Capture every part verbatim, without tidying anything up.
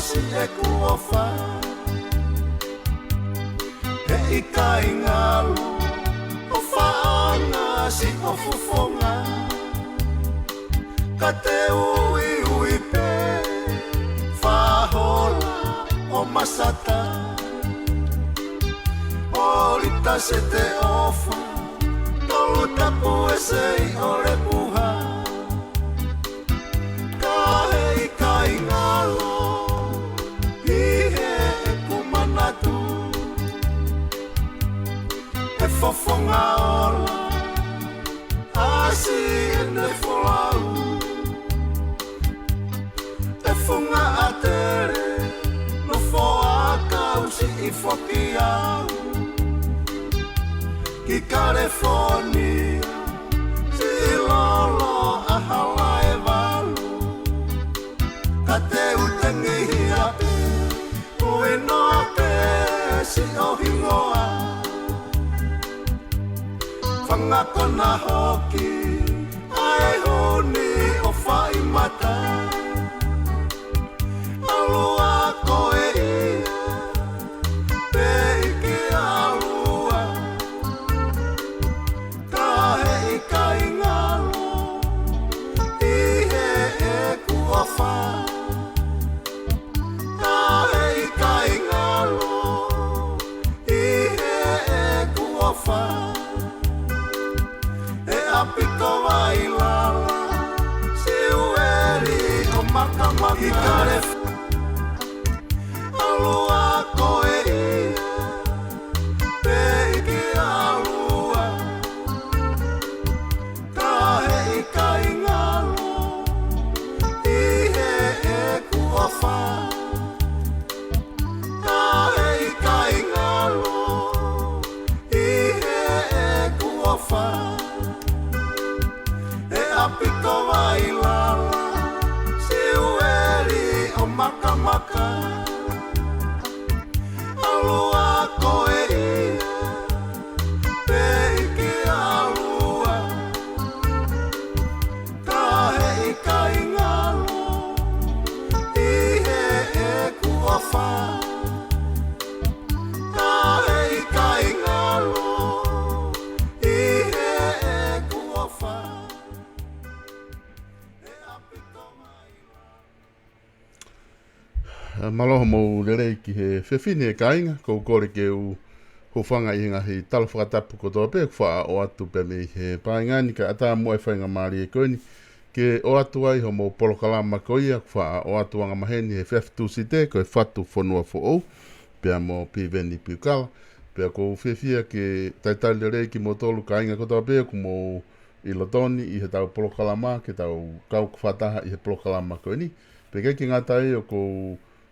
ʻosi ʻeku ʻofa, he ʻikai ngalo ʻofaʻanga siʻo fofonga. Ka te uiui pē fā hola ʻo masata, ʻo lita se te ʻofa, tolu tapu e sei ʻo le puha. Ka he ʻikai ngalo ʻi heʻeku manatu, he fofonga ola ʻasi ʻene folau. He funga ʻatele, nofo ʻakau siʻi foki au ki California, siʻi lolo ʻa hala ʻe valu. Ka te u tengihia pē, ui noa pē siʻo hingoa. Fanga kona hoki ʻa e honi ʻo fai mata. ʻAlua koe ia, pē ʻi ke ʻalua. Ka he ʻikai ngalo ʻi heʻeku ʻofa, ka he ʻikai ngalo ʻi heʻeku ʻofa. He ʻapi ko Vailala, Siueli ʻo Makamaka. ʻAlua koe ia, pē ʻi ke ʻalua. Ka he ʻikai ngalo ʻi heʻeku ʻofa, ka he ʻikai ngalo ʻi heʻeku ʻofa. He ʻapi ko Vailala, Siueli ʻo Makamaka. ʻAlua koe ia, pē ʻi ke ʻalua. Ka he ʻikai ngalo ʻi heʻeku ʻofa, ka he ʻikai ngalo ʻi heʻeku ʻofa. Mālō hoʻomou lelei ki he efiafi ni ʻe kāinga, ʻoku ou kole ke u hūfanga ʻi he ngaahi tala fakatapu kotoa pē ʻoku faʻa ʻoatu pē mei he paenga ni, kae ʻatā muʻa e faingamālie ko eni ke ʻoatu ai hoʻomou polokalama ko ia ʻoku faʻa ʻoatu angamaheni he efiafi Tūsite, ko e Fatu Fonua Foʻou, pea mo Piveni Piukala. Pea ʻoku ou fiefia ke talitali lelei kimoutolu kāinga kotoa pē ʻoku mou ʻi loto ni ʻi heʻetau polokalama, ke tau kau fakataha ʻi he polokalama ko eni. Pea ʻikai ke ngata ai, ʻoku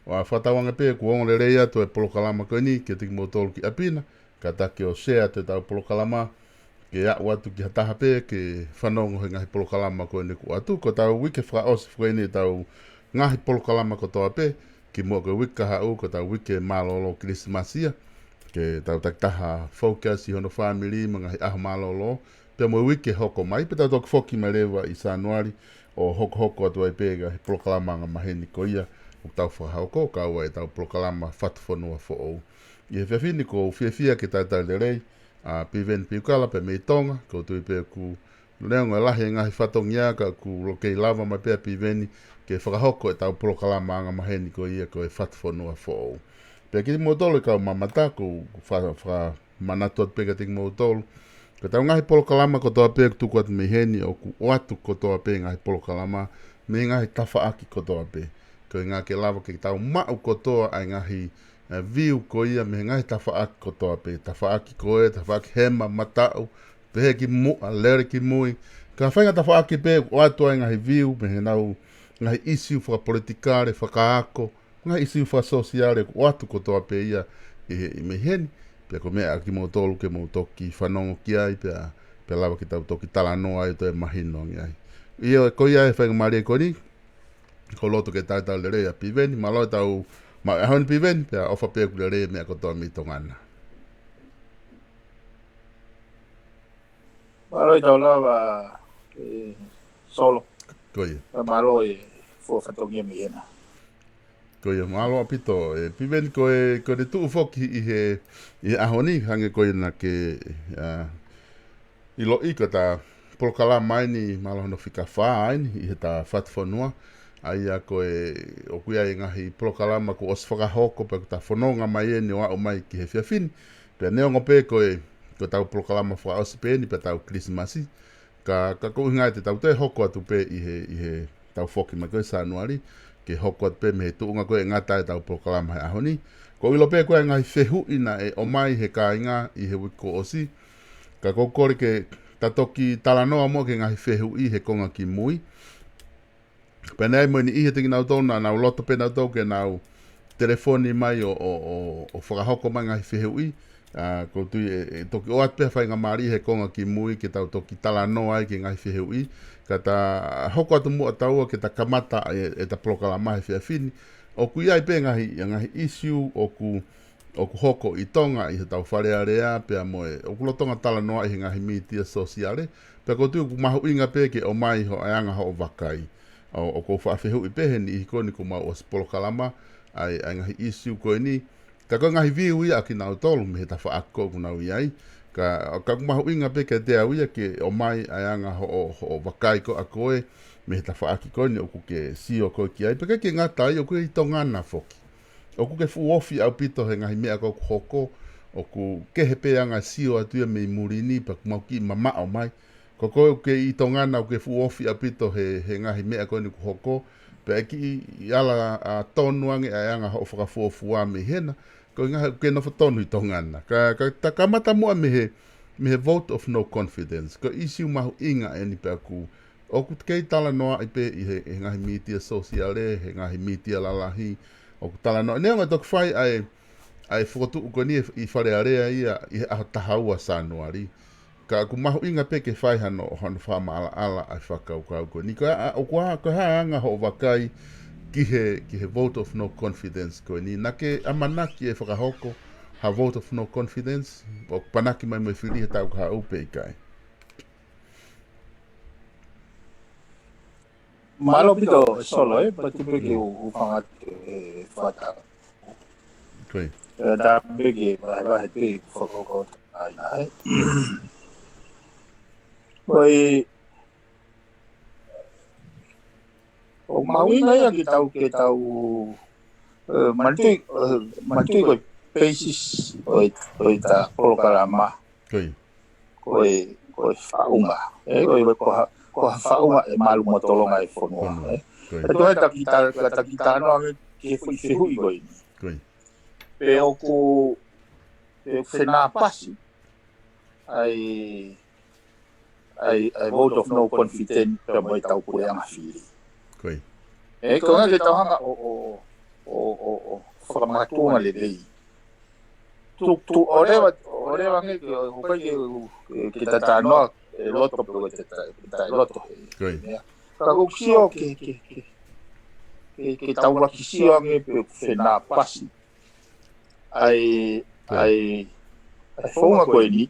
ou fakatauange pē ʻoku ongo lelei atu e polokalama ko eni kiate kimoutolu ki ʻapi na, kātaki ʻo share atu ʻetau polokalama ke aʻu atu ki ha taha pē ke fanongo he ngaahi polokalama ko eni kuo ʻoatu. Ko ʻetau uike fakaʻosi foki eni ʻetau ngaahi polokalama kotoa pē, kimuʻa ko e uike kahaʻu, ko ʻetau uike mālōlō Kilisimasi ia, ke tau takitaha focus ʻi hono fāmili mo e ngaahi ʻaho mālōlō, pea mo e uike hoko mai, pea tau toki foki mai leva ʻi Sānuali ʻo hokohoko atu ai pē ki he polokalama angamaheni ko ia ʻoku tau fakahoko, kau ai ʻetau polokalama Fatu Fonua Foʻou. ʻI he efiafi ni ʻoku ou fiefia ke talitali lelei ʻa Piveni Piukala pea mei Tonga, ʻoku ou tui pē ʻoku neongo e lahi e ngaahi fatongia ka ʻoku kei lava mai pē ʻa Piveni ke fakahoko ʻetau polokalama angamaheni ko ia ko e Fatu Fonua Foʻou. Pea kimoutolu e kau mamata, ʻoku ou fa-, fa-, manatu atu pē kiate kimoutolu, ko ʻetau ngaahi polokalama kotoa pē ʻoku tuku atu mei heni ʻoku ʻoatu kotoa pē ngaahi polokalama mei he ngaahi tafaʻaki kotoa pē. Ko e ʻuhinga ke lava ke tau maʻu kotoa ʻa e ngaahi, e, view ko ia mei he ngaahi tafaʻaki kotoa pē. Tafaʻaki ko ē, tafaʻaki hema, mataʻu, pehē ki muʻa, lele ki mui. Ka faʻahinga tafaʻaki pē ʻoku ʻoatu ai ngaahi view mei heʻenau ngaahi ʻisiū fakapolitikale, fakaako, ngaahi ʻisiū fakasōsiale ʻoku ʻoatu kotoa pē ia ʻi he, ʻi mei heni. Pea ko e meʻa ʻa kimoutolu ke mou toki fanongo ki ai, pea, pea lava ke tau toki talanoa ai ʻo toe mahino ange ai. ʻIo, ko ia e faingamālie ko eni, ʻoku ou loto ke talitali lelei ʻa Piveni, mālō ʻetau maʻu e ʻaho ni Piveni, pea ʻofa pē ʻoku lelei e meʻa kotoa mei Tonga na. Mālō ʻetau lava, e, Solo. Ko ia. Pea mālō e fua fatongia mei hena. Ko ia, mālō ʻaupito. ʻE, Piveni, ko e, ko e tuʻu foki ʻi he, ʻi he ʻaho ni, hangē ko ia naʻa ke, ʻa, ʻiloʻi, ko ʻeta polokalama eni, mālō hono fika fā eni, ʻi heʻeta fatufonua. ʻA ia ko e, ʻoku ʻi ai e ngaahi polokalama kuo ʻosi fakahoko, pea kuo ta fononga mai eni ʻo aʻu mai ki he efiafi ni. Pea neongo pē ko e, ko ʻetau polokalama fakaʻosi pē eni, pea tau Kilisimasi. Ka, ka ko e ʻuhinga ia te tau toe hoko atu pē ʻi he, ʻi heʻetau foki mai ko ē Sānuali, ke hoko atu pē mei he tuʻunga ko ē ʻe ngata ai ʻetau polokalama he ʻaho ni. ʻOku ou ʻilo pē ko e ngaahi fehuʻi naʻe ʻomai he kāinga ʻi he uike kuo ʻosi. Ka ʻoku ou kole ke ta toki talanoa muʻa ki he ngaahi fehuʻi he konga ki mui. Pea naʻe ʻi ai mo e niʻihi ʻiate kinautolu naʻa nau loto pē nautolu ke nau telefoni mai ʻo, ʻo, ʻo, ʻo fakahoko mai ngaahi fehuʻi. ʻA, ʻoku ou tui ʻe, ʻe toki ʻoatu pē ha faingamālie he konga ki mui ke tau toki talanoa ai ki he ngaahi fehuʻi. Ka ta hoko atu muʻa taua ke ta kamata e, ʻeta polokalama he efiafi ni. ʻOku ʻi ai pē ngaahi, ngaahi issue ʻoku, ʻoku hoko ʻi Tonga ʻi heʻetau Fale Alea pea mo e, ʻoku lolotonga talanoaʻi he ngaahi mītia sōsiale. Pea ʻoku ou tui ʻoku mahuʻinga pē ke ʻomai hoʻo ʻai ange hoʻo vakai. ʻO, ʻoku ou faʻa fehuʻi pē he niʻihi ko eni kuo mau ʻosi polokalama, ʻa e, ʻa e ngaahi issue ko eni. Ka ko e ngaahi view ia ʻa kinautolu mei he tafaʻaki ko ē ʻoku nau ʻi ai. Ka, ka ʻoku mahuʻinga pē kiate au ia ke ʻomai ʻa e ange hoʻo, hoʻo vakai ko ē ʻa koe mei he tafaʻaki ko eni ʻoku ke sio ko ē ki ai. Pea ʻikai ke ngata ai, ʻoku ʻi Tonga na foki. ʻOku ke fuʻu ofi ʻaupito he ngaahi meʻa ko ē ʻoku hoko, ʻoku kehe pē anga sio atu ia mei muli ni, pea ʻoku mau kiʻi mamaʻo mai. Ko koe ʻoku ke ʻi Tonga na ʻoku ke fuʻu ofi ʻaupito he, he ngaahi meʻa ko eni ʻoku hoko, pea ʻe kiʻi ala ʻa tonu ange ʻa e anga hoʻo fakafuofua mei hena, ko e ʻuhinga he ʻoku ke nofo tonu ʻi Tonga na. Ka, ka ta kamata muʻa mei he, mei he vote of no confidence. Ko e issue mahuʻinga eni pea ʻoku, ʻoku kei talanoaʻi pē ʻi he, he ngaahi mītia sōsiale, he ngaahi mītia lalahi, ʻoku talanoa. Neongo ʻe toki fai ʻa e, ʻa e fokotuʻu ko eni ʻi Fale Alea ia ʻi he ʻaho taha ua Sānuali. Ka ʻoku mahuʻinga pē ke fai hano, hano fakamaʻalaʻala ʻa e fakakaukau ko eni. Ka ʻa, ʻoku ʻa, ko e hā anga hoʻo vakai ki he, ki he vote of no confidence ko eni. Naʻa ke ʻamanaki ʻe fakahoko ha vote of no confidence, ʻo panaki mai mo e fili he taʻu kahaʻu pe ʻikai. Mālō ʻaupito Solo, ē, pea tuku pē ke u, u fanga, ē, fata. Ko ia. Ē, tā pē ke vahevahe pē fakakaukau ai, ai. Ko e, ʻoku mahuʻinga ia ke tau, ke tau, ē, manatuʻi, ē, manatuʻi ko e basis ʻo e, ʻo ʻeta polokalama. Ko ia. Ko e, ko e faʻunga. Ē, ko e, ko ha, ko ha faʻunga ʻe malu mo tolonga e fonua, ē. Ko ia. Ko e tuʻu he taki ta, ka taki talanoa ange ki he foʻi fehuʻi ko eni. Ko ia. Pe ʻoku, pe ʻoku fenāpasi ʻa e, ʻa e, ʻa e vote of no confidence pea mo ʻetau puleʻanga fili. Ko ia. Ē, ko e ʻuhinga ke tau hanga ʻo, ʻo, ʻo, ʻo, ʻo fakamakatuʻunga lelei. Tu, tu, ʻo leva, ʻo leva ange ke, ʻoku ʻikai ke, ke, ke ta talanoa ʻi loto pe ko e ta, ta, ta ʻi loto he. Ko ia. Ka ʻoku ou sio ke, ke, ke, ke, ke tau laki sio ange pe ʻoku fenāpasi ʻa e, ko ia, ʻa e, ʻa e founga ko eni,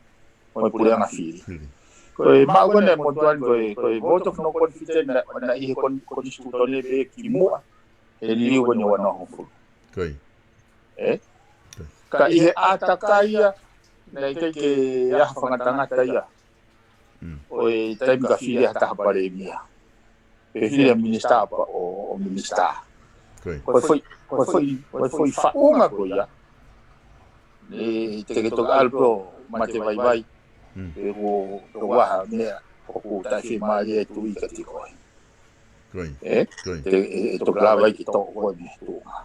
mo e puleʻanga fili. Fili. Ko e maʻu ko eni ʻa e motuʻa ni ko e, ko e vote of no confidence naʻe, naʻe ʻi he kon-, konisitūtone pē kimuʻa he liliu ko eni ʻo ua noa hongofulu. Ko ia. Ē? Ko ia. Ka ʻi he ʻātakai ia, naʻe ʻikai ke ʻi ai ha fakangatangata ia. Mm. ʻO e taimi ka fili ai ha taha palēmia. Pe fili ai ha minisitā pea ʻo, ʻo minisitā. Ko ia. Ko e foʻi, ko e foʻi, ko e foʻi faʻunga ko ia. ʻE, te ke toki ʻalu pē ʻo mate vaivai. Mm. Pe ko, ko e hā ha meʻa ʻoku taʻefiemālie atu ʻiate koe. Ko ia. Ē? Ko ia. Te, ʻe, ʻe toki lava ai ke toʻo koe mei he tuʻunga.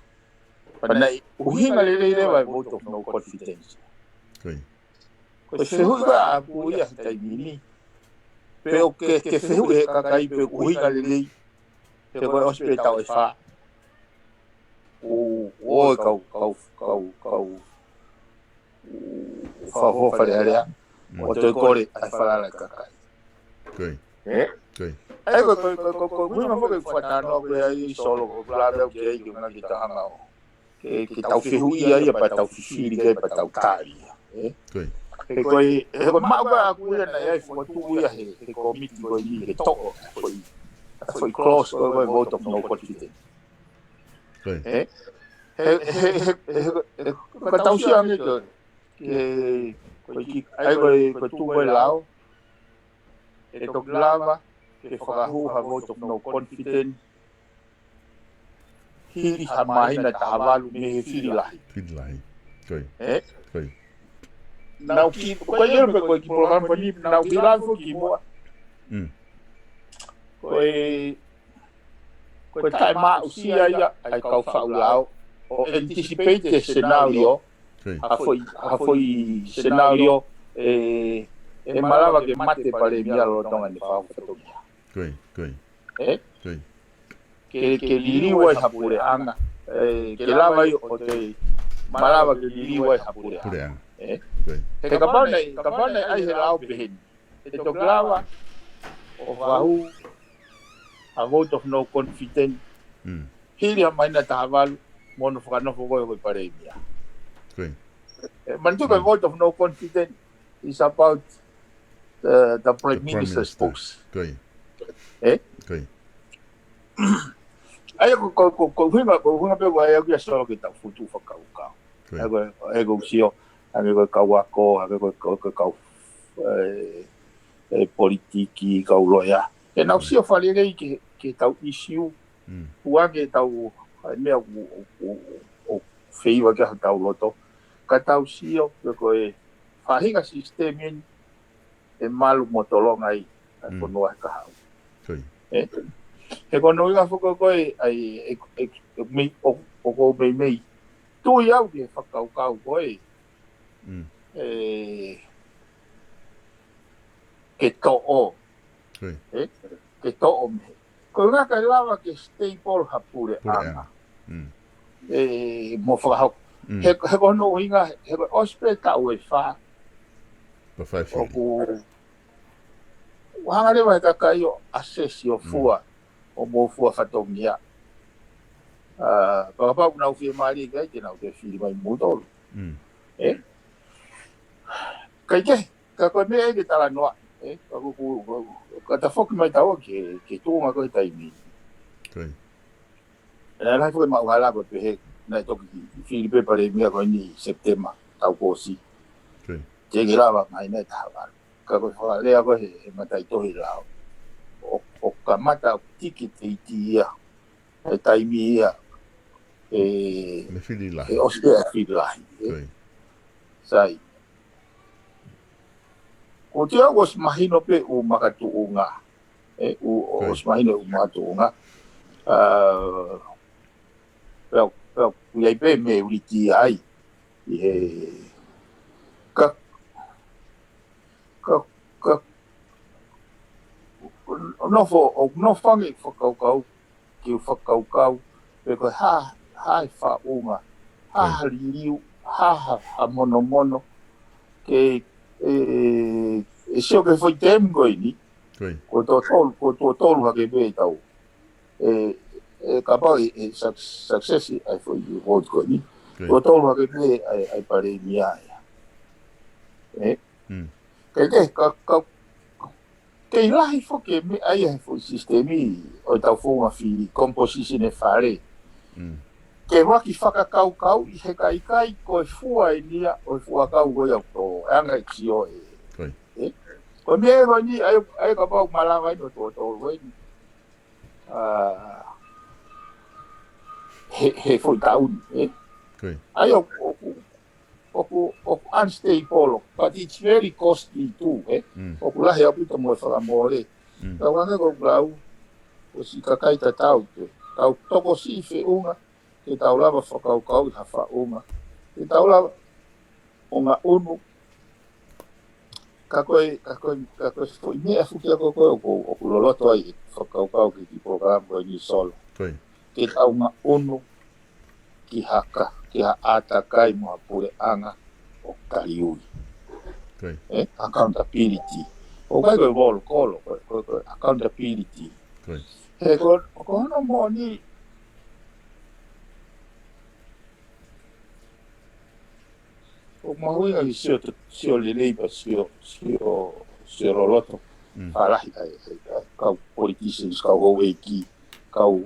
Pea naʻe ʻuhinga lelei leva e vote of no confidence. Ko ia. Ko e fehuʻi ko ē ʻaku ia he taimi ni. Pe ʻoku ke, ke fehuʻi he kakai pe ʻoku ʻuhinga lelei. He ko e ʻosi pē taʻu ʻe fā. ʻO, ʻo e kau, kau, kau, kau, ʻo fafo Fale Alea. Mm. ʻO toe kole ʻa e falala ʻa e kakai. Ko ia. Ē? Ko ia. ʻA ia ko, ko, ko, ko, ko, ʻuhinga foki e fakatalanoa ko ia ʻa Solo ko e pula veu ke ai ke ngaki tahanga ʻo. Ke, ke tau fehuʻia ia pea tau fifili ke pea tau tali ia. Ē? Ko ia. He ko e, he ko e maʻu ko ē ʻaku ia naʻe ʻi ai e fokotuʻu ia he, he kōmiti ko eni ke toʻo, foʻi, foʻi clause ko e, ko e vote of no confidence. Ko ia. Ē? He, he, he, he, he, ka tau sio ange ke, ke, ko e ki, ai ko e, ko e tuʻu ko e lao, ʻe toki lava ke fakahū ha vote of no confidence hili ha māhina ʻe taha valu mei he fili lahi. Fili lahi. Ko ia. Ē? Ko ia. Naʻa ku ki, ko e ʻilo pē ko e ki polokalama ko eni, naʻa ku ki lalo foki kimuʻa. Mm. Ko e, ko e taʻemaʻusia ia ʻa e kau faʻu lao ʻo anticipate e scenario. Ko ia. Ha foʻi, ha foʻi scenario ʻe, ʻe malava ke mate e palēmia lolotonga ʻene fakahoko fatongia. Ko ia, ko ia. Ē? Ko ia. Ke, ke liliu ai ha puleʻanga. Ē, ke lava ai ʻo toe malava ke liliu ai ha puleʻanga. Puleʻanga. Ē? Ko ia. He kapau naʻe, kapau naʻe ʻai he lao pehē ni, ʻe toki lava ʻo fakahū ha vote of no confidence. Mm. Hili ha māhina ʻe taha valu mo hono fakanofo ko ē ko e palēmia. Ko ia. Ē, manatuʻi ko e vote of no confidence is about the, the Prime Minister's post. Ko ia. Ē? Ko ia. ʻA ia ko, ko, ko, ko e ʻuhinga, ko e ʻuhinga pē ko e ʻai ʻaku ia Solo ke tau futu fakakaukau. Ko ia. ʻA ia ko, ʻa ia ko e sio, hangē ko e kau ako, hangē ko e, ko e, ko e kau, ē, ē, politiki, kau loea. Ke nau sio fakalelei ki he, ki he ʻetau issue, Mm. ʻUhinga ke tau, ʻa e meʻa ʻoku, ʻoku, ʻoku, ʻoku feiva ki ai hotau loto. Ka tau sio, pe ko e faʻahinga sisitemi eni ʻe malu mo tolonga ai ʻa e Mm. fonua he kahaʻu. Ko ia. Ē? He ko hono ʻuhinga foki ko ē, ʻa e, ē, ē, ē, mei, ʻo, ʻoku ou meimei tui au ki he fakakaukau ko ē. Mm. Ē, ke toʻo. Ko ia. Ē? Ke toʻo mei. Ko e ʻuhinga ʻikai lava ke stable ha puleʻanga. Puleʻanga. Mm. Ē, mo fakahoko. Mm. He, he ko hono ʻuhinga, he ko e ʻosi pē taʻu ʻe fā. Pea fai fili. ʻOku, ʻoku hanga leva he kakai ʻo assess ʻo Mm. fua, ʻo mou fua fatongia. ʻA, kapau ʻoku nau fiemālie ki ai, te nau toe fili mai moutolu. Mm. Ē? Kae kehe, ka ko e meʻa ia ke talanoa, ē? Ka ko, ko, ko, ka ta foki mai taua ki he, ki he tuʻunga ko ē he taimi ni. Ko ia. Ē, naʻe foki maʻu hala ko e pehē, naʻe toki fili pē palēmia ko eni Sepitema, taʻu kuo ʻosi. Ko ia. Teʻeki lava māhina ʻe taha valu. Ka ko e fakalea ko ē he, he mataʻitohi lao. ʻO, ʻo kamata ʻo tiki te iti ia. He taimi ia. Ē, Ne fili lahi. ʻE ʻosi pē ʻa e fili lahi, ē? Ko ia. Sai. Ko tia ʻosi mahino pē ʻū makatuʻunga. Ē, ʻū, Ko ia. ʻosi mahino ʻū makatuʻunga. ʻA, pea, pea, ʻoku ʻi ai pē meʻa ʻoku ʻi ai. ʻI he, ka, ka, ka, ʻo nofo, ʻo nofo ange fakakaukau, ke u fakakaukau, pe ko e hā, hā e faʻunga, hā Mm. ha liliu, hā ha, ha monomono, ke, ē, ē sio ki he foʻi tēmi ko eni, Ko ia. ko e tō tolu, ko e tō tolu hake pē ʻetau. Ē, ē, kapau ʻe, ē, suc-, success ʻa e foʻi vote ko eni, Ko ia. ko e tō tolu hake pē ʻa e, ʻa e palēmia ia. Ē? Mm. Kae kehe, ka, ka, kei lahi foki e meʻa ia he foʻi sisitemi ʻo ʻetau founga fili, composition e fale. Mm. Ke ʻoua ke fakakaukauʻi he ʻikai ko e fua eni ia ʻo e fuakau ko ia ʻoku tō, ʻa e anga e sio ē. Ko ia. Ē? Ko e meʻa ko eni, ʻa ia, ʻa ia kapau malava eni ʻo tō tolu eni. ʻA, he, he foʻi taʻu ni, ē? Ko ia. ʻA ia ʻoku, ʻoku, ʻoku, ʻoku unstable, but it's very costly too, ē? Mm. ʻOku lahi ʻaupito mo e fakamole. Mm. Ka ʻoku hangē ko e lau, ʻosi kakai tatau pē. Tau tokosiʻi feʻunga, ke tau lava fakakaukauʻi ha faʻunga. Ke tau lava ʻo ngaʻunu. Ka ko e, ka ko e, ka ko e foʻi meʻa foki ia ko ē ʻoku, ʻoku loloto ai e fakakaukau ki he kiʻi polokalama ko eni Solo. Ko ia. Ke tau ngaʻunu ki ha ka, ki ha ʻātakai mo ha puleʻanga ʻoku taliui. Ko ia. Ē, accountability. ʻOku ʻikai ko e volokolo, ko e, ko e, ko e accountability. Ko ia. He ko, ko hono moʻoni, ʻoku mahuʻinga ke sio, sio lelei pea sio, sio, sio loloto. Mm. Fakalahi ai, ai, ai, kau politicians, kau houʻeiki, kau,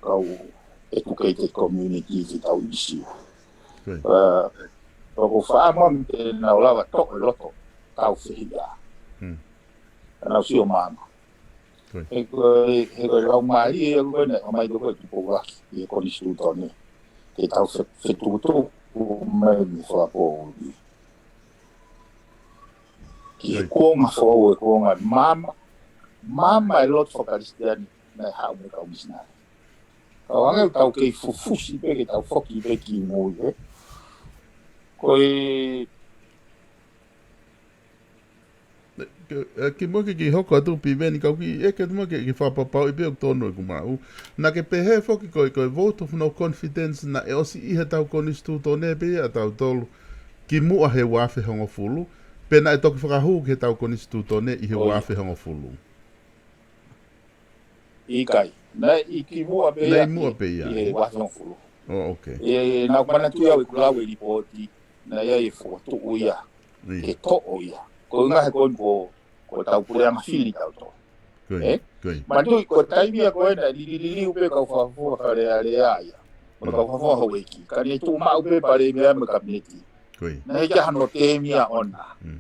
kau educated community ki tau isi. Ko ia. Ē, ʻoku faʻa mami te nau lava toʻo loto tau fehiʻa. Hmm. Nau sio māmā. Ko ia. He ko e, he ko e laumālie ia ko ē naʻe ʻomai ko ē ʻe Tupou ʻUluaki ʻi he konisitūtone. Ke tau fe-, fetukutuku mai mei he fakapoʻuli. Ki he Ko ia. kuonga foʻou, e kuonga māmā, māmā e lotu fakakalisitiane naʻe haʻu mei he kau misinale. Kau ange tau kei fufusi pē ke tau foki pē ki mui, ē. Ko e Ke, ē, kimuʻa ke, ke hoko atu Piveni, kau kiʻi ʻeke atu muʻa ke, ke fakapapauʻi pē ʻoku tonu ʻeku maʻu. Naʻa ke pehē foki ko e, ko e vote of no confidence naʻe ʻosi ʻi he tau konisitūtone pē ia ʻa tautolu kimuʻa he ua afe hongofulu, pe naʻe toki fakahū ki he tau konisitūtone ʻi he Ko ia. ua afe hongofulu. ʻIkai. Naʻe ʻi kimuʻa pē Naʻe ia muʻa ʻi, pē ia, ʻi he ē. ua afe hongofulu. Oh, okay. ʻE, naʻa ku manatuʻi au ʻeku lau e lipooti, naʻe ʻi ai e fokotuʻu ia, ʻIo. ke toʻo ia. Ko e ʻuhinga he ko eni ko, ko e tau puleʻanga fili tautolu. Ko ia, Ē? ko ia. Manatuʻi ko e taimi ia ko ē naʻe lilililiu pē kau fakafofonga Fale Alea ia. Mo e Mm. kau fakafofonga houʻeiki. Ka ne tuʻu maʻu pē palēmia mo e kapineti. Ko ia. Naʻe ʻikai hano tēmia ʻona. Mm.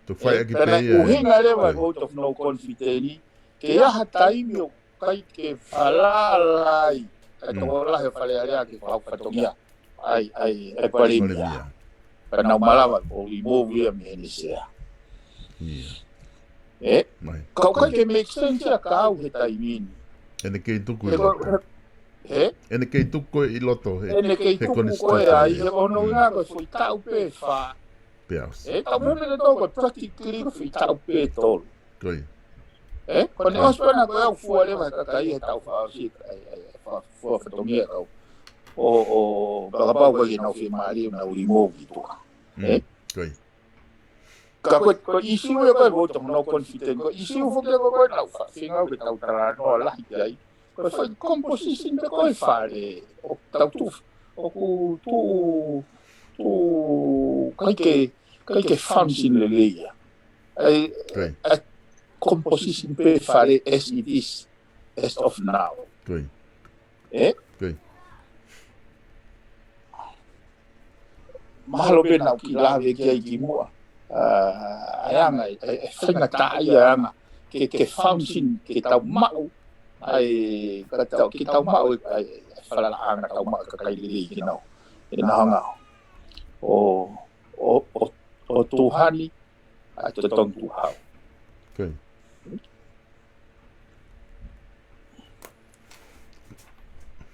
To fai Ē, ʻaki pea pē naʻe ia, ʻuhinga ē. leva Ko ia. vote of no confidence, ke ʻi ai ha taimi ʻoku ʻikai ke falala ai, ʻa e Mm. tokolahi ʻo Fale Alea ke fai fatongia. ʻAi, ʻai, ʻai palēmia. Palēmia. Pea nau malava ʻo remove ia mei heʻene sea. Ia. Ē? Mai. Ka ʻoku ʻikai ke make sense ia kia au he taimi ni. ʻEne kei tuku ʻi He ko, loto. he, ʻEne kei tuku ko ē ʻi loto he, ʻEne kei he tuku ko ē konisitūtone. ai, he ʻoku Mm. ʻuhinga ko e foʻi taʻu pē fā. Pea ʻosi. Ē, tau Mm. meʻa pē tau ko e practically ko e foʻi taʻu pē tolu. Ko ia. Ē, ko ʻene Mm. ʻosi pē ena ko e au fua leva he kakai he tau fakaʻosi, ʻai, ʻai, ʻai, fa-, fua fatongia kau. ʻO, ʻo, kapau ko ē ke nau fiemālie, nau remove ki tuʻa. Mm. Ē? Ko ia. Ka ko e, ko e issue ia ko e vote of no confidence, ko e issue foki ia ko ē nau fa-, feinga ke tau talanoa lahi ki ai. Ko e foʻi composition pē ko ē Fale, ʻoku tau tuʻu, ʻoku tuʻu, tuʻu, ʻikai ke, ʻikai ke function lelei ia. ʻAi, Ko ia. ʻai composition pē Fale as it is, as of now. Ko ia. Ē? Ko ia. Mahalo pē naʻa ku kiʻi lave ki ai kimuʻa. ʻA, ʻa e anga, ʻa e, ʻa e faingataʻaʻia anga. Ke, ke function, ke tau maʻu. ʻAi, ka tau, ke tau maʻu, ʻai, ʻai, falalaʻanga tau maʻu, kakai lelei ke nau. Ke nau hanga. ʻO, ʻo, ʻo, ʻo tuʻu heni, ʻa e totongi tuʻu hau. Ko ia.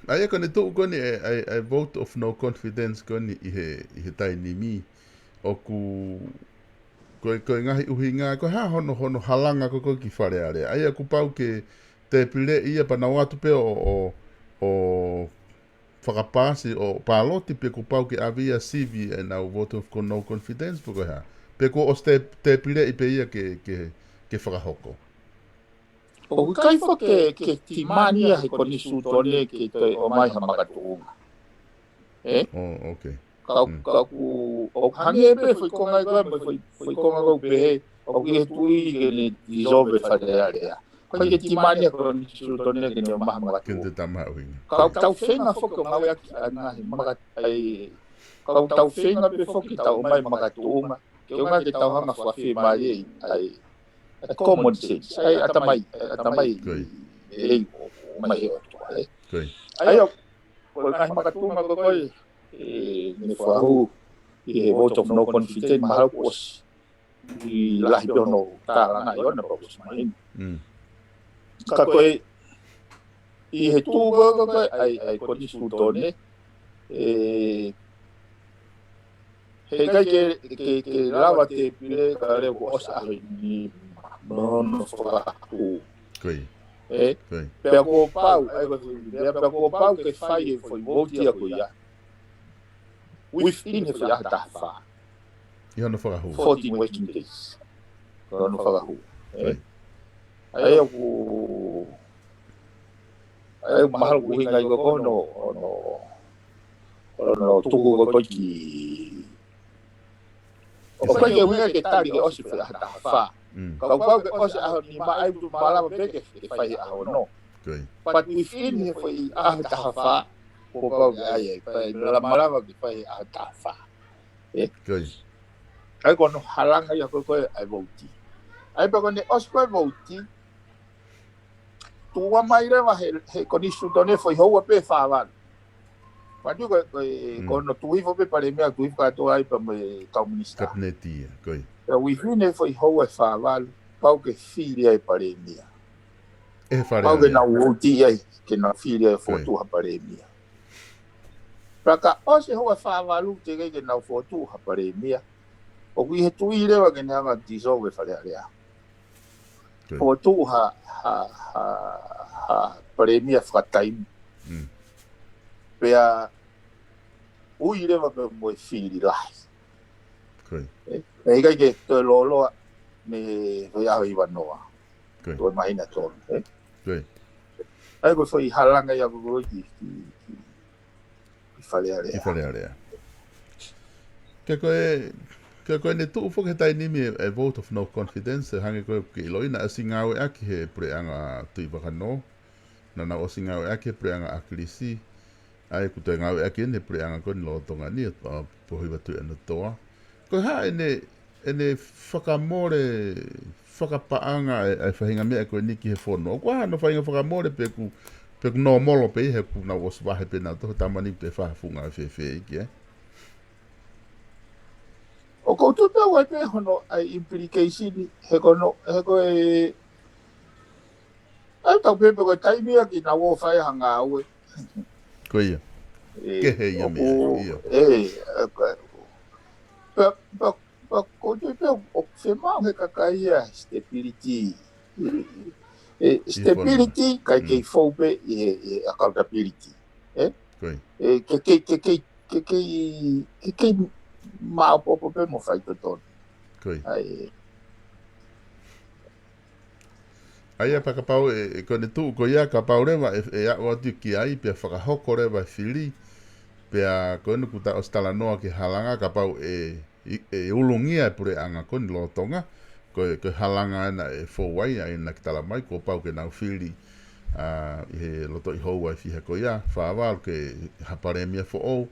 ʻA ia ko ʻene tuʻu ko eni ʻa e, ʻa e, ʻa e vote of no confidence ko eni ʻi he, ʻi he taimi ni. ʻOku, ko e, ko e ngaahi ʻuhinga, ko e hā hono, hono halanga ko ē ko ē ki Fale Alea. ʻA ia kuo pau ke tēpileʻi ia pea nau ō atu pē ʻo, ʻo, ʻo fakapaasi ʻo pāloti pe kuo pau ke ʻave ia sivi ʻenau vote of con-, no confidence pe ko e hā. Pe kuo ʻosi tē-, tēpileʻi pē ia ke, ke, ke fakahoko. ʻOku ʻikai foki ke, ke timani ia he konisitūtone ke toe ʻomai ha makatuʻunga. Ē? Oh, okay. Kau, Mm. kau ku, ʻoku hangē pē foʻi konga ia ko ē, mo e foʻi, foʻi konga ko ē pehē, ʻoku ʻi he tuʻi ke ne dissolve Fale Alea. ʻOku ʻikai ke timani ia he konisitūtone ke ne ʻomai ha makatuʻunga. Ke ne toe tama ʻuhinga. Kau tau feinga foki ʻo ngāueʻaki ʻa e ngaahi maka-, ʻai, kau tau feinga pē foki tau ʻomai makatuʻunga. Ke ʻuhinga ke tau hanga fakafiemālie ʻi, ʻai, ʻa e common sense, ʻa e ʻatamai, ʻa e ʻatamai Ko ia. ʻEiki ʻo, ʻomai he ʻOtua, ē. Ko ia. ʻA ia, ko e ngaahi makatuʻunga ko ē, ē, ne fakahū ʻi he vote of no confidence mahalo kuo ʻosi. ʻI lahi pē hono tālanga ʻi ʻona pau ʻosi mai. Mm. Ka ko e, ʻi he tuʻu ko ē, ko ē, ʻa e, ʻa e konisitūtone, ē, he ʻikai ke, ke, ke lava tēpile ka leva kuo ʻosi ʻaho ʻe nima hono fakahū. Ko ia. Ē? Ko ia. Pea kuo pau, ʻa ia ko e, pea, pea kuo pau ke fai e foʻi vote ia ko ia. Within he foʻi ʻaho taha fā. ʻI hono fakahū. Fourteen working days. Ko hono fakahū. Ē? Ko ia. ʻA ia ʻoku, ʻa ia ʻoku mahalo ʻoku ʻuhinga ia ko hono, hono, hono tuku ko ē ki, ʻoku ʻikai ke ʻuhinga ke tali ke ʻosi foʻi ʻaho taha fā. Mm. Ka ʻoku pau ke ʻosi ʻaho nima ʻa ia ʻoku malava pē ke, ke fai he ʻaho ono. Ko ia. But within he foʻi ʻaho taha fā, kuo pau ke ʻai ai, pea ʻe malava ke fai ʻa e taha fā. Ē? Ko ia. ʻA ia ko hono halanga ia ko ē ʻa e vouti. ʻA ia pea ko ʻene ʻosi ko ē vouti, tuʻu mai leva he, he konisitūtone foʻi houa pē fā valu. Pea tuʻu ko, ko, ko hono tuʻu hifo pē palēmia, tuʻu hifo kātoa ai pea mo e kau minisitā. Kapineti ia, ko ia. Pea ʻuhinga foʻi houa ʻe fā valu, pau ke fili ai palēmia. ʻE Fale Alea. Pau ke nau vouti ai, ke nau fili ai fokotuʻu ha palēmia. Pea ka ʻosi e houa ʻe fā valu teʻeki ke nau fokotuʻu ha palēmia. ʻOku ʻi he tuʻi leva ke ne hanga ʻo dissolve e Fale Alea. Ko ia. Fokotuʻu ha, ha, ha, ha palēmia fakataimi. Mm. Pea ui leva pē mo e fili lahi. Ko ia. Ē, ʻe ʻikai ke toe lōloa mei he ʻaho ʻe hiva noa. Ko ia. Toe māhina ʻe tolu, ē? Ko ia. ʻA ia ko e foʻi halanga ia ko ē ki, ki, ki, ki Fale Alea. Ki Fale Alea. Ka ko e, ka ko ʻene tuʻu foki he taimi ni e, e vote of no confidence, ʻo hangē ko ē ʻoku ke ʻiloʻi naʻe ʻosi ngāueʻaki he puleʻanga Tuʻivakanō, naʻa nau ʻosi ngāueʻaki he puleʻanga ʻAkilisi, ʻa ia ʻoku toe ngāueʻaki eni he puleʻanga ko eni lolotonga ni, ʻa Pōhiva Tuʻiʻonetoa. Ko e hā ʻene, ʻene fakamole, fakapaʻanga e, e faʻahinga meʻa ko eni ki he fono. ʻOku ʻi ai hano faʻahinga fakamole pe ʻoku, pe ʻoku nōmolo pē ia he ʻoku nau ʻosi vahe pē nautolu he taimi ni, toe fakafunga fēfē ia, ē? ʻOku ou tui pē ʻoku ʻi ai pē hono ʻai implication he ko hono, he ko e, ʻai tau pehē pē ko e taimi ia ke nau ō ʻo fai ha ngāue. Ko ia. Ē, kehe ia ʻoku, meʻa, ia. Ē, ē, ka, pea, pea, pea ʻoku ou tui pē ʻoku fiemaʻu he kakai ia stability. Ē, ʻi he fono. Stability, kae kei fou pē ʻi he, ʻi he accountability. Ē? Ko ia. Ē, ke, ke, ke, ke, ke, ke, ke, ke maopoopo pē mo faitotonu. Ko ia. ʻA ia. ʻA ia pea kapau ʻe, ʻe ko ʻene tuʻu ko ia kapau leva ʻe, ʻe aʻu atu ki ai pea fakahoko leva e fili. Pea ko ʻene kuo ta ʻosi talanoa ki he halanga kapau ʻe, ʻi, ʻe ulungia e puleʻanga ko eni lolotonga. Ko e, ko e halanga ena ʻe fou ai, ʻa ia naʻa ke talamai, kuo pau ke nau fili, ʻa, ʻi he lotoʻi houa ʻe fiha ko ia, fā valu ke ha palēmia foʻou,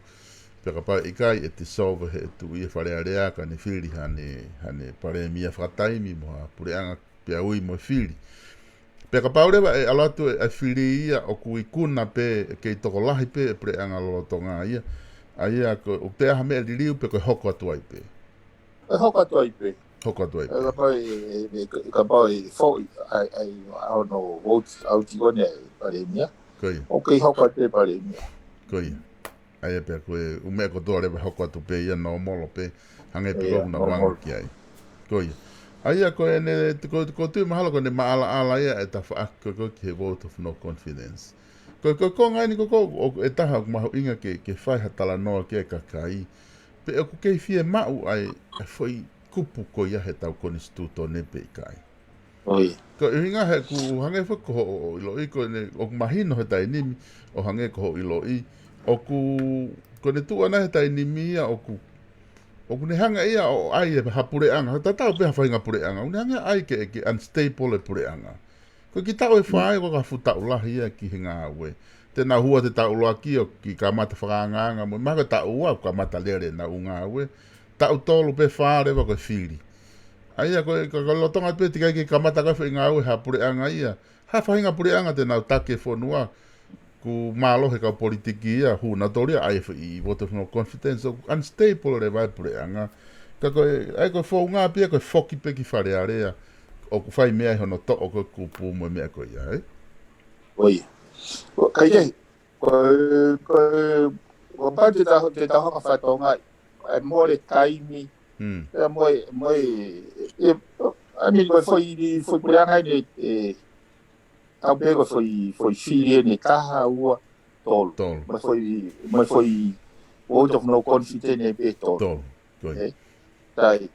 pea kapau ʻe ʻikai ʻe dissolve he tuʻi e Fale Alea ka ne fili haʻane, haʻane palēmia fakataimi mo ha puleʻanga pea ui mo e fili. Pea kapau leva ʻe ʻalu atu e, e fili ia ʻoku ikuna pē, ʻe kei tokolahi pē e puleʻanga lolotonga ia. ʻA ia ko, ʻoku toe ʻi ai ha meʻa liliu pe ko e hoko atu ai pē. ʻE hoko atu ai pē. Hoko atu ai pē. Ē, kapau ʻe, ʻe, ʻe, kapau ʻe foʻi, ʻai, ʻai, ʻa hono vote ʻauti ko eni e palēmia. Ko ia. ʻOku kei hoko atu e palēmia. Ko ia. ʻA ia pea ko e ʻū meʻa kotoa leva hoko atu pē ia nōmolo pē, hangē pē ko ia, ʻoku na nōmolo. Vanga ki ai. Ko ia. ʻA ia ko ʻene, ko, ko tui mahalo ko ʻene maʻalaʻala ia e tafaʻaki ko ē ki he vote of no confidence. Ko, ko, ko e konga eni ko, ko, ʻoku ʻi ai e taha ʻoku mahuʻinga ke, ke fai ha talanoa ki ai e kakai. Pe ʻoku kei fiemaʻu ʻa e, ʻa e foʻi kupu ko ia he ʻetau konisitūtone pe ʻikai. ʻOi. Ko e ʻuhinga he ʻoku hangē foki ko hoʻo ʻiloʻi ko ʻene, ʻoku mahino he taimi ni, ʻo hangē ko hoʻo ʻiloʻi, ʻoku, ko ʻene tuʻu ʻana he taimi ni ia ʻoku, ʻoku ne hanga ia ʻo ʻai e ha puleʻanga, tatau pē ha faʻahinga puleʻanga, ʻoku ne hanga ʻai ke, ke unstable e puleʻanga. Ko e kiʻi taʻu ʻe fā ia ko e ka fuʻu taʻu lahi ia ki he ngāue. Te nau hū atu he taʻu ʻuluaki ʻo kiʻi kamata fakaangaanga mo, mahalo ko e taʻu ua ʻoku kamata lele ʻenau ngāue. Taʻu tolu pe fā leva ko e fili. ʻA ia ko e, ka, ka lolotonga pē teʻeki ai ke kamata ko ē foʻi ngāue ha puleʻanga ia. Ha faʻahinga puleʻanga te nau taki e fonua. ʻOku mālohi e kau politiki ia, hū nautolu ia ʻai e foʻi vote of no confidence, ʻoku unstable leva e puleʻanga. Ka ko e, ʻa ia ko e founga pē ia ko e foki pē ki Fale Alea, ʻoku fai mei ai hono toʻo ko ē kupu mo e meʻa ko ia, ē? ʻOi. Kaikehe, ko, ko, ko pau te tau, te tau hanga fakatonga, ʻa e mole taimi, Hmm. ʻa e mo e, mo e, ē, ʻa e meʻa ko e foʻi, foʻi puleʻanga eni, ē, tau pehē ko e foʻi, foʻi fili eni ʻe taha, ua, tolu. Tolu. Mo e foʻi, mo e foʻi vote of no confidence eni pē ʻe tolu. Tolu. Ko ia. Ē? ʻA ia.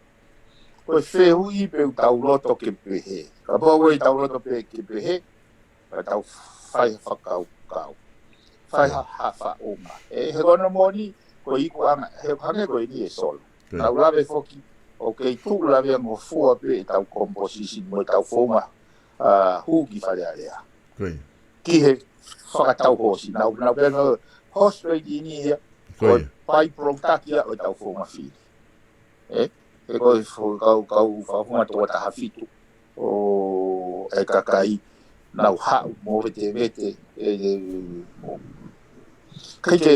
Ko e fehuʻi pe ʻoku tau loto ke pehē. Kapau ʻoku tau loto pē ke pehē, ka tau fai ha fakakaukau. Fai ha, ha faʻunga. Ē, he ko hono moʻoni, ko e ikuʻanga, he hangē ko eni ē Solo. Ko ia. Tau lave foki, ʻoku kei tuʻu laveangofua pē ʻetau composition mo ʻetau founga, ʻa, hū ki Fale Alea. Ko ia. Ki he fakatau hoosi. Nau, nau pehē nau, host rate ʻi ni ia, ko e by-product ia ʻo ʻetau founga fili. ʻE, he ko e fo-, kau, kau fakafounga toko taha fitu ʻo e kakai naʻa nau haʻu mo vetevete, ʻe, ʻe, mo. Kae ke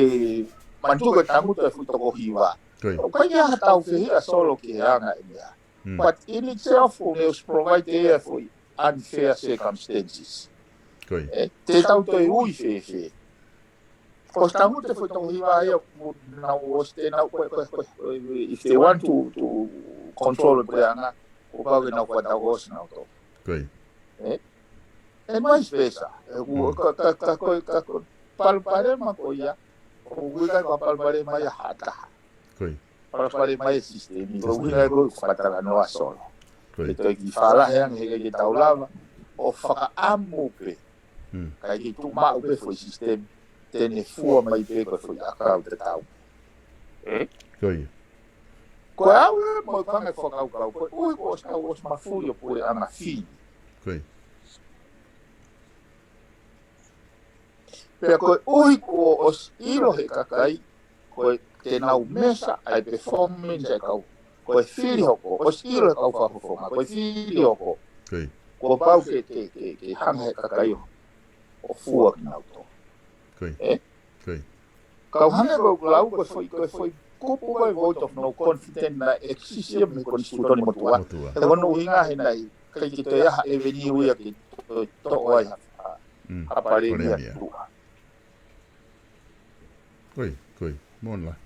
manatu ko e tangutu e foʻi toko hiva. ʻOku ʻikai ha tau fehiʻa Solo ki he anga ʻe meʻa. But in itself, ʻoku ne ʻosi provide e foʻi unfair circumstances. ʻE, te tau toe ui fēfē. Ko e tangutu e foʻi toko hiva ia ʻoku nau ʻosi te nau ko e, ko e, ko e, if they want to, to control e puleʻanga, kuo pau ke nau fakatau ʻosi nau tō. ʻE, and vice versa. ʻE, ʻoku, ka, ka, ka, ko e, ka, ko e palopalema ko ia, ʻoku ʻikai ko e palopalema ia ha taha. Palopalema e sisitemi, ko e ʻuhinga ia ko e fakatalanoa Solo. ʻE toe kiʻi fālahi ange he ʻikai ke tau lava ʻo fakaʻamu pē. Kae kiʻi tuʻu maʻu pē foʻi sisitemi, te ne fua mai pē ko e foʻi ʻakau tatau. ʻE? Ko au e mo e kanga fakakaukau, ko e ʻuhi kuo ʻosi tau ʻosi mafuli ʻo puleʻanga fili. Pea ko e ʻuhi kuo ʻosi ʻilo he kakai, ko e te nau measure ʻa e performance ʻa e kau. Ko e fili hoko, ʻosi ʻilo he kau fakafofonga, ko e fili hoko. Kuo pau ke, ke, ke, ke hanga he kakai ʻo, ʻo fua kinautolu. ʻE? Kau hanga ko e lau ko e foʻi, ko e foʻi kupu ko e vote of no confidence naʻe exist ia mei he konisitūtone motuʻa. He ko hono ʻuhinga he naʻe ʻikai ke toe ʻi ai ha avenue ia ke toe toʻo ai ha, ha palēmia tuʻa. Ko ia, ko ia, mo na.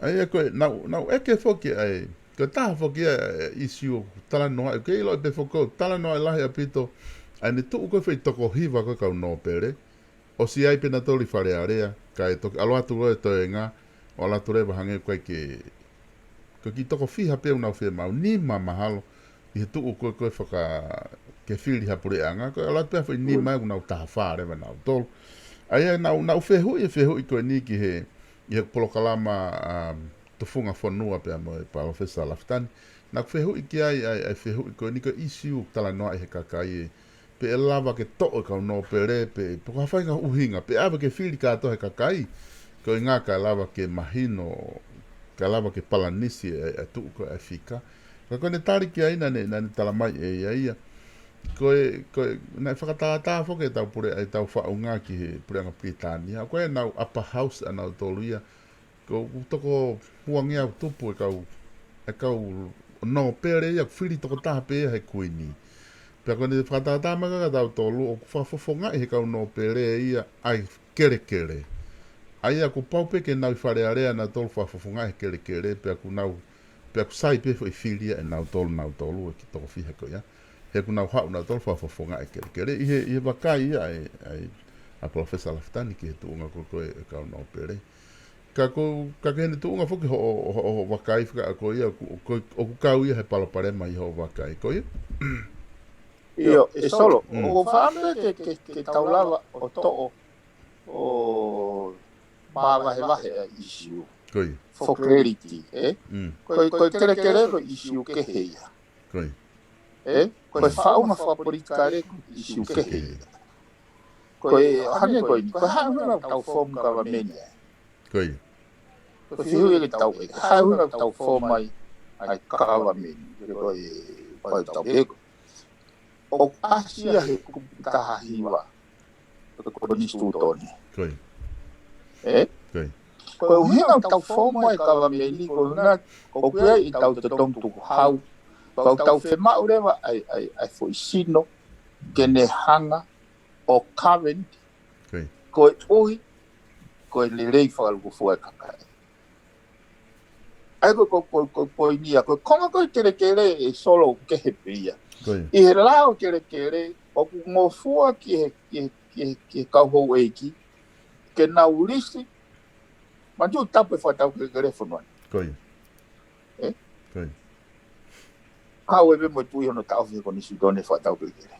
ʻA ia ko e, naʻa, naʻa ku ʻeke foki ai, ko e taha foki ʻa e ʻisiū ʻoku talanoa, ʻoku ke ʻilo pē foki ʻoku talanoa lahi ʻaupito, ʻa ʻene tuʻu ko e foʻi toko hiva ko e kau nōpele, ʻosi ʻi ai pē nautolu ʻi Fale Alea, kae toki ʻalu atu ko e toenga, ʻo ʻalu atu leva hangē ko e ke, ko e kiʻi toko fiha pē ʻoku nau fiemaʻu, nima mahalo, ʻi he tuʻu ko e, ko e faka-, ke fili ha puleʻanga, ko e ʻalu atu pē ha foʻi nima ʻoku nau taha fā leva nautolu. ʻA ia naʻa ku, naʻa ku fehuʻi, fehuʻi ko eni ki he, ʻi he polokalama, um, Tufunga Fonua pea mo e Palōfesa Lafitani. Naʻa ku fehuʻi ki ai, ʻa e, ʻa e fehuʻi ko eni ko e ʻisiū talanoa ʻi he kakai ē. Pe ʻe lava ke toʻo e kau nōpele, pe, pe ko ha faʻahinga ʻuhinga, pe ʻave ke fili kātoa he kakai, ko e ʻuhinga kae lava ke mahino, kae lava ke palanisi e, e tuʻu ko e fika. Ka ko ʻene tali ki ai naʻa ne, naʻa ne tala mai ʻe ia ia. Ko e, ko e, naʻe fakatātā foki ʻetau pule, ʻetau faʻunga ki he puleʻanga Pilitānia. Ko e nau upper house ʻanautolu ia, ko e toko uangeau tupu e kau, e kau nōpele ia, fili toko taha pē ia he kuini. Pea ko ʻene fakatātā mai kia tautolu, ʻoku fakafofongaʻi he kau nōpele ia ʻa e kelekele. ʻA ia kuo pau pē ke nau ʻi Fale Alea nautolu fakafofongaʻi he kelekele, pea kuo nau, pea kuo sai pē foʻi fili ia ʻe nautolu, nautolu, e kiʻi toko fiha ko ia. He kuo nau haʻu nautolu fakafofongaʻi e kelekele. ʻI he, ʻi he vakai ia ʻa e, ʻa e, ʻa Palōfesa Lafitani ki he tuʻunga ko e, ko e kau nōpele. Ka ko, ka ko ʻene tuʻunga foki hoʻo, hoʻo, hoʻo vakai fika ko ia, ʻoku, ʻoku, ʻoku kau ia he palopalema ʻi hoʻo vakai. Ko ia? ʻIo, ʻe Solo, ʻoku ou fakaʻamu ke, ke, ke tau lava ʻo toʻo, ʻo māvahevahe ʻa e ʻisiū. Ko ia. For clarity, ē? Ko e, ko e kelekele ko e ʻisiū kehe ia. Ko ia. Ē? Ko e faʻunga fakapolitikale ko e ʻisiū kehe ia. Ko e hangē ko eni, ko e hā e ʻuhinga ʻoku tau form government ai. Ko ia. Ko e fehuʻi ia ke tau ʻeke, hā e ʻuhinga ʻoku tau form ai ʻa e government, pe ko e, ko e tau ʻeke. ʻOku ʻasi ia he kupu taha hiva ʻo e konisitūtone. Ko ia. Ē? Ko ia. Ko e ʻuhinga ʻoku tau form ai e government ko e ʻuhinga ʻoku ʻi ai ʻetau totongi tukuhau. Pea ʻoku tau fiemaʻu leva ʻa e, ʻa e, ʻa e foʻi sino ke ne hanga ʻo govern, ko ia, koeʻuhi ko e lelei fakalūkufua e kakai. ʻA ia ko, ko, ko, ko e poini ia, ko e konga ko e kelekele ʻe Solo ʻoku kehe pē ia. Ko ia. ʻI he lao kelekele, ʻoku ngofua ki he, ki he, ki he, ki he kau houʻeiki, ke nau lisi, manatu tapu e fakatau kelekele fonua ni. Ko ia. Ē? Ko ia. Kau e pē mo e tuʻi hono taʻofi he konisitūtone fakatau kelekele.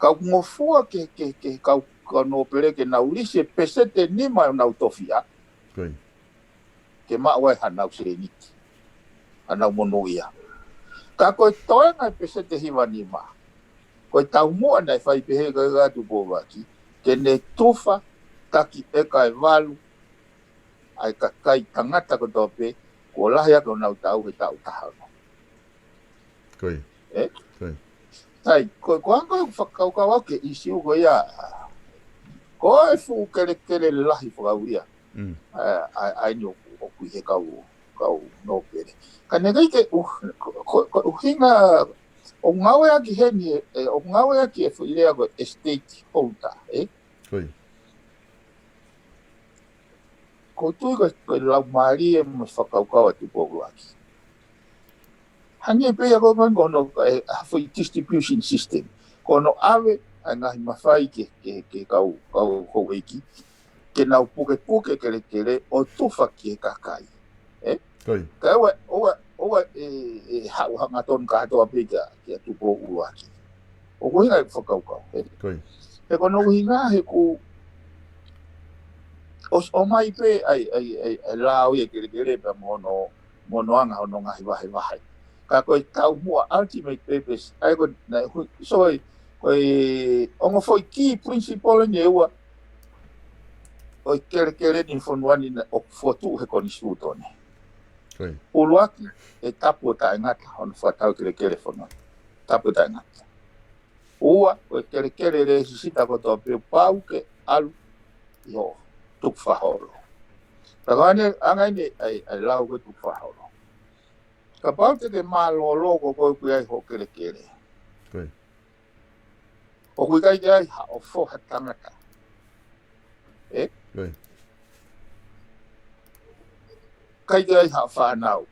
Ka ʻoku ngofua ke, ke, ke kau, kau nōpele ke nau lisi e peseti ʻe nima ʻo ʻenau tofiʻa. Ko ia. Ke maʻu ai hanau sēniti, hanau monūʻia. Ka ko e toenga e peseti ʻe hiva nima, ko e taumuʻa naʻe fai pehē ko e ʻa Tupoaki, ke ne tufa taki ʻeka ʻe valu ʻa e kakai tangata kotoa pē, kuo lahi ʻaki honau taʻu he taʻu taha ono. Ko ia. Ē? Ko ia. Sai, ko, ko e anga ʻeku fakakaukau au ki he ʻīsiu ko ia. Ko e fuʻu kelekele lahi fakau ia. Mm. ʻA, ʻa, ʻa eni ʻoku, ʻoku ʻi he kau, kau nōpele. Ka naʻe ʻikai ke u, ko, ko, ko e ʻuhinga, ʻoku ngāueʻaki heni, ē, ʻoku ngāueʻaki e foʻi lea ko e stakeholder, ē? Ko ia. ʻOku ou tui ko e, ko e laumālie mo e fakakaukau ʻa Tupou ʻUluaki. Hangē pē ia ko e, ko hono, ē, ha foʻi distribution system. Ko hono ʻave ʻa e ngaahi mafai ki he, ki he, ki he kau, kau houʻeiki. Ke nau pukepuke kelekele ʻo tufa ki he kakai. Ē? Ko ia. Ka ʻoua, ʻoua, ʻoua ʻe, ʻe haʻu hangatonu kātoa pē kia, kia Tupou ʻUluaki. ʻOku ʻuhinga ʻeku fakakaukau, ē? Ko ia. He ko hono ʻuhinga he ʻoku ʻosi ʻomai pē ʻa e, ʻa e, ʻa e, ʻa e lao ia kelekele pea mo hono, mo hono anga hono ngaahi vahevahe. Ka ko e taumuʻa ultimate purpose, ʻa ia ko e naʻe hui, so, ko e ongo foʻi key principle eni ʻe ua ʻo e kelekele ni fonua ni naʻe ʻoku fokotuʻu he konisitūtone. Ko ia. ʻUluaki, ʻe tapu ʻo taʻengata hono fakatau kelekele fonua. Tapu ʻo taʻengata. Ua, ko e kelekele lēsisita kotoa pē pau ke ʻalu ʻi hoʻo tukufakaholo. Ka ko ʻene anga eni ʻa e, ʻa e lau ko e tukufakaholo. Kapau te ke mālōlō ko koe ʻoku ʻi ai hoʻo kelekele. Ko ia. ʻOku ʻikai ke ʻi ai haʻo foha tangata. Ē? Ko ia. ʻIkai ke ʻi ai haʻo fānau.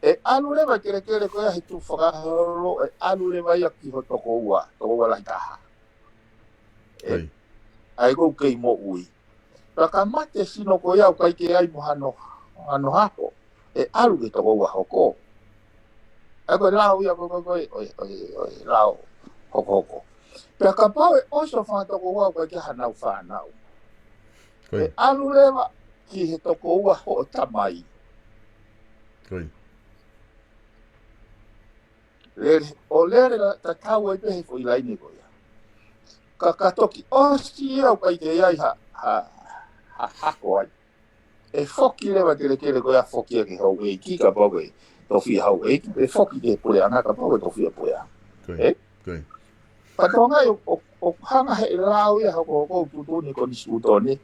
ʻE ʻalu leva e kelekele ko ia he tukufakaholo, ʻe ʻalu leva ia ki ho tokoua, tokoua lahi taha. Ē? Ko ia. ʻA ia ʻoku kei moʻui. Pea ka mate e sino ko ia ʻoku ʻikai ke ʻi ai mo hano, hano hako, ʻe ʻalu ki he tokoua hoko. ʻA ia ko e lao ia ko e, ko e, ko e, ko e, ko e lao hokohoko. Pea kapau ʻe ʻosi hoʻo fanga tokoua ʻoku ʻikai ke ʻi ai hanau fānau. Ko ia. ʻE ʻalu leva ki he tokoua hoʻo tamai. Ko ia. Lele, ʻo lele la, tatau ai pē he foʻi laine ko ia. Ka, ka toki ʻosi ia ʻoku ʻikai ke ʻi ai ha, ha, ha hako ai. ʻE foki leva e kelekele ko ia foki ia ki he houʻeiki kapau ko e tofiʻa houʻeiki, ʻe foki ki he puleʻanga kapau ko e tofiʻa puleʻanga. Ko ia. Ē? Ko ia. Pea toki ngali ʻo, ʻo, ʻo hanga he lao ia hokohoko ʻoku tuʻutuʻuni he konisitūtone.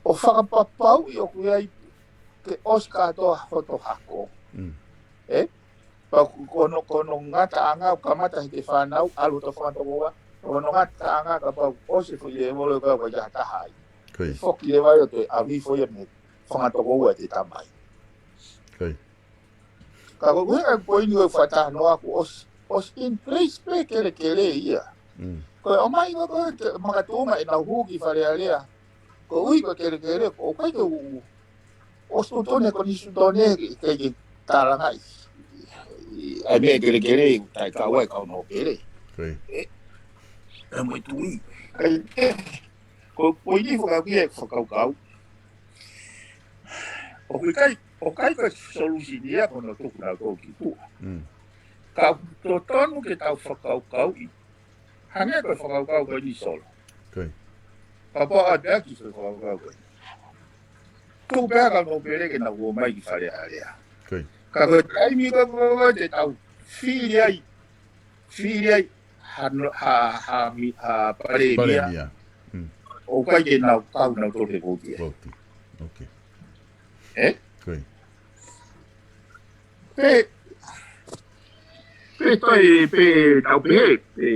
ʻO fakapapauʻi ʻoku ʻi ai ke ʻosi kātoa hoto hako. Mm. Ē? Pea ko hono, ko hono ngataʻanga ʻoku kamata he ke fānau, ʻalu hoto fanga tokoua, ko hono ngataʻanga kapau ʻosi e foʻi lēvolo ʻoku ʻikai ha taha ai. Ko ia. ʻE foki leva ia ʻo toe ʻalu hifo ia mei he fanga tokoua ʻa e tamai. Ko ia. Ka ko e ʻuhinga e poini ʻoku ou fakatalanoa ʻoku ʻosi, ʻosi in place pē kelekele ia. Mm. Ko e ʻomai ko e, ko e ke makatuʻunga ʻenau hū ki Fale Alea. Koeʻuhi ko e kelekele, ʻoku ʻikai ke u, ʻosi tuʻutuʻuni he konisitūtone ke, ke, ke tālangaʻi. ʻA e meʻa kelekele, taʻe kau ai kau nōpele. Ko ia. Ē, ʻa e moʻui tuʻi. ʻA ia, ko, ko e poini fakau ki he fakakaukau. ʻOku ʻikai, ʻoku ʻikai ko e solution ia ko hono tuku nautolu ki tuʻa. Mm. Ka totonu ke tau fakakaukauʻi. Hangē ko e fakakaukau ko eni Solo. Ko ia. Kapau ʻe ʻai pē ki he fakakaukau ko eni. Tuku pē ha kau nōpele ke nau ō mai ki Fale Alea. Ko ia. Ka ko e taimi ko ē ko ē te tau fili ai. Fili ai. Ha no-, ha, ha, mi-, ha palēmia. Palēmia. Mm. ʻOku ʻikai ke nau kau nautolu he vouti. Vouti. Ok. Ē? Ko ia. Pē, pē toe, pē tau pehē, pē,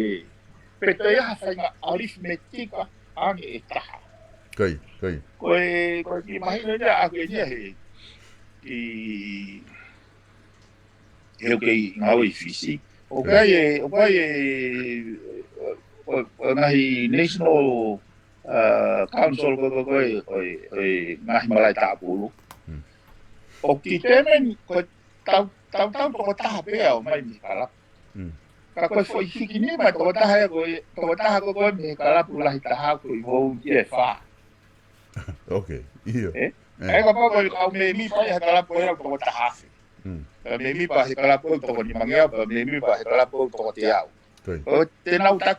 pē toe ʻi ai ha faʻahinga arithmetic ange ʻe taha. Ko ia, ko ia. Ko e, ko e kiʻi mahino ia ʻaku eni ia he, ʻi, he ʻoku kei ngāue ʻi Fisi. ʻOku ʻi ai e, ʻoku ʻi ai e, ʻo, ʻo ngaahi national, uh, council ko, ko, ko, ʻo, ʻo, ʻo ngaahi malaʻe tāpulu. Hmm. ʻOku determine ko e tau, tau, tau toko taha pē ʻa ē ʻoku ō mai mei he kalapu. Hmm. Ka ko e foʻi hiki nima e toko taha ia ko e, toko taha ko, ko ē mei he kalapu lahi taha ko e ʻi vouti ʻe fā. Ok, ʻio. Ē? Ē. ʻA ia kapau ko e kau mēmipa ia he kalapu ia ʻoku toko taha afe. Mm. Pea mēmipa he kalapu ʻoku toko nimangeau, pea mēmipa he kalapu ʻoku toko teau. Ko ia. ʻO te nau ta-,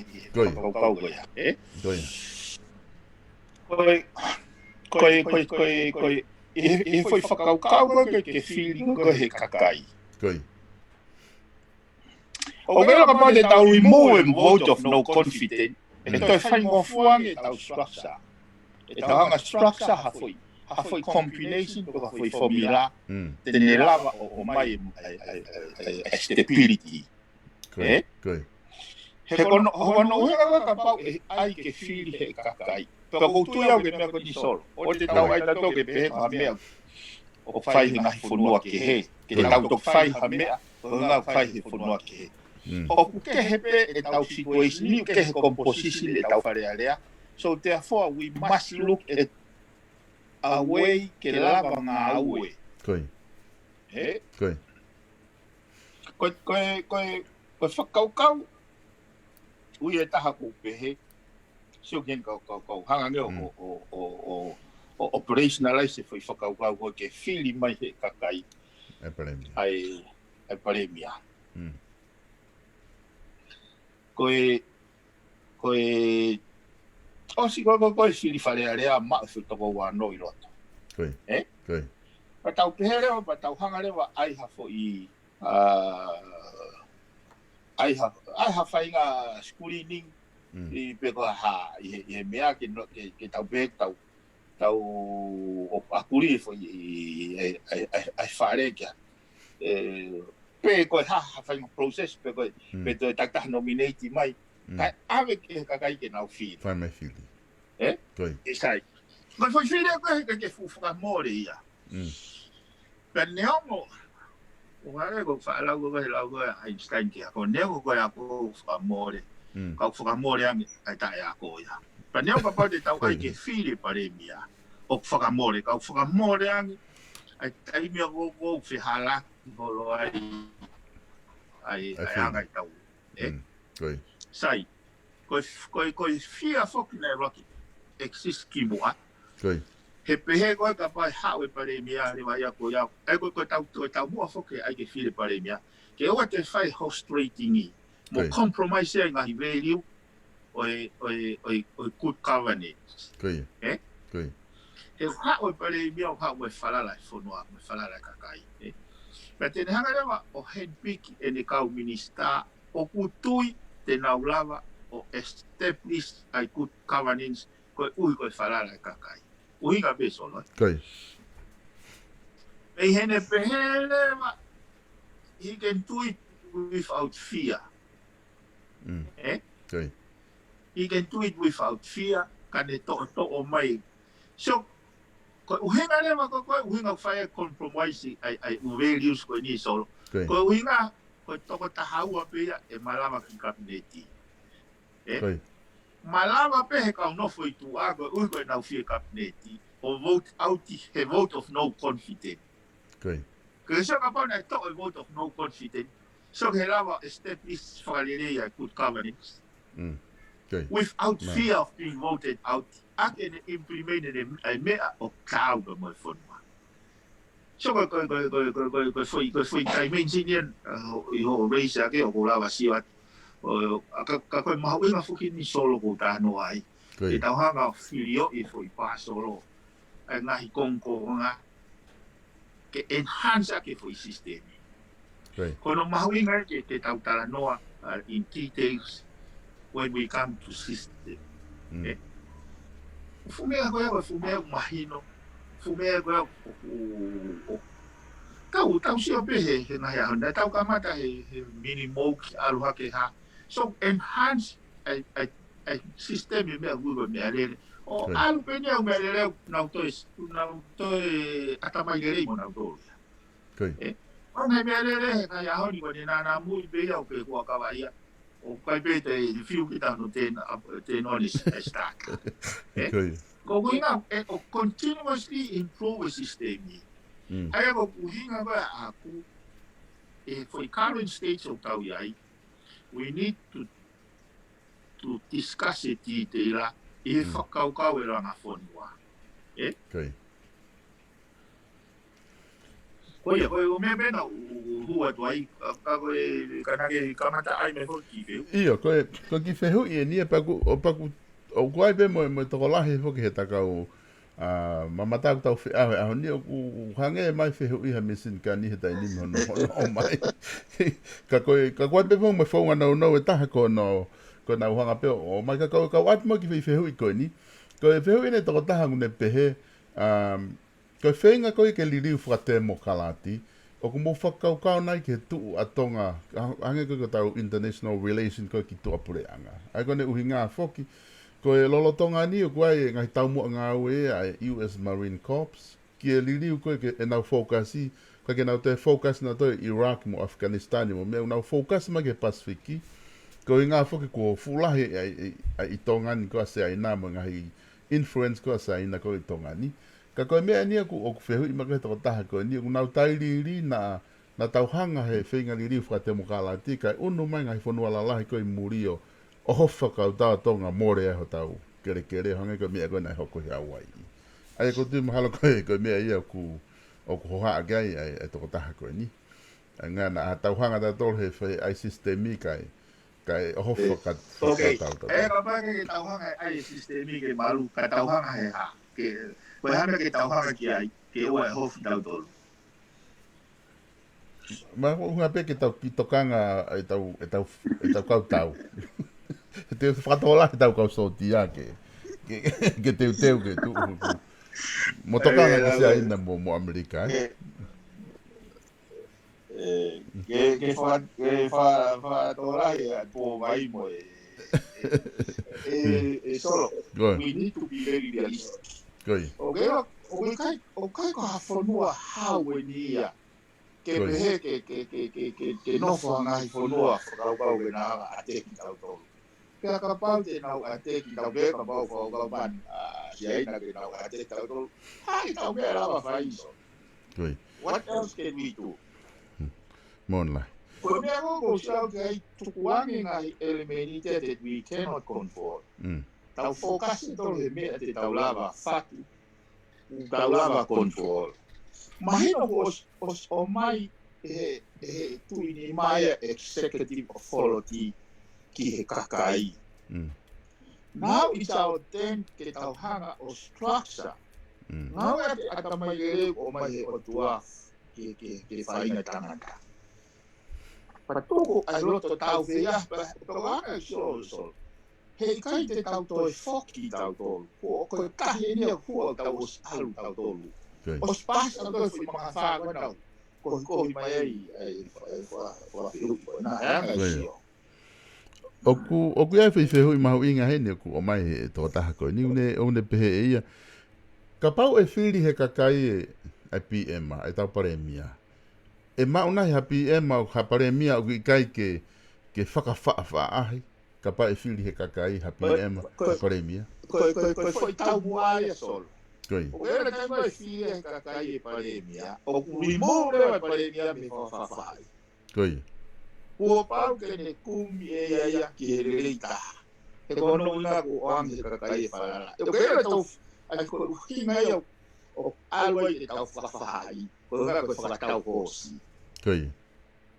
ʻi he fakakaukau ko ia, ē? Ko e, ko e, ko e, ko e, ʻi he, ʻi he foʻi fakakaukau ko ē ke, ke fili ko ē he kakai. ʻOku ʻikai ke lava kapau te tau remove e vote of no confidence, ʻe toe faingofua ange ʻetau structure. ʻE tau hanga structure ha foʻi, ha foʻi combination pe ko ha foʻi formula te ne lava ʻo, ʻomai e, e, e, e, e stability. Ē? He ko hono, hono ʻuhinga ko ē kapau ʻe ʻai ke fili he kakai. Pea ʻoku ou tui au ki he meʻa ko eni Solo. ʻOua te tau ʻai tautolu ke pehē ko ha meʻa ʻoku fai he ngaahi fonua kehe. Ke tau toki fai ha meʻa ko e ʻuhinga ʻoku fai he fonua kehe. ʻOku kehe pē ʻetau situation, ʻoku kehe composition ʻetau Fale Alea. So therefore we must look at a way ke lava ngāue. Ē? Ko e, ko e, ko e, ko e fakakaukau, ui e taha ʻoku ou pehē, sio ki he kau, kau, kau hanga ange ʻo, ʻo, ʻo, ʻo, ʻo, ʻo operationalize e foʻi fakakaukau ko ē ke fili mai he kakai ʻa e Palēmia. ʻA e, ʻa e Palēmia. Ko e, ko e, ʻosi ko ē, ko e, ko e fili Fale Alea maʻu e foʻi toko uanoa ʻi loto. Ē? Pea tau pehē leva, pea tau hanga leva ʻai ha foʻi, ʻa, ʻai ha, ʻai ha faʻahinga screening ʻi pe ko ha, ʻi he, ʻi he meʻa ke no, ke, ke tau pehē, tau, tau ʻo akuli foʻi, ʻi, ʻi, ʻi, ʻi, ʻi fale kia. Ē, pe ko e hā, ha faʻahinga process, pe ko e, pe toe takitaha nominate mai. Kae ʻave ki he kakai ke nau fili. Fai mai fili. Ē? Sai. Ko e foʻi fili ko ē ke, ke fuʻu fakamole ia. Pea neongo, ʻo hangē ko e faʻa lau ko ē, lau ko ē ʻa Einstein ki he ako, neongo ko e ako ʻoku fakamole, ka ʻoku fakamole ange ʻa e taʻeako ia. Pea neongo kapau te tau ʻai ke fili e Palēmia, ʻoku fakamole, ka ʻoku fakamole ange ʻa e taimi ʻoku, ʻoku fehalaki holo ai ʻa e, ʻa e anga ʻetau, ē? Sai. Ko e, ko e, ko e fear foki naʻe laki exist kimuʻa. He pehē ko ē kapau ʻe haʻu e Palēmia leva ia ko ia. ʻE ko e, ko e tau, ko e taumuʻa foki ʻai ke fili e Palēmia, ke ʻoua te fai e frustrating ʻi mo compromise ai ngaahi value ʻo e, ʻo e, ʻo e, ʻo e good governance. Ē? He haʻu e Palēmia ʻo haʻu mo e falala e fonua, mo e falala e kakai. Ē? Pea te ne hanga leva ʻo handpick ʻene kau minisitā ʻoku tui te nau lava ʻo establish ʻa e good governance koeʻuhi ko e falala ʻa e kakai. ʻUhinga pē Solo. Ko ia. Pea ʻi heʻene pehē leva, he can do it without fear. Mm. Eh? Ko ia. He can do it without fear, ka ne toʻotoʻo mai. So, ko e ʻuhinga leva ko, ko e ʻuhinga ʻoku fai ai e compromise ʻa e, ʻa e ʻū values ko eni Solo. Ko ia. Ko e ʻuhinga, ko e toko taha ua pē ia ʻe malava ki he kapineti. Eh? Ko ia. Malava pē he kau nofo ʻi tuʻa koeʻuhi ko ʻenau fie kapineti ʻo vote out he vote of no confidence. Ko ia. Ko e sio kapau naʻe toʻo e vote of no confidence, so ke lava establish fakalelei ʻa e good governance. Mm. Ko ia. Without fear of being voted out, ʻa ē ke ne implement ʻene, ʻa e meʻa ʻoku taau pea mo e fonua. So ko e, ko e, ko e foʻi, ko e foʻi dimension ia, uh, ʻi hoʻo raise ʻaki ʻoku ou lava sio atu. ʻO, ʻa ka, ka ko e mahuʻinga foki eni Solo ʻoku ou talanoa ai. Ko ia. Ke tau hanga ʻo filioʻi e foʻi pā Solo, ʻa e ngaahi kongokonga ke enhance ʻaki e foʻi system. Ko ia. Ko hono mahuʻinga ke, ke tau talanoa, uh, in details when we come to system. Mm. Eh? Fuʻu meʻa ko ia, ko e fuʻu meʻa ʻoku mahino. Fuʻu meʻa ko ia ʻoku, ʻoku, ʻoku, tau, tau sio pē he, he ngaahi ʻaho ni. Naʻa tau kamata he, he minimum wage ʻalu hake hā. So enhance ʻa e, ʻa e, ʻa e system ʻi he meʻa ʻoku ui ko e meʻalele. ʻO Ko ia. ʻAlu pē eni ʻa e meʻalele, nau toe, nau toe ʻatamai lelei mo nautolu ia. Ko ia. Eh? ʻO ngaahi meʻalele he ngaahi ʻaho ni ko eni naʻa na mui pē ia ʻo ke kua kava ia. ʻOku ʻikai pē te fiu kita no ten, uh, ten on is, is that. Eh? Ko ia. Ko e ʻuhinga, eh, ʻo continuously improve e system ni. Mm. ʻA ia ko e ʻuhinga ko ia ʻaku, e foʻi current stage ʻoku tau ʻi ai, we need to, to discuss it ʻi te ila, ʻi he Mm. fakakaukau e langa fonua. Eh? Ko ia. Ko ia, ko e ʻū meʻa pē naʻa ku, ku, ku hū atu ai, ka, ka ko e, ka naʻa ke kamata ai mei he foʻi kiʻi fehuʻi. ʻIo, ko e, ko e kiʻi fehuʻi eni ia pea ʻoku, ʻo pea ʻoku, ʻoku ʻi ai pē mo, mo e tokolahi foki he takau, ʻa, mamata ʻoku tau feʻao he ʻaho ni ʻoku, ʻoku hangē mai fehuʻi ha misinikani he taimi ni mo hono, hono ʻomai. Ka ko e, ka ʻoku ʻi ai pē foki mo e founga nounou ʻe taha ko hono, ko ʻenau hanga pē ʻo ʻomai ka kau, kau ʻoatu mo e kiʻi fehuʻi ko eni. Ko e fehuʻi eni ʻa e tokotaha ʻoku ne pehē, um, ko e feinga ko ia ke liliu fakatemokalati, ʻoku mou fakakaukau nai ki he tuʻu ʻa Tonga, ʻa, hangē ko e ko ʻetau international relation ko ia ki tuʻapuleʻanga. ʻA ia ko ʻene ʻuhinga foki, ko e lolotonga ni ʻoku ʻi ai e ngaahi taumuʻa ngāue ʻa e U S Marine Corps, ki he liliu ko ia ke ʻenau focus, ka ke nau toe focus nautolu ʻi Iraq mo Afghanistan mo meʻa ʻoku nau focus mai ki he Pacific, ko e ʻuhinga foki kuo fuʻu lahi ʻa, ʻa, ʻa e ʻi Tonga ni ko ē ʻa Siaina mo e ngaahi influence ko ē ʻa Siaina ko ē ʻi Tonga ni. Ka ko e meʻa eni ʻoku, ʻoku fehuʻi mai ko ē he tokotaha ko eni, ʻoku nau tailiili naʻa, naʻa tau hanga he feinga liliu fakatemokalati, kae ʻunu mai ngaahi fonua lalahi ko ē ʻi muli ʻo, ʻo hoko fakakautau ʻa Tonga mole ai hotau kelekele, hangē ko e meʻa ko ē naʻe hoko ʻi Hauaiʻi. ʻA ia ʻoku ou tui mahalo ko e, ko e meʻa ia ʻoku, ʻoku hohaʻa ki ai, ʻa e, ʻa e tokotaha ko eni. ʻA ia naʻa tau hanga tautolu he fai ʻa e system ni kae, kae ʻoho E, faka-, okay. fakakautau tautolu. E, kapau ke tau hanga ʻa e system ni ke malu, ka tau hanga he hā. Ke, ko e hā e meʻa ke tau hanga ki ai, ke ʻoua ʻe hofi tautolu. Ma, ʻuhinga pē ke tau kiʻi tokanga ʻetau, ʻetau, ʻetau kau tau. He te fakatōlahi ʻetau kau sōtia ke, ke, ke teuteu ke tuʻu. Mo tokanga E, ki e, Siaina mo, mo ʻAmelika, eh? e, E, ke, ke fa-, ke fa-, fakatōlahi ʻa e pō vai mo e, e, e, e Solo. Ko ia. We need to be very realistic. Ko ia. ʻOku ʻikai, ʻoku ʻikai, ʻoku ʻikai ko ha fonua hau eni ia. Ke Ko ia. pehē ke, ke, ke, ke, ke, ke nofo ha ngaahi fonua fakakaukau ke na ʻateki tautolu. Pea kapau te nau ʻateki tau pē kapau ko, ko pan, a, Siaina ke nau ʻateki tautolu. Hai tau pē lava fai Solo. Ko ia. What else can we do? Hmm. Mo e lahi. Ko e meʻa ko ē ʻoku ou sio ki ai tukuange ngaahi ʻelemēniti that we cannot control. Mm. Tau focus tautolu he meʻa te tau lava fatu. Tau lava control. Mahino kuo ʻos-, ʻos-, ʻomai he, he tuʻi ni mai ʻa e executive authority ki he kakai. Mm. Now it's our turn ke tau hanga ʻo structure. Mm. Ngāue ʻa e ʻatamai lelei ʻoku ʻomai he ʻOtua. ke, ke, ke faʻahinga tangata. Pea tuku ai loto tau fea, pea, pea ʻoku ʻalu ʻa Solo, Solo. He ʻikai te tau toe foki tautolu. Ko, ko e tahi eni ʻoku ʻosi ʻalu tautolu. ʻOsi pasi tautolu e foʻi mangafā ko ena. Ko, ko mai ai, ai, fa, fa, fa, fiu, ko ena, ʻe anga Sio. ʻOku, ʻoku ʻi ai e foʻi fehuʻi mahuʻinga heni ʻoku ʻomai he tokotaha ko eni, ʻoku ne, ʻoku ne pehē ʻe ia. Kapau ʻe fili he kakai e, e P M, e tau palēmia. ʻE maʻu nai ha P M ʻo ha palēmia ʻoku ʻikai ke, ke fakafaʻafaʻahi, kapau ʻe fili he kakai ha P M, ko, ha palēmia. Ko, ko, ko e foʻi taumuʻa ia Solo. Ko ia. ʻOku ʻi ai e taimi ʻe fili he kakai e palēmia, ʻoku remove leva e palēmia mei he fakafaʻafaʻahi. Ko ia. Kuo pau ke ne kumi ʻe ia ia ki he lelei taha. He ko hono ʻuhinga ʻoku ʻoange he kakai e falala. ʻOku ʻi ai e tau, ʻa ia ko e ʻuhinga ia ʻoku ʻalu ai e tau fakafaʻahi. Ko e ʻuhinga ko e fakatau hoosi. Ko ia.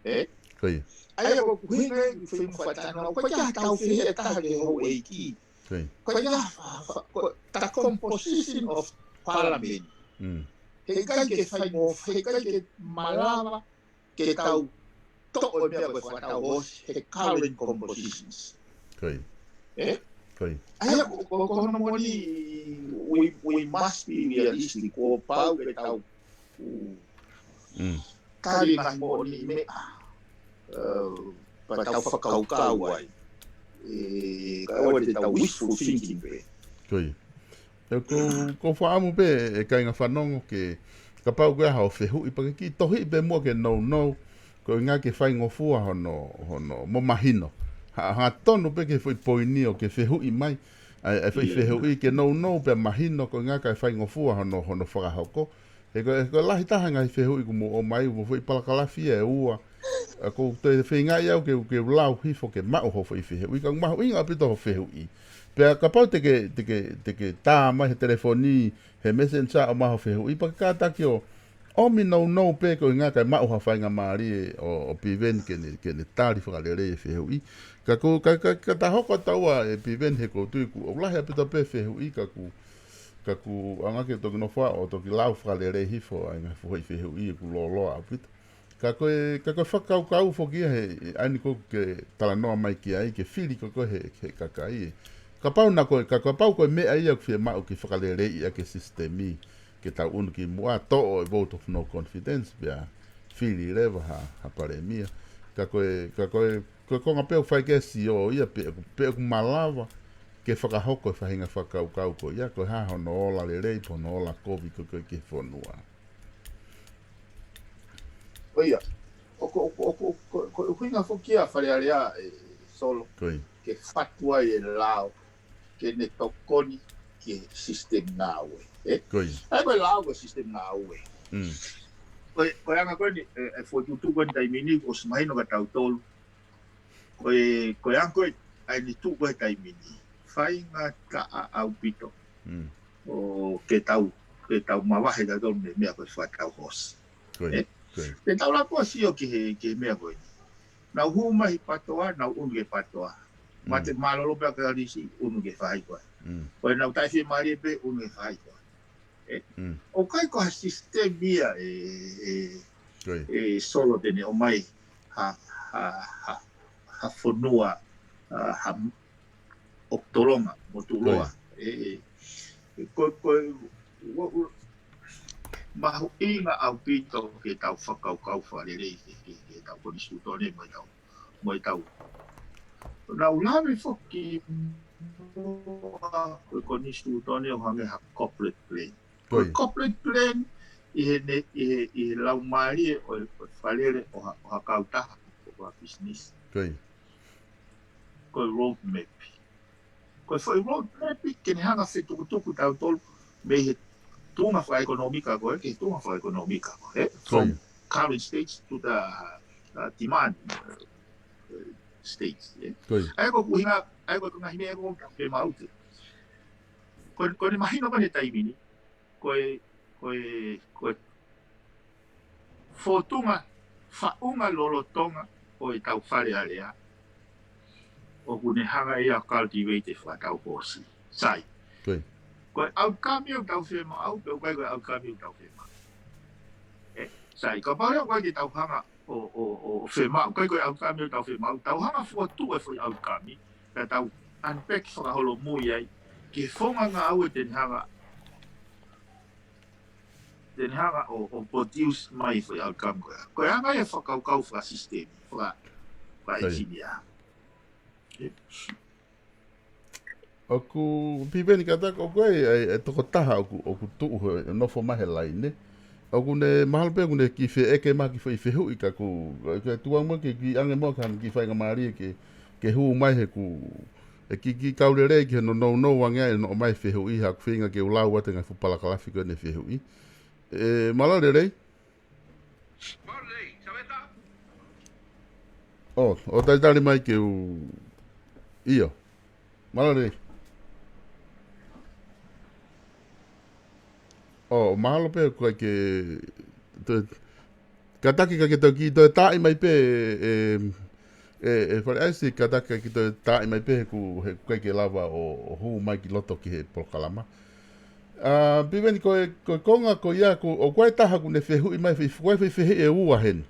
Ē? Ko ia. ʻA ia ko e ʻuhinga e fai mo faʻa talanoa, ko ia tau fie he taha ke houʻeiki. Ko ia. Ko ia fa, fa, ko e composition of parliament. Mm. He ʻikai ke fai mo, he ʻikai ke malava ke tau toʻo e meʻa ko e fakatau hoosi, he current compositions. Ko ia. Ē? Ko ia. ʻA ia ko, ko, ko hono moʻoni, we, we must be realistic, kuo pau ke tau, mm, tali ngaahi moʻoniʻi meʻa, ē, pea tau fakakaukau ai. Ē, kae ʻoua te tau wishful thinking pē. Ko ia. ʻOku, ʻoku ou fakaʻamu pē ʻe kāinga fanongo ke kapau ko e hā hoʻo fehuʻi pea ke kiʻi tohiʻi pē muʻa ke nounou, ko e ʻuhinga ke faingofua hono, hono, mo mahino. Ha, hangatonu pē ki he foʻi poini ʻoku ke fehuʻi mai, ʻa e, ʻa e foʻi fehuʻi ke nounou pea mahino, ko e ʻuhinga kae faingofua hono, hono fakahoko. He ko e, he ko e lahi taha e ngaahi fehuʻi kuo mou ʻomai, mo e foʻi palakalafi ʻe ua. ʻA ia ʻoku ou toe feingaʻi au ke, ke u lau hifo ke maʻu hoʻo foʻi fehuʻi, ka ʻoku mahuʻinga ʻaupito hoʻo fehuʻi. Pea kapau te ke, te ke, te ke tā mai he telefoni, he messenger ʻo maʻu hoʻo fehuʻi, pea ke kātaki ʻo ʻomi nounou pē ko e ʻuhinga kae maʻu ha faingamālie ʻo, ʻo Piveni ke ne, ke ne tali fakalelei e fehuʻi. Ka ʻoku, ka, ka, ka ta hoko atu ʻa e Piveni he ʻoku ou tui ʻoku, ʻoku lahi ʻaupito pē fehuʻi ka ʻoku, ka ʻoku ʻaonga ke toki nofo ʻo toki lau fakalelei hifo ʻa e ngaahi foʻi fehuʻi ʻoku lōloa ʻaupito. Ka ko e, ka ko e fakakaukau foki ia he, ʻa eni ʻoku ke talanoa mai ki ai, ke fili ko ē he, he kakai. Kapau naʻa ko e, ka kapau ko e meʻa ia ʻoku fiemaʻu ke fakaleleiʻi ʻaki e sisitemi, ke tau ʻunu ki muʻa, toʻo e vote of no confidence, pea fili leva ha, ha palēmia. Ka ko e, ka ko e, ko e konga pē ʻoku fai ki ai e Sio ia pe, pe ʻoku malava ke fakahoko e faʻahinga fakakaukau ko ia, ko e hā hono ola lelei, pe hono ola kovi ko ē ki he fonua. Ko ia, ʻoku, ʻoku, ʻoku, ʻoku, ʻoku ʻuhinga foki ia Fale Alea ē Solo, ke fatu ai e lao, ke ne tokoni ki he system ngāue. Ē? Ko ia. ʻA ia ko e lao ko e system ngāue. Mm. Ko e, ko e anga ko eni, e, e foʻi tuʻutuʻuni ko eni taimi ni, ʻosi mahino kia tautolu. Ko e, ko e anga ko ē, ʻa eni tuʻu ko ē taimi ni. Faingataʻa ʻaupito. Mm. ʻO ke tau, ke tau mavahe tautolu mei he meʻa ko e fakatau hoosi. Ko ia. Ē? Ko ia. Ke tau lava ʻo sio ki he, ki he meʻa ko eni. Nau hū mai PATOA, nau ʻunu ki he PATOA. Mm. Mate mālōlō pē ʻa Kalisi, ʻunu ki he faʻahikoa. Mm. Ko e nau taʻefiemālie pē, ʻunu ki he faʻahikoa. Ē? Mm. ʻOku ʻikai ko ha sisitemi ia ē, ē, Ko ia. ē Solo te ne ʻomai ha, ha, ha, ha fonua, ʻa, ha ʻoku tolonga, mo tuʻuloa. Ko ia. Ē, ē. Ko, ko, ua, ua, mahuʻinga ʻaupito ke tau fakakaukau fakalelei ki he, ki he, ki he tau konisitūtone mo e tau, mo e tau. Nau lave foki muʻa ko e konisitūtone ʻo hangē ha corporate plan. Ko ia. Ko e corporate plan ʻi he ne, ʻi he, ʻi he laumālie ʻo e, ʻo e fakalele ʻo ha, ʻo ha kautaha, ʻo ha business. Ko ia. Ko e roadmap. Ko e foʻi roadmap ke ne hanga ʻo fetukutuku tautolu mei he tuʻunga fakaʻekonōmika ko ē, ki he tuʻunga fakaʻekonōmika ko ē. From Ko ia. current states to the, uh, demand, uh, states, ē. Ko ia. ʻA ia ko e ʻuhinga, ʻa ia ko e ngaahi meʻa ko ē ʻoku tau fiemaʻu ke. Ko, ko ʻene mahino ko ē he taimi ni, ko e, ko e, ko e fōtunga, faʻunga lolotonga ʻo e tau Fale Alea, ʻoku ne hanga ia ʻo cultivate e fakatau hoosi. Sai. Ko ia. Ko e outcome ia ʻoku tau fiemaʻu, pe ʻoku ʻikai ko e outcome ia ʻoku tau fiemaʻu. Ē? Sai, kapau leva ʻoku ʻikai ke tau hanga ʻo, ʻo, ʻo femaʻu, ʻikai ko e ʻaukami ʻoku tau femaʻu, tau hanga fokotuʻu e foʻi ʻaukami, pea tau unpack fakaholomui ai, ke fonga ngāue te ne hanga, te ne hanga ʻo, ʻo produce mai e foʻi ʻaukami ko ia. Ko e anga ia e fakakaukau fakasisitemi, faka, fakaʻenisinia. ʻOku Piveni Kataka, ʻoku ʻi ai e, e tokotaha ʻoku, ʻoku tuʻu he, nofo mai he laine. ʻOku ne mahalo pē ʻoku ne kiʻi feʻeke mai ha kiʻi foʻi fehuʻi ka ʻoku, ke tuku muʻa ke kiʻi ʻange muʻa ki ha kiʻi faingamālie ke, ke hū mai he ʻoku, e kiʻi, kiʻi kau lelei ki he nounou ange ai ʻene ʻomai e fehuʻi, he ʻoku ou feinga ke u lau atu e ngaahi fuʻu palakalafi ko ʻene fehuʻi. ʻE, mālō e lelei. ʻO, ʻo talitali mai ke u, ʻio. Mālō e lelei. ʻO, mahalo pē ʻoku ʻikai ke, toe, kātaki ka ke toki toe taaʻi mai pē, ʻe, ʻe, ʻe Faleʻaisi, kātaki ka ke toe taaʻi mai pē he ʻoku, he ʻoku ʻikai ke lava ʻo, ʻo hū mai ki loto ki he polokalama. ʻA, Piveni, ko e, ko e konga ko ia, ko, ʻoku ʻi ai e taha ʻoku ne fehuʻi mai, fe, ko e fe, fehuʻi ʻe ua heni.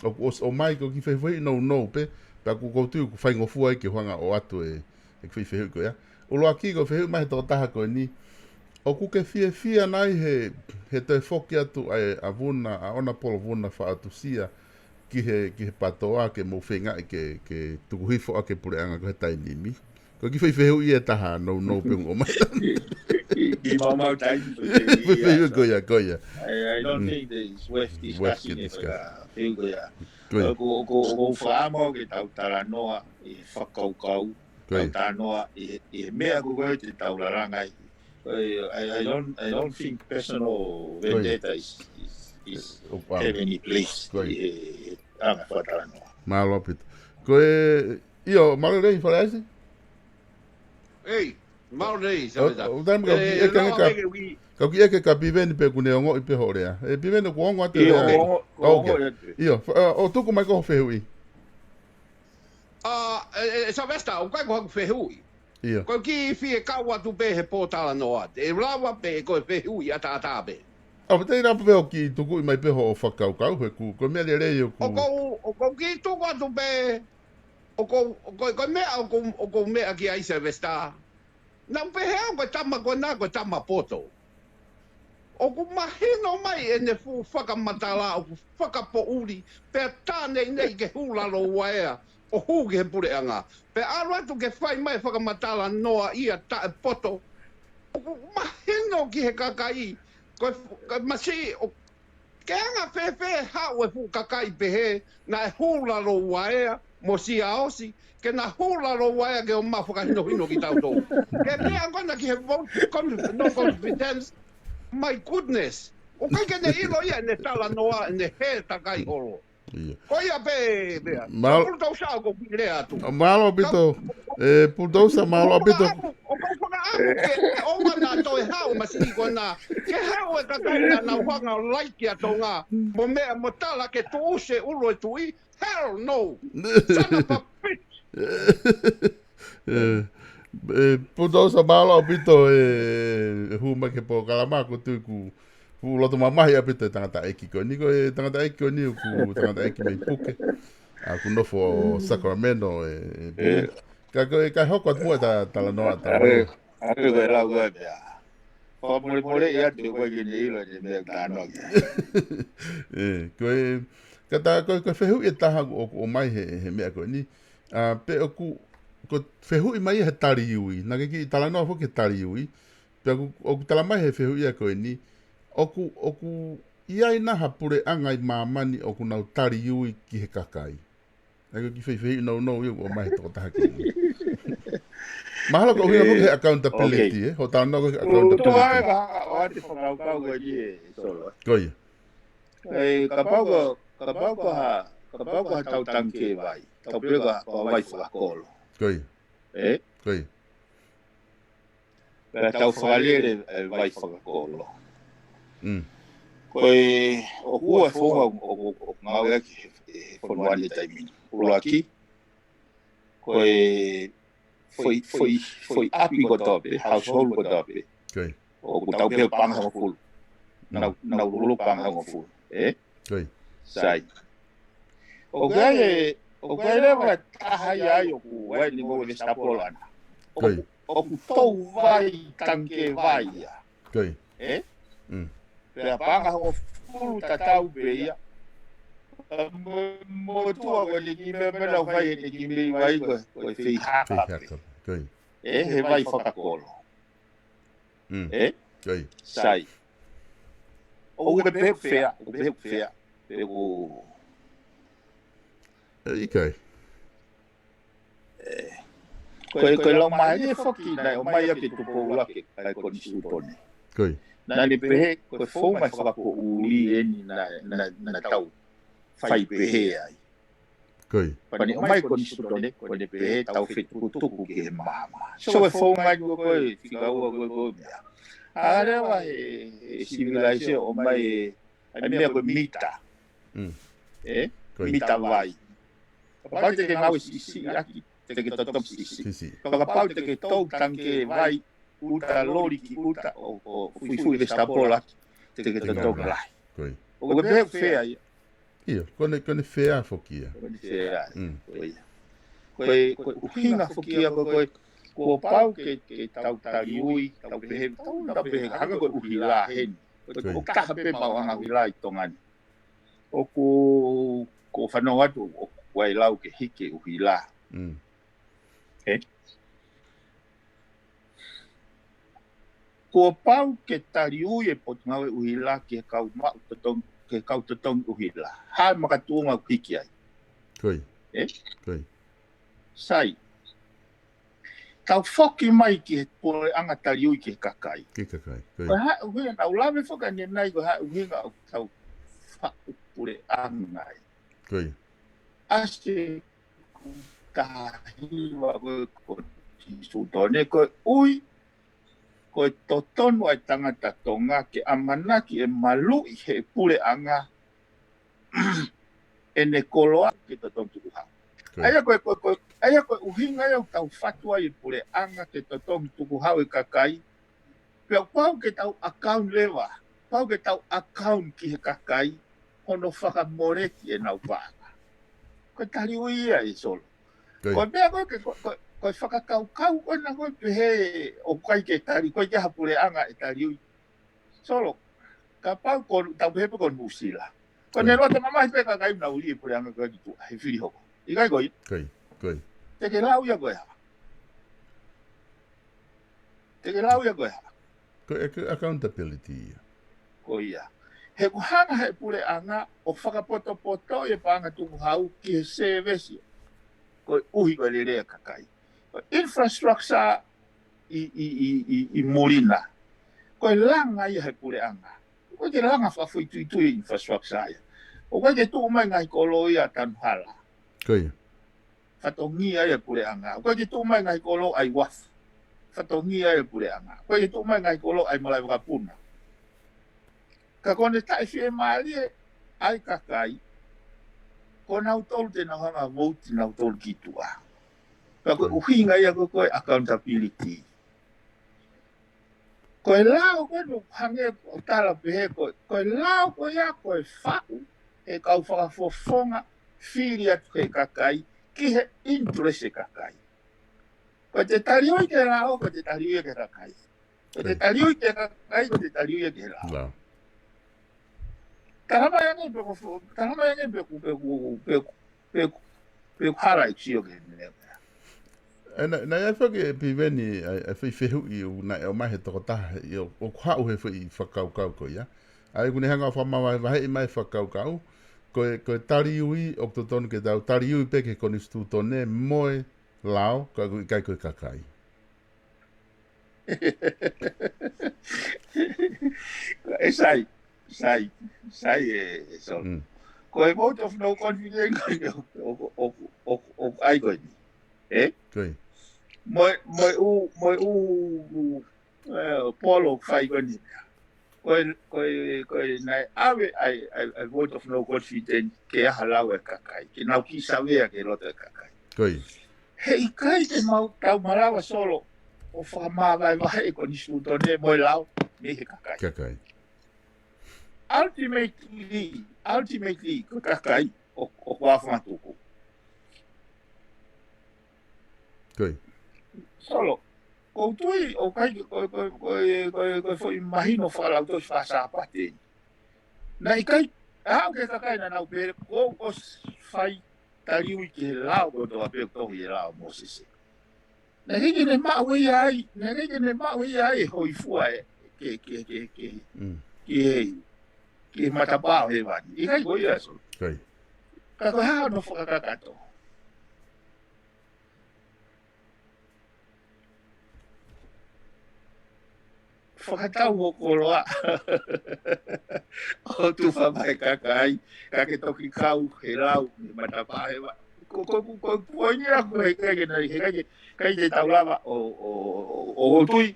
ʻOku ʻosi ʻomai, ko e kiʻi fehuʻi nounou pē, pea ʻoku ou tui ʻoku faingofua ai ke u hanga ʻo ʻoatu e, e kiʻi fehuʻi ko ia. ʻUluaki, ko e fehuʻi mai he tokotaha ko eni, ʻoku ke fiefia nai he, he toe foki atu ʻa e, ʻa Vuna, ʻa ʻOnapolo Vuna Faʻatusia, ki he, ki he PTOA ke mou feingaʻi ke, ke tuku hifo ʻaki e puleʻanga ko ē he taimi ni. Ko e kiʻi foʻi fehuʻi ʻe taha nounou pē ʻoku ʻomai. Kiʻi maumau taimi foʻi fehuʻi ia. Fehuʻi ko ia, ko ia. I, I don't think that it's worth discussing it, ka fehuʻi ko ia. Ko ia. ʻOku, ʻoku, ʻoku ou fakaʻamu ke tau talanoa ʻi he fakakaukau, tau talanoa ʻi he, ʻi he meʻa ko ē te tau lalanga ai. I, I, I don't, I don't think personal vendetta is, is, is have any place ʻi he, he anga fakatalanoa. Mālō ʻaupito. Ko e, ʻio, mālō e lelei Faleʻaisi? Ei, mālō e lelei, Saveta. ʻO, ʻo taimi ka ʻoku ʻeke ka, ka ʻoku ʻeke ka Piveni pē ʻoku ne ongoʻi pē hoʻo lea. ʻE Piveni, ʻoku ongo atu e lea? ʻIo, ʻoku ongo, ʻoku ongo atu. ʻIo, ʻo tuku mai ko hoʻo fehuʻi. ʻA, ʻe, ʻe, Saveta, ʻoku ʻikai ko haku fehuʻi. ʻIo. Ko e kiʻi fie kau atu pē he pōtalanoa, ʻe lava pē ko e fehuʻi ʻataʻatā pē. ʻA, pea te lava pē ʻo kiʻi tukuʻi mai pē hoʻo fakakaukau, he ʻoku, ko e meʻa lelei ʻoku. ʻOku ou, ʻoku ou kiʻi tuku atu pē, ʻoku ou, ko, ko e meʻa ʻoku, ʻoku ou meʻa ki ai Saveta. Naʻá ku pehē au ko e tama ko ena ko e tama poto. ʻOku mahino mai ʻene fuʻu fakamatala, ʻoku fakapoʻuli, pea tā neinei ke hū lalo uaea, ʻo hū ki he puleʻanga. Pea ʻalu atu ke fai mai e fakamatala noaʻia taʻepoto. ʻOku mahino ki he kakai, ko e, ko e masiʻi, ʻo, ke anga fēfē haʻu e fuʻu kakai pehē, naʻe hū lalo uaea, mo Siaosi, ke na hū lalo uaea ke ō mai ʻo fakahinohino kitautolu. Ke meʻa ko ena ki he vote, con-, no confidence, my goodness. ʻOku ʻikai ke ne ʻilo ia ʻene talanoa, ʻene hē takai holo. ʻIo. Ko ia pē, pē. Māl-, Pulutousa ʻoku ou kiʻi lea atu. Mālō ʻaupito. Ka, ʻe, Pulutousa, mālō ʻaupito. ʻOku ou fakaʻamu, ʻoku ou fakaʻamu ke, ʻe ʻoua naʻa toe haʻu e masiʻi ko ena. Ke haʻu e kakai naʻa nau hanga ʻo laiki ʻa Tonga. Mo meʻa mo tala ke tuʻusi e ʻulu e tuʻi. Hell no. Son of a bitch. ʻE, ʻe, Pulutousa, mālō ʻaupito e, e hū mai ki he polokalama, ʻoku ou tui ʻoku fuʻu loto mamahi ʻaupito e tangataʻeiki ko eni, ko e tangataʻeiki ko eni ʻoku tangataʻeiki mei Puke. ʻA, ʻoku nofo ʻi Sacramento e, e, ʻe. Ka ko e, ka hoko atu muʻa e ta, talanoa ʻa ta. ʻAlu, ʻalu ko e lau ko e pea. Fakamolemoleʻi atu ko e ke ne ʻilo ʻene meʻa talanoa ki ai. ʻE, ko e, ka ta, ko e, ko e fehuʻi ʻe taha ʻoku, ʻoku ʻomai he, he meʻa ko eni. ʻA, pe ʻoku, ko e fehuʻi mai he taliui. Naʻá ke kiʻi talanoa foki he taliui. Pea ʻoku, ʻoku tala mai he fehuʻi ia ko eni, ʻoku, ʻoku ʻi ai nai ha puleʻanga ʻi māmani ʻoku nau taliui ki he kakai. ʻA ia ko e kiʻi fehuʻi nounou ia ʻoku ʻomai he tokotaha ko eni. Mahalo ko e ʻuhinga foki he accountability, ē? Hoʻo talanoa ko e accountability. Ko e hā, ʻoatu e fakakaukau ko eni ē, Solo. Ko ia. ʻE, kapau ko, kapau ko ha, kapau ko ha tau tangikē vai. Tau pehē ko ha vai fakakolo. Ko ia. Ē? Ko ia. Pea tau fakalele e vai fakakolo. Mm. Ko e, ʻoku ua e founga ʻoku, ʻoku, ʻoku ngāueʻaki he, he fonua ni he taimi ni. ʻUluaki, ko e foʻi, foʻi, foʻi ʻapi kotoa pē, household kotoa pē. Ko ia. ʻOku tau pehē paʻanga hongofulu. Mm. Nau, nau lolo paʻanga hongofulu. Ē? Sai. ʻOku ʻi ai e, ʻoku ʻi ai leva taha ia ʻoku ʻi ai e ngāue vesitapolo ʻana. ʻOku, ʻoku tou vai tangikē vai ia. Ē? Pea paʻanga hongofulu tatau pē ia. Mo, mo tua ko e kiʻi meʻa pē naʻa nau fai he kiʻi meʻi vai ko e, ko e feihaka pē. Ē, he vai fakakolo. Ē? Sai. ʻOku ke pehē ʻoku fea, ʻoku ke pehē ʻoku fea. Pe ʻoku ʻIkai. Ko e, ko e laumālie foki naʻe ʻomai ʻaki e Tupou ʻUluaki ʻa e Konisitūtone. Naʻa ne pehē, ko e founga fakapoʻuli eni naʻa, naʻa, naʻa tau fai pehē ai. Pea ne ʻomai e Konisitūtone, ko ʻene pehē tau fetukutuku ki he maama. So e founga eni ko e fika ua ko e meʻa. ʻA leva he, he sivilaise ʻomai e, ʻa e meʻa ko e mita. Ē? Mita vai. Kapau te ke ngāue siʻisiʻi ʻaki, te ke totongi siʻisiʻi. Kapau te ke tou tangikē vai, ʻuta loli ki ʻuta ʻo, ʻo fuifui vesitapolo ʻaki, te ke totongi lahi. ʻOku ke pehē ʻoku fea ia. ʻIo, ko ʻene, ko ʻene fea foki ia. Ko ʻene fea ia. Ko ia. Ko e, ko e ʻuhinga foki ia ko e, ko e, kuo pau ke, ke tau taliui, tau pehē, tau, tau pehē, hangē ko e ʻuhila heni. Ko e, ko e taha pē maʻuʻanga ʻuhila ʻi Tonga ni. ʻOku, ko e fanongo atu, ʻoku ʻi ai e lau ke hiki e ʻuhila. Ē? Kuo pau ke taliui e Potungāue ʻUhila ki he kau maʻu totongi, ki he kau totongi ʻuhila. Hā e makatuʻunga ʻoku hiki ai. Ē? Sai. Tau foki mai ki he puleʻanga taliui ki he kakai. Ki he kakai. Ko e hā e ʻuhinga, naʻa ku lave foki ʻanenai ko e hā e ʻuhinga ʻoku tau faʻu puleʻanga ai. ʻAsi taha hiva ko e Konisitūtone, koeʻuhi ko e totonu ʻa e tangata Tonga ke ʻamanaki ʻe maluʻi he puleʻanga ʻene koloa ke totongi tukuhau. ʻA ia ko e, ko e, ko e, ʻa ia ko e ʻuhinga ia ʻoku tau fatu ai e puleʻanga ke totongi tukuhau e kakai. Pea pau ke tau account leva, pau ke tau account ki he kakai, hono fakamoleki ʻenau paʻanga. Ko e taliui ia ē Solo. Ko e meʻa ko e, ko e, ko e, ko e fakakaukau ko ena ko e pehē ʻoku ʻikai ke tali, ʻoku ʻikai ke ha puleʻanga ʻe taliui. Solo, kapau ko, tau pehē pē ko Nuʻusila. Ko ʻene loto mamahi pē kakai naʻa nau lī e puleʻanga ko e ki tuʻa, he fili hoko. ʻIkai ko ia? Te ke lau ia ko e hā? Te ke lau ia ko e hā? Ko e, ko e accountability ia. Ko ia. He ʻoku hanga he puleʻanga ʻo fakapotopotoʻi e paʻanga tukuhau ki he sēvesi. Koeʻuhi ko e lelei e kakai. Ko e infrastructure ʻi, ʻi, ʻi, ʻi, ʻi muli na. Ko e langa ia he puleʻanga. ʻOku ʻikai ke langa fakafoʻituitui e infrastructure ia. ʻOku ʻikai ke tuʻu mai ngaahi kolo ia tanu hala. Fatongia ia e puleʻanga. ʻOku ʻikai ke tuʻu mai ngaahi kolo ʻa e uafu. Fatongia ia e puleʻanga. ʻOku ʻikai ke tuʻu mai ngaahi kolo ʻa e malaʻe vakapuna. Ka ko ʻene taʻefiemālie ʻa e kakai, ko nautolu te nau hanga ʻo vouti nautolu ki tuʻa. Ka ko e ʻuhinga ia ko e, ko e accountability. Ko e lao ko ē ʻoku hangē ʻoku tala pehē ko e, ko e lao ko ia ko e faʻu ʻe he kau fakafofonga fili atu ki he kakai, ki he interest e kakai. Ko e te taliui ki he lao, ko e te taliui ki he kakai. Ko e te taliui ki he kakai, ko e te taliui ki he lao. Tala mai ange pe ko, tala mai ange pe ko, pe ko, pe ko, pe ko, pe ko hala e sio ki he meʻa. ʻE, naʻe, naʻe ʻi ai foki e Piveni, ʻa e, ʻa e foʻi fehuʻi ʻoku naʻe ʻomai he tokotaha, ʻio, ʻoku haʻu he foʻi fakakaukau ko ia. ʻA ia ʻoku ne hanga ʻo fakamavahevaheʻi mai e fakakaukau, ko e, ko e taliui, ʻoku totonu ke tau taliui pē ki he Konisitūtone mo e lao, ka ʻoku ʻikai ko e kakai. ʻE sai, sai, sai ē, ē Solo. Ko e vote of no confidence ko ē ʻoku, ʻoku, ʻoku, ʻoku ʻai ko eni. Ē? Mo e, mo e ʻū, mo e ʻū, ʻū, ē, polo fai ko eni. Ko e, ko e, ko e naʻe ʻave ʻa e, ʻa e, ʻa e vote of no confidence ke ʻaha lau e kakai. Ke nau kiʻi savea ki he loto e kakai. He ʻikai te mau tau malava Solo ʻo fakamavahevaheʻi e Konisitūtone mo e lao mei he kakai. Ultimately, Ultimately, ko e kakai ʻoku, ʻoku ʻalu fakatuku. Ko ia. Solo, ʻoku ou tui, ʻoku ʻikai, ko, ko, ko, ko, ko e foʻi mahino fakalautohi fakasāpate eni. Naʻe ʻikai, ʻa, ʻoku ʻikai ke kakai naʻa nau pehē, kuo ʻosi fai taliui ki he lao kotoa pē ʻoku tohi he lao ʻo Mōsese. Naʻe ʻikai ke ne maʻu ia ai, naʻe ʻikai ke ne maʻu ia ai e hōifua ē, ke, ke, ke, ke, Mm. ke, ke matapā ʻo hēvani. ʻIkai ko ia, Solo. Ko ia. Ka ko e hā hono fakakakato? Fakatau hoʻo koloa ʻo tufa mai e kakai, ka ke toki kau he lau, he matapā ʻo hēvani. Ko, ko, ko, ko e poini ia ko e ʻikai ke nai, he ʻikai ke, ʻikai ke tau lava ʻo, ʻo, ʻo, ʻo, ʻo tui.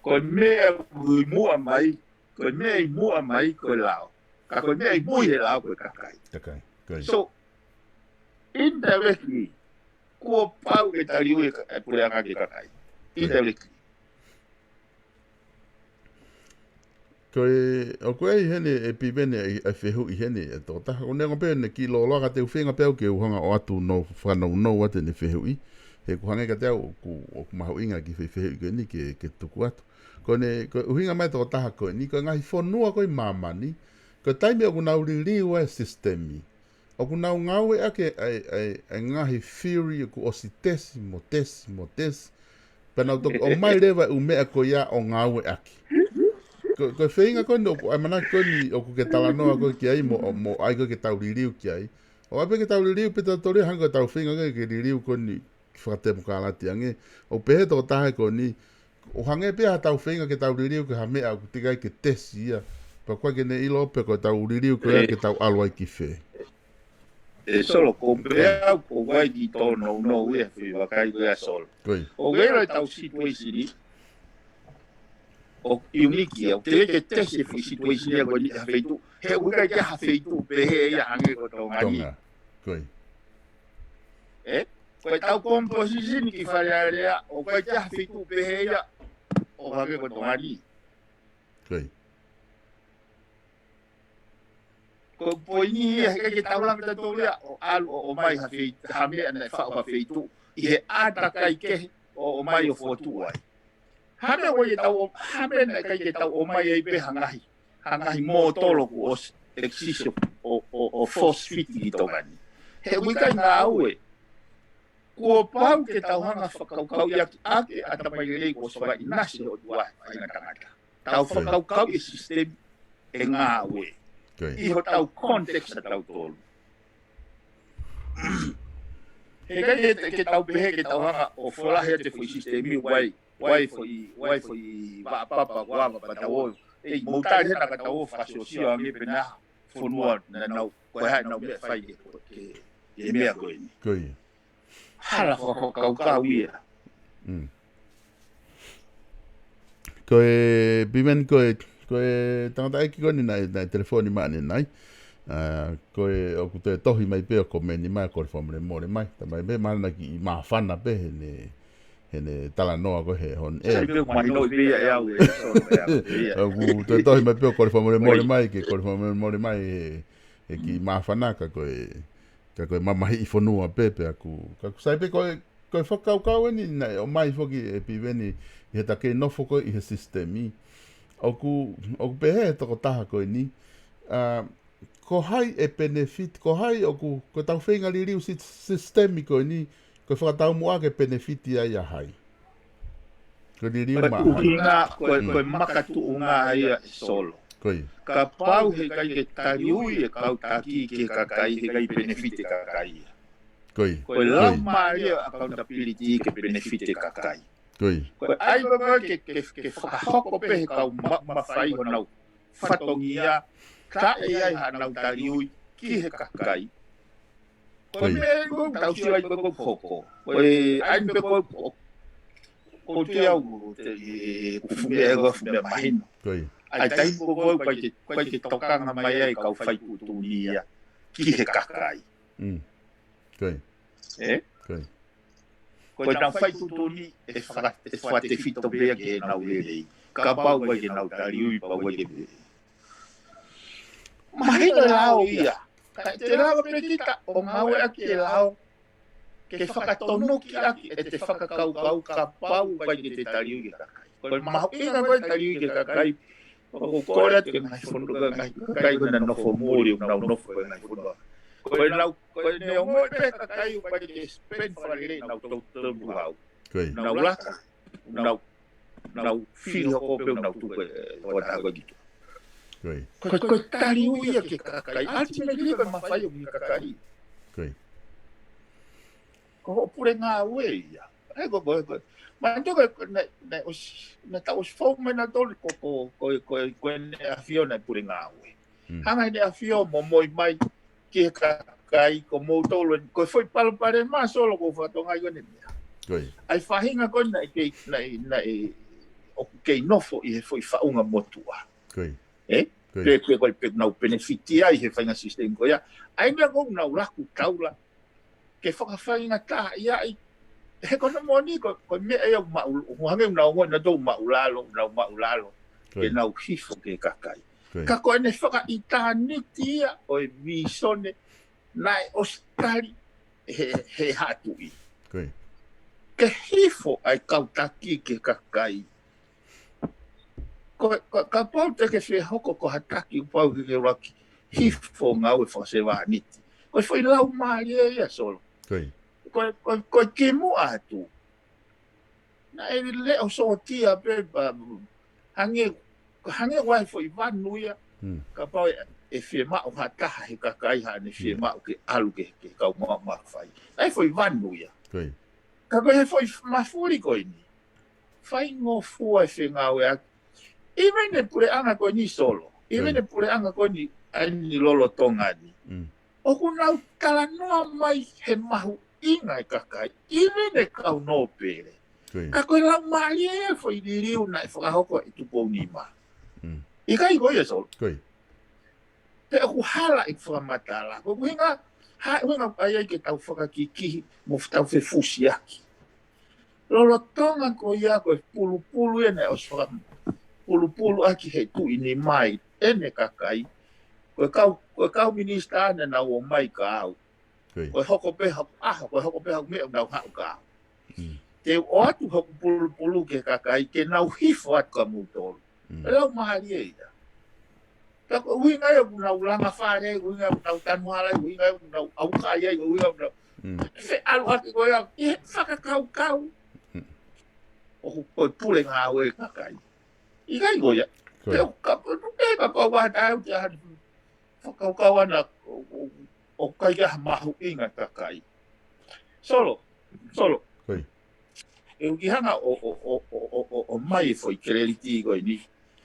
Ko e meʻa ʻi muʻa mai, ko e meʻa ʻi muʻa mai, ko e lao. Ka ko e meʻa ʻi mui he lao ko e kakai. Kakai. Ko ia. So, indirectly, kuo pau ke taliui e ka-, e puleʻanga ki he kakai. Indirectly. Ko e, ʻoku ʻi heni e Piveni e, e fehuʻi heni e tokotaha. Ko e neongo pē ʻene kiʻi lōloa ka te u feinga pē au ke u hanga ʻo ʻoatu ʻo fakanounou atu ʻene fehuʻi. He ʻoku hangē kiate au ʻoku, ʻoku mahuʻinga e kiʻi fe-, fehuʻi ko eni ke, ke tuku atu. Ko ʻene, ko e ʻuhinga mai e tokotaha ko eni, ko e ngaahi fonua ko ē ʻi māmani, ko e taimi ʻoku nau liliu ai e sisitemi, ʻoku nau ngāueʻaki ʻa e, ʻa e, ʻa e ngaahi theory ʻoku ʻosi tesi mo tesi mo tesi. Pea nau toki ʻomai leva e ʻū meʻa ko ia ʻo ngāueʻaki. Ko, ko e feinga ko eni ʻoku, ʻa e ʻamanaki ko eni ʻoku ke talanoa ko ē ki ai mo, mo ʻai ko ē ke tau liliu ki ai. ʻO ʻai pē ke tau liliu pē tautolu ia hangē ko ʻetau feinga ko ē ke liliu ko eni ki fakatemokalati ange. ʻOku pehē e tokotaha ko eni, ʻoku hangē pē ha tau feinga ke tau liliu ki ha meʻa ʻoku teʻeki ai ke tesi ia. Pea ʻoku ʻikai ke ne ʻilo pe ko ʻetau liliu ko ia ke tau ʻalu ai ki fē. ʻE Solo, ko e meʻa ʻoku ou ʻai ke tōnounou ia he fehuʻi vakai ko ia Solo. Ko ia. ʻOku ʻi ai ʻetau situation ʻoku unique ia, ʻoku teʻeki ke tesi e foʻi situation ia ko eni ha feituʻu. He ʻoku ʻikai ke ha feituʻu pehē ia hangē ko Tonga ni. Tonga. Ko ia. ʻE? Ko ʻetau composition ki Fale Alea, ʻoku ʻikai ke ha feituʻu pehē ia ʻo hangē ko Tonga ni. Ko ia. Ko e poini ia, he ʻikai ke tau langa tautolu ia ʻo ʻalu ʻo ʻomai ha fei-, ha meʻa naʻe faʻu ha feituʻu ʻi he ʻātakai kehe ʻo ʻomai ʻo fokotuʻu ai. Ha meʻa ʻoku ʻikai ke tau ʻo-, ha meʻa naʻe ʻikai ke tau ʻomai ai pē ha ngaahi, ha ngaahi mōtolo kuo ʻosi exist ʻo, ʻo, ʻo force fit ki Tonga ni. He ʻoku ʻikai ngāue, kuo pau ke tau hanga fakakaukauʻi ʻaki, ʻaki e ʻatamai lelei kuo ʻosi fakaʻinasi ʻe he ʻOtua e faʻahinga tangata. Tau fakakaukauʻi e sisitemi ʻe ngāue. Ko ia. ʻI hotau context ʻatautolu. He ʻikai ke, ke tau pehē ke tau hanga ʻo folahi atu e foʻi sisitemi ʻoku ʻi ai, ʻoku ʻi ai e foʻi, ʻoku ʻi ai e foʻi vaʻa papa kuo ava pea tau ō. ʻEi, mou tali hena ka tau ō fakasiosio ange pē naʻa fonua naʻa nau, ko e hā ʻenau meʻa ʻe fai ke, ke, ke meʻa ko eni. Ko ia. Hala fakakaukau ia. Mm. Ko e Piveni ko e, ko e tangataʻeiki ko eni naʻe, naʻe telefoni mai ʻanenai. ʻA, ko e ʻoku toe tohi mai pē ʻo komeni mai, kole fakamolemole mai. Talamai pē mahalo naʻe kiʻi māfana pē heʻene, heʻene talanoa ko ē he hon. Sai pē ʻoku mahino pē ia ʻe au ʻe Solo ʻe au pē ia. ʻOku toe tohi mai pē ʻo kole fakamolemole mai, ke kole fakamolemole mai he, he kiʻi māfana ka ko e, ka ko e mamahiʻi fonua pē pea ʻoku, ka ʻoku sai pē ko e, ko e fakakaukau eni naʻe ʻomai foki ʻe Piveni ʻi heʻeta kei nofo ko ē ʻi he sisitemi. ʻOku, ʻoku pehē ʻe he tokotaha ko eni, ʻa, ko hai ʻe penefiti, ko hai ʻoku, ko ʻetau feinga liliu si-, sisitemi ko eni, ko e fakataumuʻa ke penefiti ai ʻa hai. Ko e liliu maʻa hai. Ko e ʻuhinga, ko e, ko e makatuʻunga ia ʻe Solo. Ko ia. Kapau he ʻikai ke taliui e kau taki ki he kakai, he ʻikai penefiti e kakai ia. Ko ia. Ko e laumālie ʻo e accountability ke penefiti e kakai. Ko ia. Ko e ʻai ko ē ke, ke, ke fakahoko pē he kau ma-, mafai honau fatongia, taʻe ʻi ai haʻanau taliui ki he kakai. Ko e meʻa ko ē ʻoku tau sio ai ko ē ʻoku hoko. Ko e ʻai pē ko ē ʻoku, ʻoku tui au ʻoku te, ʻoku fuʻu meʻa ko ē fuʻu meʻa mahino. Ko ia. ʻAi taimi ko ē ʻoku ʻikai ke, ʻikai ke tokanga mai ai e kau fai tuʻutuʻuni ia ki he kakai. Mm. Ko ia. ʻE? Ko ia. Ko ʻenau fai tuʻutuʻuni ʻe faka-, ʻe fakatefito pē ia ki heʻenau lelei. Kapau ʻoku ʻikai ke nau taliui, pau ʻoku ʻikai ke. Mahino e lao ia. Ka te lava pē kita ʻo ngāueʻaki e lao ke fakatonuki ʻaki ʻete fakakaukau kapau ʻoku ʻikai ke te taliui ki he kakai. Ko e mahuʻinga ko e taliui ki he kakai, ʻoku ou kole atu ki he ngaahi fonua, ngaahi kakai ko ē naʻa nau nofo muli, ʻoku nau nofo he ngaahi fonua. Ko e nau, ko e neongo pē kakai ʻoku ʻikai ke spend fakalelei ʻenau tau tau hau. Ko ia. Nau laka, nau, nau fili hoko pē ʻenau tuku e tokotaha ko ē ki tuʻa. Ko ia. Ko e, ko e taliui ia ki he kakai. Ultimately ko e mafai ʻo e kakai. Ko ia. Ko hoʻo pule ngāue ia. ʻE ko, ko, ko. Manatuʻi ko e, ko e, naʻe, naʻe ʻosi, naʻe tau ʻosi fou mai nautolu ko, ko, ko, ko, ko ʻEne ʻAfio naʻe pule ngāue. Mm. Hanga ʻe Heʻene ʻAfio ʻo momoi mai ki he kakai ko moutolu, ko e foʻi palopalema Solo ʻoku ou fakatokangaʻi ko ʻene meʻa. Ko ia. ʻA e faʻahinga ko ē naʻe kei, naʻe, naʻe, ʻoku kei nofo ʻi he foʻi faʻunga motuʻa. Ko ia. Ē? Ko ia. Pe, pe, ko e, pe, nau penefiti ai he faʻahinga system ko ia. ʻA e meʻa ko ē ʻoku nau laku taula ke fakafaingataʻaʻiaʻi. He ko hono moʻoni ko, ko e meʻa ia ʻoku maʻu, ʻoku hangē ʻoku nau ongoʻi nautolu ʻoku maʻulalo, nau maʻulalo. Ko ia. Ke nau hifo ki he kakai. Ko ia. Ka ko ʻene fakaʻitāniti ia ʻo e vīsone naʻe ʻosi tali he, he Haʻa Tuʻi. Ko ia. Ke hifo ʻa e kau taki ki he kakai. Ko, ko, kapau te ke fie hoko ko ha taki ʻoku pau ke ke ʻuluaki hifo ngāue fakasevāniti. Ko e foʻi lau mālie ia Solo. Ko ia. Ko, ko, ko e kimuʻa atu. Naʻe leʻo sōtia pē, pa, hangē, hangē ʻoku ʻi ai e foʻi vanu ia. Mm. Kapau ʻe, ʻe fiemaʻu ha taha he kakai haʻane fiemaʻu ke ʻalu ki he, ki he kau ma-, mafai. ʻA e foʻi vanu ia. Ko ia. Ka ko e foʻi mafuli ko eni. Faingofua e fengāueʻaki. Even e puleʻanga ko eni Solo. Even e puleʻanga ko eni ʻa eni lolotonga ni. Mm. ʻOku nau talanoa mai he mahuʻinga e kakai. Even e kau nōpele. Ko ia. Ka ko e lau mālie e foʻi liliu naʻe fakahoko ʻe Tupou Nima. Mm. ʻIkai ko ia Solo. Ko ia. Pea ʻoku hala e fakamatala. Ko e ʻuhinga, ha, ʻuhinga ʻoku ʻai ai ke tau fakakikihi, mo tau fefusiaki. Lolotonga ko ia ko e pulupulu ia naʻe ʻosi fakapulupulu ʻaki he Tuʻi Nima ʻene kakai. Ko e kau, ko e kau minisitā naʻa nau ō mai kia au. Ko ia. Ko e hoko pē haʻaku ʻaho, ko e hoko pē haʻaku meʻa ʻoku nau haʻu kia au. Mm. Te u ʻoatu hoku pulupulu ki he kakai, ke nau hifo atu kia moutolu. Mm. E lau mālie ia. Ka ko e ʻuhinga ia ʻoku nau langa fale, ʻuhinga ʻoku nau tanu hala, ʻuhinga ʻoku nau ʻaukai ai, ʻuhinga ʻoku nau, mm, feʻaluʻaki ko ia, ʻi he fakakaukau. Mm. ʻOku ko e pule ngāue e kakai. ʻIkai ko ia. Ko ia. Pea ʻoku ka, pea kapau ʻe taʻe ʻai ha fakakaukau ʻana ʻo, ʻo, ʻoku ʻikai ke ʻi ai ha mahuʻinga e kakai. Solo, Solo. Ko ia. ʻE u ki hanga ʻo, ʻo, ʻo ʻomai e foʻi keleliti ko eni.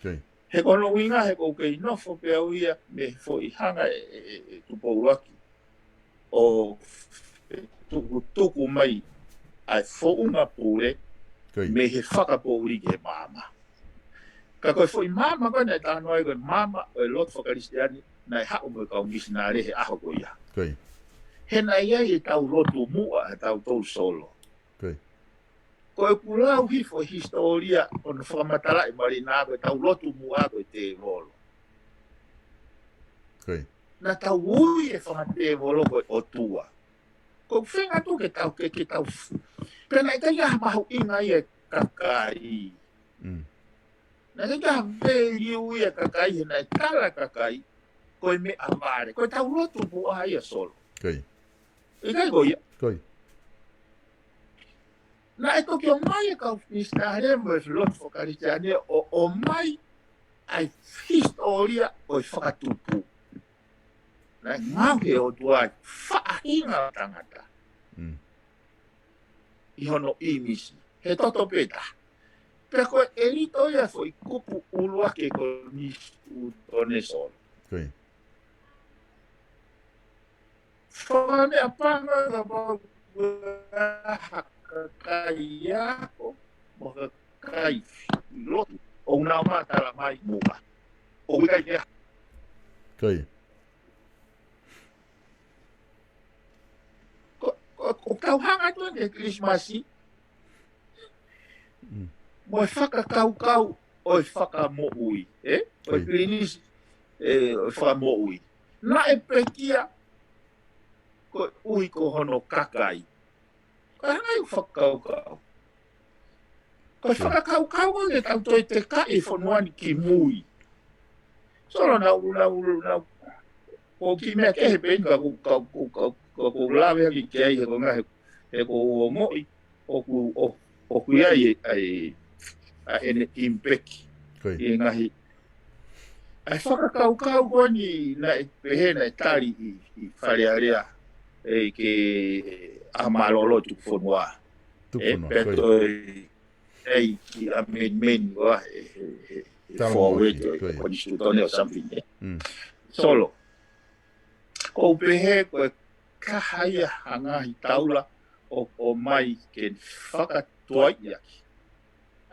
Ko ia. He ko hono ʻuhinga he ʻoku ou kei nofo pē au ia mei he foʻi hanga ʻe, ʻe, ʻe, ʻe Tupou ʻUluaki ʻo tukutuku mai ʻa e founga pule, ko ia, mei he fakapoʻuli ki he maama. Ka ko e foʻi maama ko ē naʻe talanoa ai ko e maama ʻo e lotu faka-Kalisitiane naʻe haʻu mo e kau misinale he ʻaho ko ia. Ko ia. He naʻe ʻi ai ʻetau lotu muʻa ʻa tautolu Solo. Ko ia. Ko ʻeku lau hifo e hisitōlia ʻo hono fakamatalaʻi ʻe Malina ko ʻetau lotu muʻa ko e tēvolo. Ko ia. Naʻa tau ui e fanga tēvolo ko e ʻotua. Ko e feinga atu ke tau, ke, ke tau f-, pea naʻe ʻikai ha mahuʻinga ia e kakai. Mm. Naʻe ʻikai ha value ia e kakai, he naʻe tala e kakai ko e meʻavale. Ko ʻetau lotu muʻa ia Solo. Ko ia. ʻIkai ko ia. Ko ia. Naʻe toki ʻomai e kau misinale mo e lotu faka-Kalisitiane ʻo, ʻomai ʻa e hisitōlia ʻo e fakatupu. Naʻe ngaohi e ʻOtua e faʻahinga ʻo e tangata. Mm. ʻI hono ʻīmisi. He toto pē taha. Pea ko e ʻelito ia e foʻi kupu ʻuluaki e Konisitūtone Solo. Ko ia. Fakameʻapango kapau ko e hā ha kakai ako, mo ha kakai lotu, ʻoku nau matala mai muʻa. ʻOku ʻikai ke. Ko ia. Ko, ko, ko e kau hanga atu eni ki he Kilisimasi, mm, mo e fakakaukau ʻo e fakamoʻui, ē? Ko e, ko ia, Pilinisi, ʻe fakamoʻui. Naʻe pekia koeʻuhi ko hono kakai. Ko e hā nai ʻeku fakakaukau? Ko e fakakaukau ko ē ke tau toe tekaʻi e fonua ni ki mui. Solo, nau, nau, nau, ko e kiʻi meʻa kehe pē eni ka ʻoku, ka ʻoku, ka ʻoku, ka ʻoku ou lave hake ki ai he ko e ngaahi, he ʻoku ou ongoʻi ʻoku, ʻo, ʻoku ʻi ai e, ʻa e, ʻa ʻene impact ʻi he ngaahi, ʻa e fakakaukau ko eni naʻe pehē naʻe tali ʻi, ʻi Fale Alea, ʻe, ke ʻalu mālōlō e tuku fonua. Tuku fonua, pea toe ʻai ki amendment ʻo e, he, he, he forward ʻo e konisitūtone or something, ē. Solo. ʻOku ou pehē ko e taha ia ha ngaahi taula ʻoku ʻomai ke fakatuaiʻi ʻaki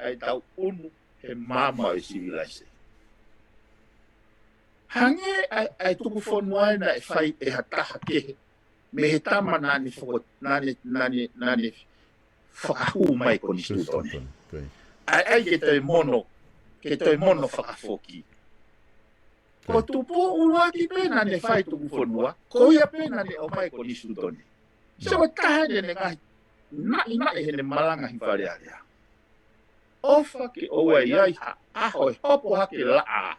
ʻa e tau ʻunu he maama ʻo e sivilaise. Hangē ʻa e, ʻa e tuku fonua ena ʻe fai ʻe ha taha kehe mei he tama naʻa ne foko-, naʻa ne, naʻa ne, naʻa ne fakahū mai e konisitūtone. ʻAi, ʻai ke toe mono, ke toe mono fakafoki. Ko Tupou ʻUluaki pē naʻa ne fai e tuku fonua, ko ia pē naʻa ne ʻomai e konisitūtone. So ko e taha eni e ngaahi naʻinaʻi heʻene malanga ʻi Fale Alea. ʻOfa ke ʻoua ʻe ʻi ai ha ʻaho ʻe hopo hake laʻā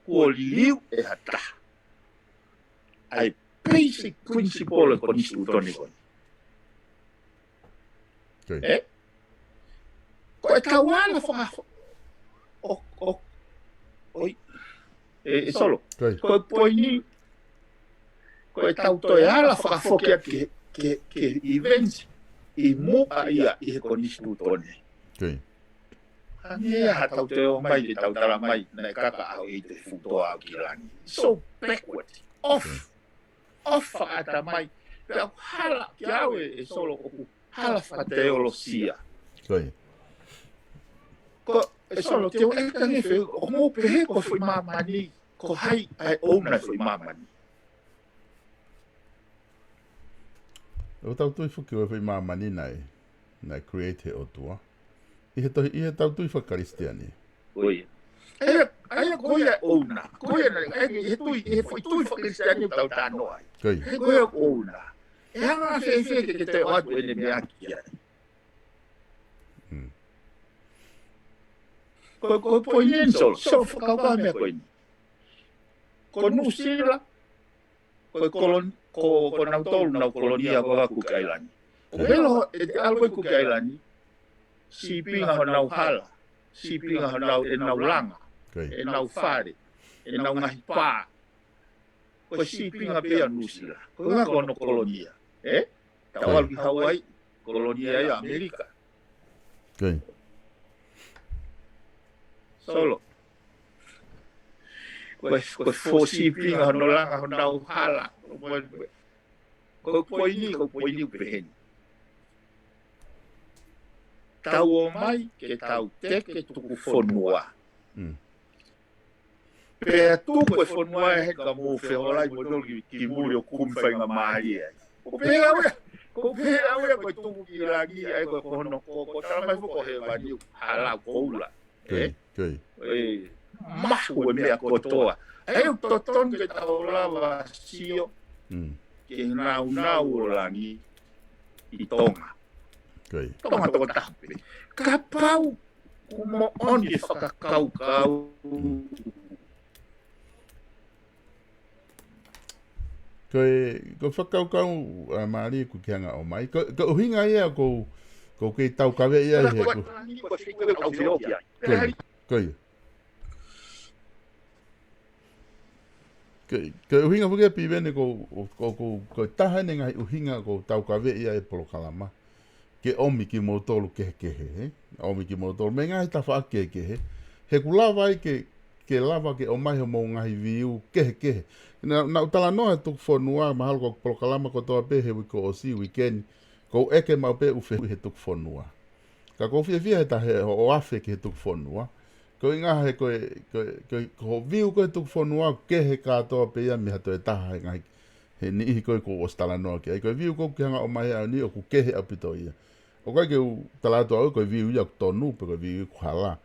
kuo liliu ʻe ha taha ʻa e basic principle ʻo e konisitūtone ko eni. Ē? Ko e tau ala faka-, ʻo, ʻo, ʻoi, ʻe, ʻe Solo. Ko e poini, ko e tau toe ala fakafoki ʻaki ki he, ki he, ki he events ʻi muʻa ia ʻi he konisitūtone. Hangē ia ha tau toe ō mai ke tau tala mai, naʻe kaka ʻaho ʻe ʻikai te futoa au ki langi. So backward, off, off fakaʻatamai. Pea ʻoku hala, kiate au ʻe, ʻe Solo ʻoku hala fakateolosia. Ko, ʻe Solo, te u ʻeke ange fē, ʻoku mou pehē ko e foʻi māmani, ko hai ʻa e ʻouna e foʻi māmani? ʻOku tau tui foki ko e foʻi māmani naʻe, naʻe create he ʻOtua. ʻI he tohi, ʻi he tau tui faka-Kalisitiane. ʻOi. ʻA ia, ʻa ia ko ia e ʻouna. Ko ia naʻe, ʻa ia ʻi he tui, ʻi he foʻi tui faka-Kalisitiane ʻoku tau talanoa ai. Ko ia. He ko ia e ʻouna. ʻE hanga fēfē ke, ke toe ʻoatu ʻene meʻa ki ai? Ko, ko e poini eni Solo, Solo fakakaukau meʻa ko eni. Ko Nuʻusila, ko e kolon-, ko, ko nautolu nau kolonia ko ē Kuki ʻAilani. ʻOku pehē ʻe te ʻalu ko ē Kuki ʻAilani, sīpinga honau hala, sīpinga honau, ʻenau langa, ʻenau fale, ʻenau ngaahi pā. Ko e sīpinga pē ia ʻa Nuʻusila. Ko e ngaahi ko hono kolonia. Ē? Tau ʻalu ki Hawaii, kolonia ia ʻa ʻAmelika. Solo. Ko e, ko e foʻi sīpinga hono langa honau hala. Ko e poini, ko e poini ʻoku pehē ni. Tau ō mai ke tau teke tuku fonua. Pea tuku e fonua ē he ka mou feholai mo tolu ki, ki muli ʻo kumi faingamālie ai. Ko e pehē au ia, ko e pehē au ia ko e tuku ki langi ai ko e ko hono, ko, ko tala mai foki ko hēvani ʻoku hala koula. Ē? Mahu e meʻa kotoa. ʻA ia ʻoku totonu ke tau lava sio ki he nāunau ʻo langi ʻi Tonga. Tonga tokotaha pē. Kapau ʻoku moʻoni e fakakaukau. Ko e, ko e fakakaukau, ʻa, mālie ʻoku ke hanga ʻo ʻomai. Ko, ko e ʻuhinga ia ʻoku, ʻoku kei taukaveʻi ai he ko, ko ia. Ko e, ko e ʻuhinga foki ʻa Piveni ko, ko, ko, ko e taha eni e ngaahi ʻuhinga ʻoku taukaveʻi ai e polokalama. Ke ʻomi kimoutolu kehekehe, ē? ʻOmi kimoutolu mei he ngaahi tafaʻaki kehekehe. He ʻoku lava ai ke, ke lava ke ʻomai homou ngaahi view kehekehe. Naʻa, naʻa ku talanoa he tuku fonua, mahalo ko e polokalama kotoa pē he uike kuo ʻosi, uike ni. ʻOku ou ʻeke maʻu pē ʻū fehuʻi he tuku fonua. Ka ʻoku ou fiefia he taha ʻo afe ki he tuku fonua. Ko e ʻuhinga he ko e, ko e, ko e, ko hoʻo view ko ē he tuku fonua, kehe kātoa pē ia mei ha toe taha he ngaahi, he niʻihi ko ē kuo ʻosi talanoa ki ai. Ko e view ko ē ʻoku ke hanga ʻo ʻomai he ʻaho ni ʻoku kehe ʻaupito ia. ʻOku ʻikai ke u tala atu au ko e view ia ʻoku tonu, pe ko e view ʻoku hala.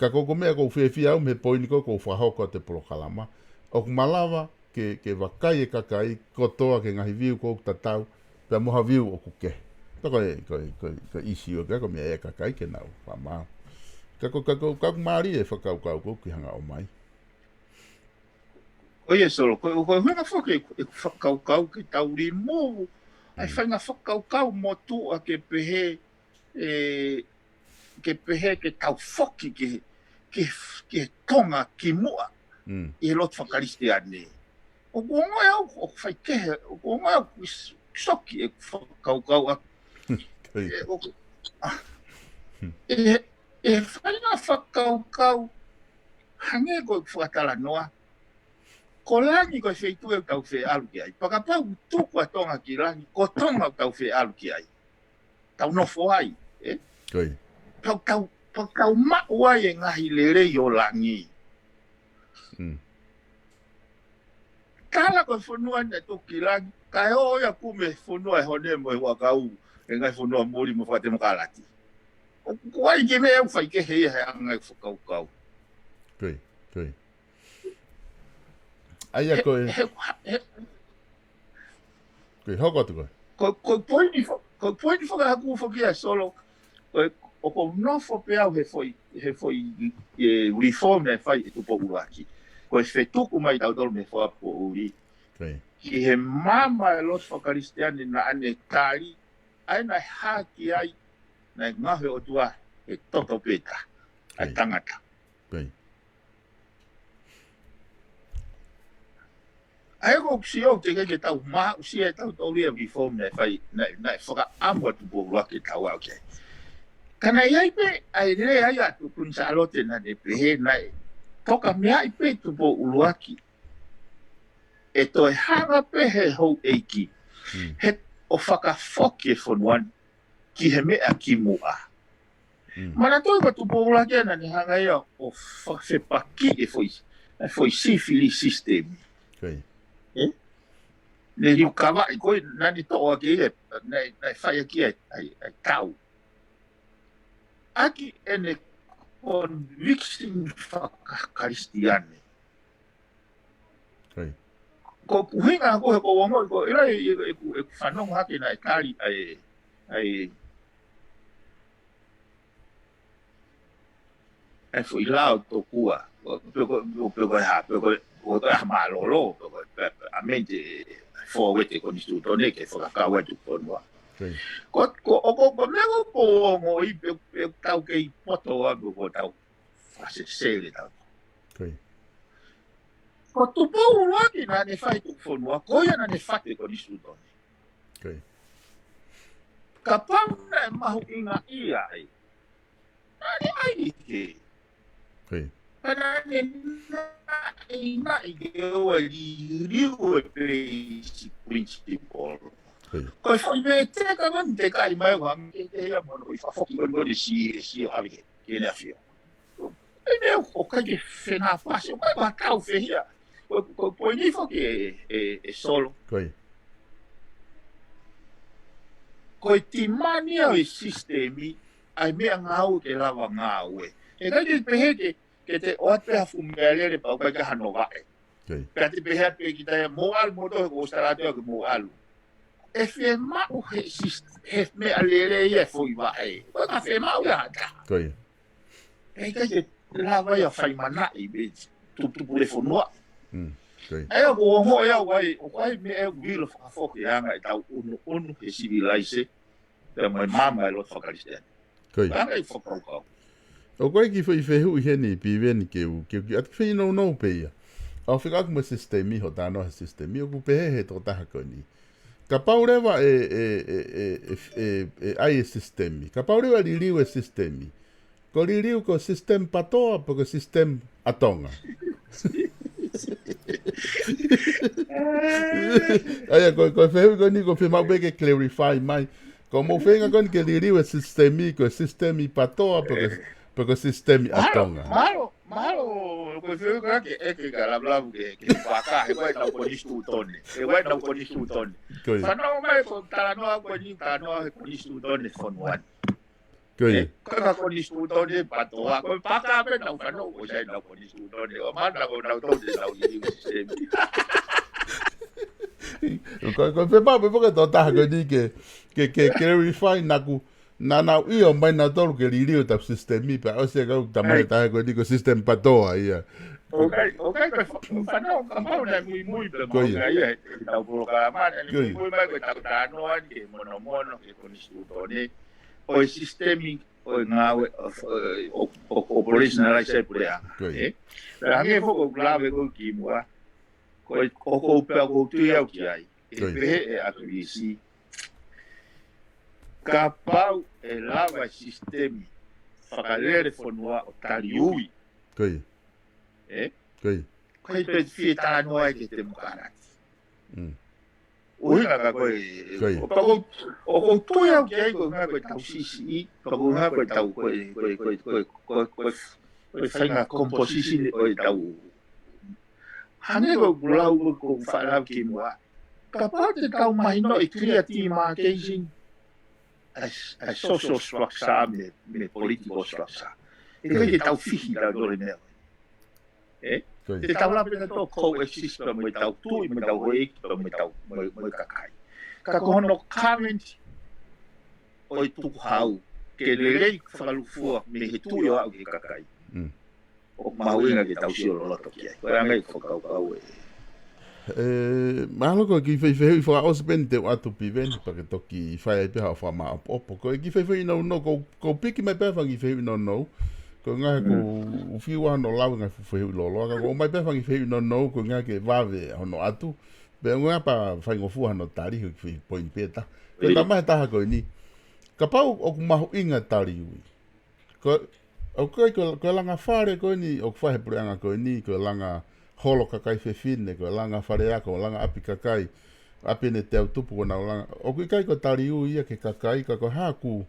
Ka ko e meʻa ʻoku ou fiefia au mei he poini ko ē ʻoku fakahoko ʻa e polokalama. ʻOku malava ke, ke vakai e kakai kotoa ki he ngaahi view ʻoku tatau, pea mo ha view ʻoku kehe. Ka ko e, ko e, ko e, ko e issue ʻoku ʻikai ko e meʻa ia ʻa e kakai ke nau fakamāu. Ka ko, ka ko, ka ʻoku mālie e fakakaukau ʻoku ke hanga ʻo ʻomai. ʻIo Solo, ko, ko e ʻuhinga foki e, e fakakaukau ke tau remove ʻa e faʻahinga fakakaukau motuʻa ke pehē, ʻe, ke pehē ke tau foki ki he, ki he, ki he Tonga ki muʻa ʻi he lotu fakakalisitiane. ʻOku ongoʻi au ʻoku faikehe, ʻoku ongoʻi au ʻoku s-, soki e fakakaukau ʻaʻaku. ʻE, ʻoku, ʻe, ʻe faʻahinga fakakaukau hangē ko e fakatalanoa. Ko langi ko e feituʻu ʻoku tau fie ʻalu ki ai. Pea kapau ʻoku tuku ʻa Tonga ki langi, ko Tonga ʻoku tau fie ʻalu ki ai. Tau nofo ai, ē? Pea tau, pea tau maʻu ai e ngaahi lelei ʻo langi. Tala ko e fonua naʻe tuku ki langi, kae ʻoua ia ʻo kumi e fonua ʻe Hone mo e Huʻakau, e ngaahi fonua muli mo fakatemokalati. ʻOku ʻi ai e kiʻi meʻa ʻoku faikehe ia he anga e fakakaukau. ʻA ia ko e, he, he, ko e hoko atu ko e. Ko, ko e poini fo-, ko e poini foki ʻaʻaku foki ia Solo, ko e, ʻoku ou nofo pē au he foʻi, he foʻi, ʻe, reform naʻe fai ʻe Tupou ʻUluaki. Ko e fetuku mai tautolu mei he fakapoʻuli ki he maama e lotu fakakalisitiane naʻa ne tali, ʻa ia naʻe hā ki ai, naʻe ngaohi ʻe he ʻOtua e toto pē taha ʻa e tangata. ʻA ia ʻoku ou sio ʻoku teʻeki ke tau maʻu sia ʻe tautolu ia e reform naʻe fai, naʻe, naʻe fakaʻamu ʻa Tupou ʻUluaki ke tau aʻu ki ai. Ka naʻe ʻi ai pē ʻa e lea ia ʻa Kuini Sālote naʻa ne pehē naʻe toka meaʻi pē Tupou ʻUluaki ʻe toe hanga pē he houʻeiki he ʻo fakafoki e fonua ni ki he meʻa ki muʻa. Manatuʻi ko Tupou ʻUluaki naʻa ne hanga ia ʻo fa-, fepaki e foʻi, e foʻi sivili sisitemi. Ē? Ne liukavaʻi ko ē naʻa ne toʻo ʻaki ia, naʻe, naʻe fai ʻaki ia ʻa e, ʻa e tau. ʻAki ʻene conviction fakakalisitiane. Ko e ʻuhinga ko ē ʻoku ou ongoʻi ko e ʻi ai e, e, e, e fanongo hake naʻe tali ʻa e, ʻa e, ʻa e foʻi lao tokua. Pe ko, pe ko e hā, pe ko, pe ko e hā mālōlō, pe ko e, pe, pe, amend e, forward e konisitūtone ke fakakau atu fonua. Ko, ko, ʻo ko, ko e meʻa ʻoku ou ongoʻi pe, pe tau kei poto ʻa pe ko tau fakasesele tau. Ko Tupou ʻUluaki naʻa ne fai tuku fonua, ko ia naʻa ne fatu e konisitūtone. Kapau naʻe mahuʻingaʻia ai, naʻa ne ʻai ke. Ka naʻa ne naʻinaʻi ke ʻoua liliu e basic principle. Ko e foʻi meʻa teka ko eni te kai mai ua, ke, ke ia mono i fafoki ko eni ko eni si, si ʻo ʻave ke, ke ne afio. ʻE meʻa ʻoku ʻikai ke fenāpasi, ʻoku ʻikai ko ha tau fehia. Ko, ko, ko e poini foki ē, ē, ē Solo. Ko e timani ʻa e sisitemi, ʻa e meʻangāue ke lava ngāue. ʻE ʻikai ke pehē ke, ke te ʻoatu pē ha fuʻu meʻalele pea ʻoku ʻikai ke hano vaʻe. Pea te pehē atu pē kita ia mou ʻalu moutolu he ko ʻOsitelēlia ke mou ʻalu. ʻE fiemaʻu he sis-, he meʻalele ia e foʻi vaʻe. ʻOku ʻikai fiemaʻu ia ha taha. ʻE ʻikai ke lava ia ʻo fai manaʻi pe tu-, tupulefonua. ʻA ia ʻoku ou ongoʻi au ai, ʻoku ʻi ai e meʻa ʻoku ʻilo fakafoki ʻa e anga ʻetau ʻunuʻunu he sivilaise, pea mo e maama e lotu fakakalisitiane. Ko ia. Anga e fakakaukau. ʻOku ʻi ai e kiʻi foʻi fehuʻi heni Piveni ke u, ke u kiʻi ʻatu feinounou pē ia. ʻOku fekauʻaki mo e sisitemi, hoʻo talanoa he sisitemi, ʻoku pehē he tokotaha ko eni. Kapau leva ʻe, ʻe, ʻe ʻai e sisitemi. Kapau leva ʻe liliu e sisitemi. Ko e liliu ko e sisitemi PATOA pe ko e sisitemi ʻa Tonga. ʻA ia, ko, ko e fehuʻi ko eni ʻoku fiemaʻu pē ke clarify mai. Ko hoʻomou feinga ko eni ke liliu e sisitemi, ko e sisitemi PATOA pe ko e, pe ko e sisitemi ʻa Tonga. Mahalo, mahalo, ko e fehuʻi ko ē ke, ʻe ke ka lavulavu ke, ke faka, he ko e tau konisitūtone. He ko e tau konisitūtone. Fanongo mai ko e talanoa ko eni, talanoa he konisitūtone fonua ni. Ko ia. Ko e ka konisitūtone PATOA, ko e paka pē ʻetau fanongo, ko e sai ʻetau konisitūtone, ʻo mana ko ʻenau tone ʻenau liliu sisitemi. Ko, ko e pē mau pē poke tō taha ko eni ke, ke, ke clarify naʻa ku, naʻa nau ʻio mai nautolu ke liliu ʻetau sisitemi, pea ʻosi e kau tamai taha ko eni ko e sisitemi PATOA ia. ʻOku ʻikai, ʻoku ʻikai ko e fa-, fanongo ka mau naʻe muimui pē mau ia he ʻetau polokalama, naʻe muimui mai ko ʻetau talanoa ni ke monomono ke konisitūtone. ʻO e sisitemi ʻo e ngāue ʻo, ʻo, ʻo, ʻo operationalize e puleʻanga. Ko ia. Ē? Pea hangē foki ʻoku lave ko ē kimuʻa. Ko e, ʻoku ou pehē ʻoku ou tui au ki ai. ʻE pehē ʻe ʻAkilisi. Kapau ʻe lava e sisitemi fakalele fonua ʻo taliui. Ko ia. Ē? Ko ia. Ko e pē fie talanoa ai ki he temokalati. Mm. ʻUhinga ka ko e, ko ia. ʻOku ou, ʻoku ou tui au ki ai ko e ʻuhinga ko ʻetau siʻisiʻi, ko e ʻuhinga ko ʻetau, ko e, ko e, ko e faʻahinga composition ʻo ʻetau. Hangē ko ʻeku lau ko ʻeku faʻa lau kimuʻa. Kapau te tau mahino e clear demarcation ʻa e, ʻa e social structure mei, mei he political structure. ʻE ʻikai ke tau fihi tautolu he meʻa. Ē? Ko ia. Te tau lava pē tautolu ʻo coexist pea mo ʻetau tuʻi, mo ʻetau houʻeiki, pea mo ʻetau, mo, mo e kakai. Ka ko hono current ʻo e tukuhau, ke lelei fakalūkufua mei he tuʻi ʻo aʻu ki he kakai. Mm. ʻOku mahuʻinga ke tau sio loloto ki ai. Ko e anga ia e fakakaukau ē. Ē, mahalo ko e kiʻi fehuʻi fakaʻosi pē eni te u ʻoatu Piveni, pea ke toki fai ai pē haʻo fakamaʻopoʻopo. Ko e kiʻi fehuʻi nounou, ko, ko e piki mai pē fanga kiʻi fehuʻi nounou. Ko e ngaahi ko u fiu ʻa hono lau e ngaahi fuʻu fehuʻi lōloa. Ka ko e ʻomai pē fanga kiʻi fehuʻi nounou, ko e ngaahi ke vave hono ʻatu. Pea ʻoku ngaahi pē faingofua hono tali, ko e kiʻi fehuʻi poini pē ʻe taha. Ko e tama ʻe taha ko eni. Kapau ʻoku mahuʻinga taliui. Ko, ʻoku ʻikai ko, ko e langa fale ko eni, ʻoku fai he puleʻanga ko eni, ko e langa holo kakai fefine, ko e langa fale ako, langa ʻapi kakai, ʻapi ʻene teau tupu ko ʻenau langa. ʻOku ʻikai ko e taliui ia ki he kakai, ka ko e hā ʻoku,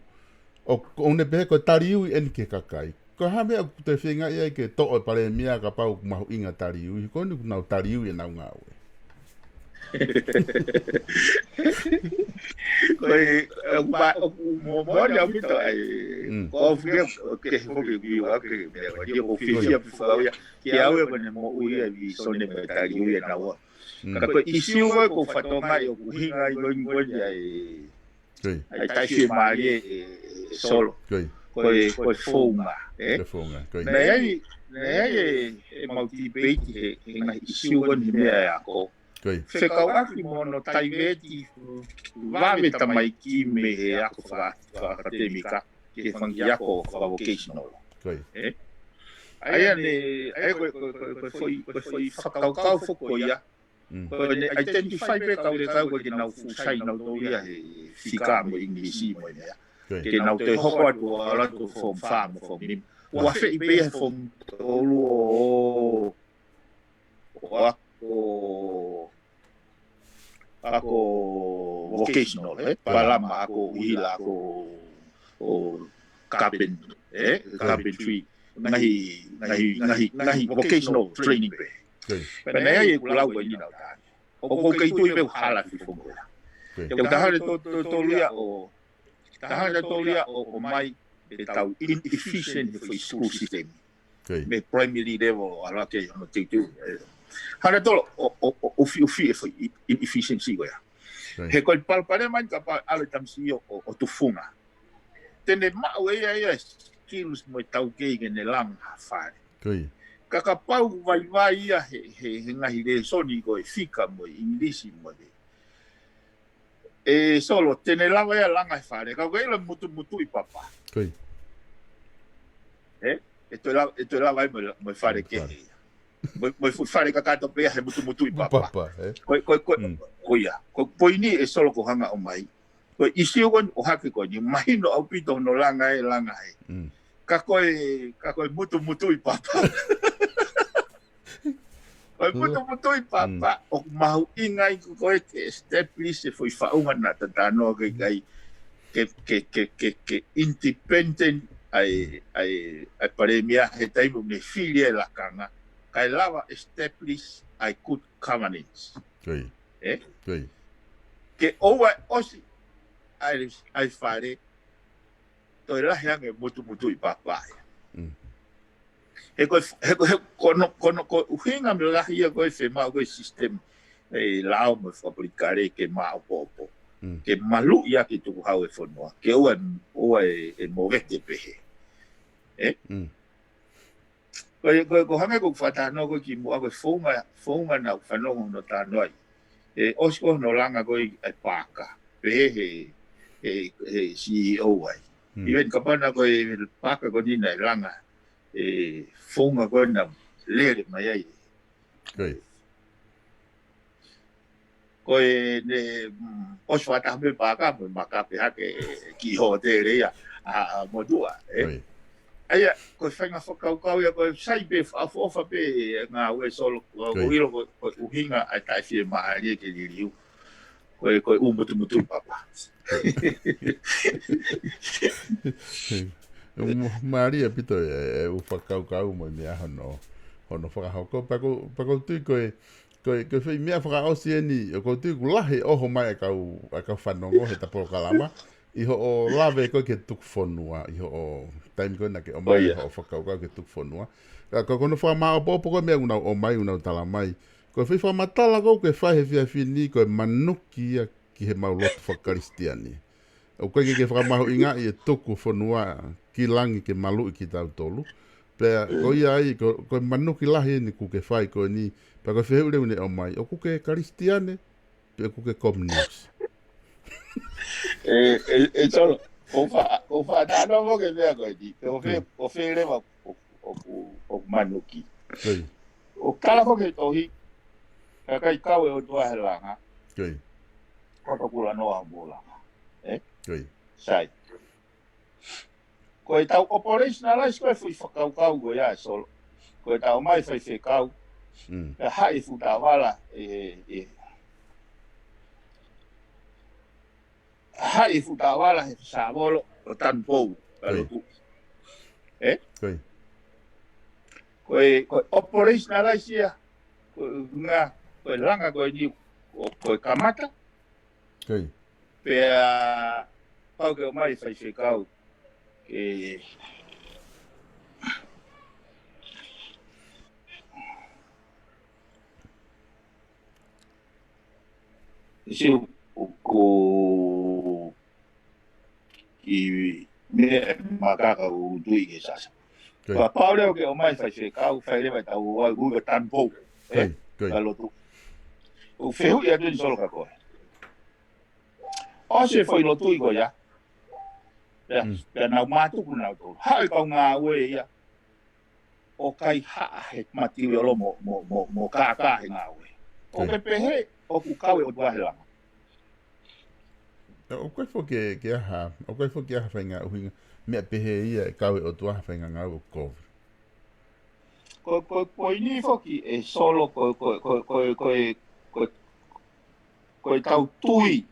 ʻo, ʻoku ne pehē ko e taliui eni ki he kakai. Ko e hā e meʻa ʻoku te feinga ai ke toʻo e palēmia kapau ʻoku mahuʻinga taliui, ko eni ʻoku nau taliui ʻenau ngāue. Ko e, ʻoku ma-, ʻoku mo-, moʻoni ʻaupito ai. Mm. Ko au fie, ke foki ki au ke, meʻa, ko ia ʻoku ou fiefia pē foki au ia. Ke au ia ko ʻene moʻui ia ʻi Sone mo e taliui ʻe naua. Mm. Ka ko e ʻīsiu ko ē ʻoku ou fakatokangaʻi ʻoku ʻuhinga ai ko eni ko eni ai. Ko ia. ʻA e taʻefiemālie ʻe, ʻe Solo. Ko ia. Ko e, ko e founga, ē? Ko e founga, ko ia. Naʻe ʻi ai, naʻe ʻi ai e, e mau tipeiti he, he ngaahi ʻīsiu ko eni he meʻa e ako. Ko ia. Fekauʻaki mo hono taiveti vave tamaiki mei he ako faka-, fakaʻakademika ki he fanga kiʻi ako fakavocational. Ko ia. Ē? ʻA ia ne, ʻa ia ko e, ko e, ko e, ko e foʻi, ko e foʻi fakakaukau foki ko ia. Mm. Ko ʻene identify pē kau lekau ko ē ke nau fuʻu sai nautolu ia he fika mo e English mo e meʻa. Ko ia. Ke nau toe hoko atu ʻo ʻalu atu form five mo form nima. Ua feʻi pē ia he form tolu ʻo, ʻo ako, ako vocational, ē? Palama, ako ʻuhila, ako ʻo carpen-, ē? Ko ia. Carpentry. Ngaahi, ngaahi, ngaahi, ngaahi vocational training pē. Ko ia. Pea naʻe ʻi ai ʻeku lau ko eni naʻa ku tali. ʻOku ou kei tui pē ʻoku hala e foʻi founga ko ia. Ko ia. Te u taha le to-, to-, tolu ia ʻo, taha le tolu ia ʻo, ʻomai ʻetau inefficient he foʻi school system. Ko ia. Mei primary level ʻo ʻalu hake ʻi hono teuteu. Ē. Hanga tolo ʻo, ʻo, ʻo, ʻo fi-, ʻo fi-, e foʻi i-, inefficiency ko ia. Ko ia. He ko e palopalema eni kapau ʻe ʻalu e tamasiʻi ʻo, ʻo, ʻo tufunga. Te ne maʻu ʻe ia ia e skills mo e taukei ke ne langa ha fale. Ko ia. Ka kapau ʻoku vaivai ia he, he, he ngaahi lēsoni ko e fika mo e English mo e. Ē, Solo, te ne lava ia langa e fale. Ka ko e ʻilo mutumutuʻi papa. Ko ia. Ē? ʻE toe lava, ʻe toe lava ai mo e, mo e fale kehe ia. Mo e, mo e fu-, fale kakato pē ia he mutumutuʻi papa. Papa, ē? Ko e, ko e, ko e, mm, ko ia. Ko e poini ē Solo ʻoku ou hanga ʻo ʻomai. Ko e ʻīsiu ko eni ʻohake ko eni, mahino ʻaupito hono langa ē, langa ē. Mm. Ka ko e, ka ko e mutumutuʻi papa. Ko e mutumutuʻi papa, mm, ʻoku mahuʻinga ai ko ē ke establish e foʻi faʻunga naʻa ta talanoa ki ai, ke, ke, ke, ke, ke independent ʻa e, ʻa e, ʻa e palēmia he taimi ʻoku ne fili e lakanga. Kae lava establish ʻa e good governance. Ko ia. Ē? Ko ia. Ke ʻoua ʻe ʻosi ʻa e, ʻa e fale, toe lahi ange mutumutuʻi papa ia. Mm. He ko e, he ko e, he ko hono, ko hono, ko e ʻuhinga mo e lahi ia ko e fiemaʻu ko e system, e lao mo e fakapolitikale ke maʻopoʻopo. Mm. Ke maluʻi ʻaki e tukuhau e fonua. Ke ʻoua, ʻoua ʻe, ʻe movete pehē. Ē? Mm. Ko e, ko e, ko hangē ko e fakatalanoa ko e kimuʻa ko e founga, founga naʻa ku fanongo hono talanoa ai. ʻE ʻosi ko hono langa ko e ʻa e Paaka. Pehē he, he, he C E O ai. Mm. Even kapau naʻe ko e Paaka ko eni naʻe langa e founga ko ē naʻe lele mai ai. Ko ia. Ko ʻene, mm, ʻosi fakataha pē Paaka mo e maka pē hake ki hōtele ia ʻa, ʻa motuʻa, ē? Ko ia. ʻA ia, ko e faʻahinga fakakaukau ia, ko e sai pē fakaʻofoʻofa pē ngāue Solo, ko ia. Ko e ʻilo ko, ko e ʻuhinga ʻa e taʻefiemālie ke liliu. Ko e, ko e ʻū mutumutuʻi papa. Mālie ʻaupito e, e ʻū fakakaukau mo e meʻa hono, hono fakahoko. Pea ʻoku, pea ʻoku ou tui ko e, ko e, ko e foʻi meʻa fakaʻosi eni, ʻoku ou tui ʻoku lahi e ʻoho mai ʻa e kau, ʻa e kau fanongo heʻeta polokalama, ʻi hoʻo lave ko ē ki he tuku fonua, ʻi hoʻo taimi ko ē naʻa ke ʻomai, ʻio, hoʻo fakakaukau ki he tuku fonua. Ka ko hono fakamaʻopoʻopo ko e meʻa ʻoku nau ʻomai, ʻoku nau tala mai. Ko e foʻi fakamatala ko ē ʻoku ke fai he efiafi ni, ko e manuki ia ki heʻemau lotu fakakalisitiane. ʻOku ʻikai ke ke fakamahuʻingaʻi e tuku fonua ki langi ke maluʻi kitautolu. Pea ko ia ai, ko, ko e manuki lahi eni ʻoku ke fai ko eni, pea ko e fehuʻi leva ʻoku ne ʻomai, ʻoku ke Kalisitiane, pe ʻoku ke kominiusi? ʻE, ʻe, ʻe Solo, ʻoku ou fa-, ʻoku ou fakatalanoa mo ke meʻa ko eni, pe ʻoku fē, mm, ʻoku fē leva ʻoku, ʻoku, ʻoku manuki. Ko ia. ʻOku tala foki he tohi, ka ʻikai kau e ʻOtua he langa. Ko ia. Ko e tokula noa mo langa. Ē? Ko ia. Sai. Ko ʻetau operationalize ko e foʻi fakakaukau ko ia ʻe Solo. Ko ʻetau ʻomai faifekau. Mm. Pea haʻi e fuʻu taʻovala, ē, ē. Haʻi e fuʻu taʻovala he sāvolo ʻo Tanupou, ka, ko ia, lotu. Ē? Ko ia. Ko e, ko e operationalize ia, ko e ngā, ko e langa ko eni, ko, ko e kamata. Ko ia. Pea pau ke ʻomai faifekau. Ke ʻIsi ʻoku ki meʻa makaka ʻoku tui ke sasa. Ko ia. Pea pau leva ke ʻomai faifekau, fai leva ʻetau ʻai ʻuhinga Tanupou. Ko ia, ē? Ko ia. Ka lotu. ʻOku fehuʻi atu eni Solo kia koe. ʻOsi e foʻi lotu ko ia. Pea, mm, pea nau mātuku nautolu. Haʻi e kau ngāue ia. ʻOku ʻikai haʻa he material mo, mo, mo, mo kākā he ngāue. Ko ia. ʻOku ke pehē, ʻoku kau e ʻOtua he langa. ʻOku ʻikai foki ke, ke ʻi ai ha, ʻoku ʻikai foki ke ʻi ai ha faʻahinga ʻuhinga, meʻa pehē ia ʻe kau e ʻOtua ha faʻahinga ngāue ʻoku kovi. Ko, ko, ko eni foki ʻe Solo, ko, ko ʻetau tui.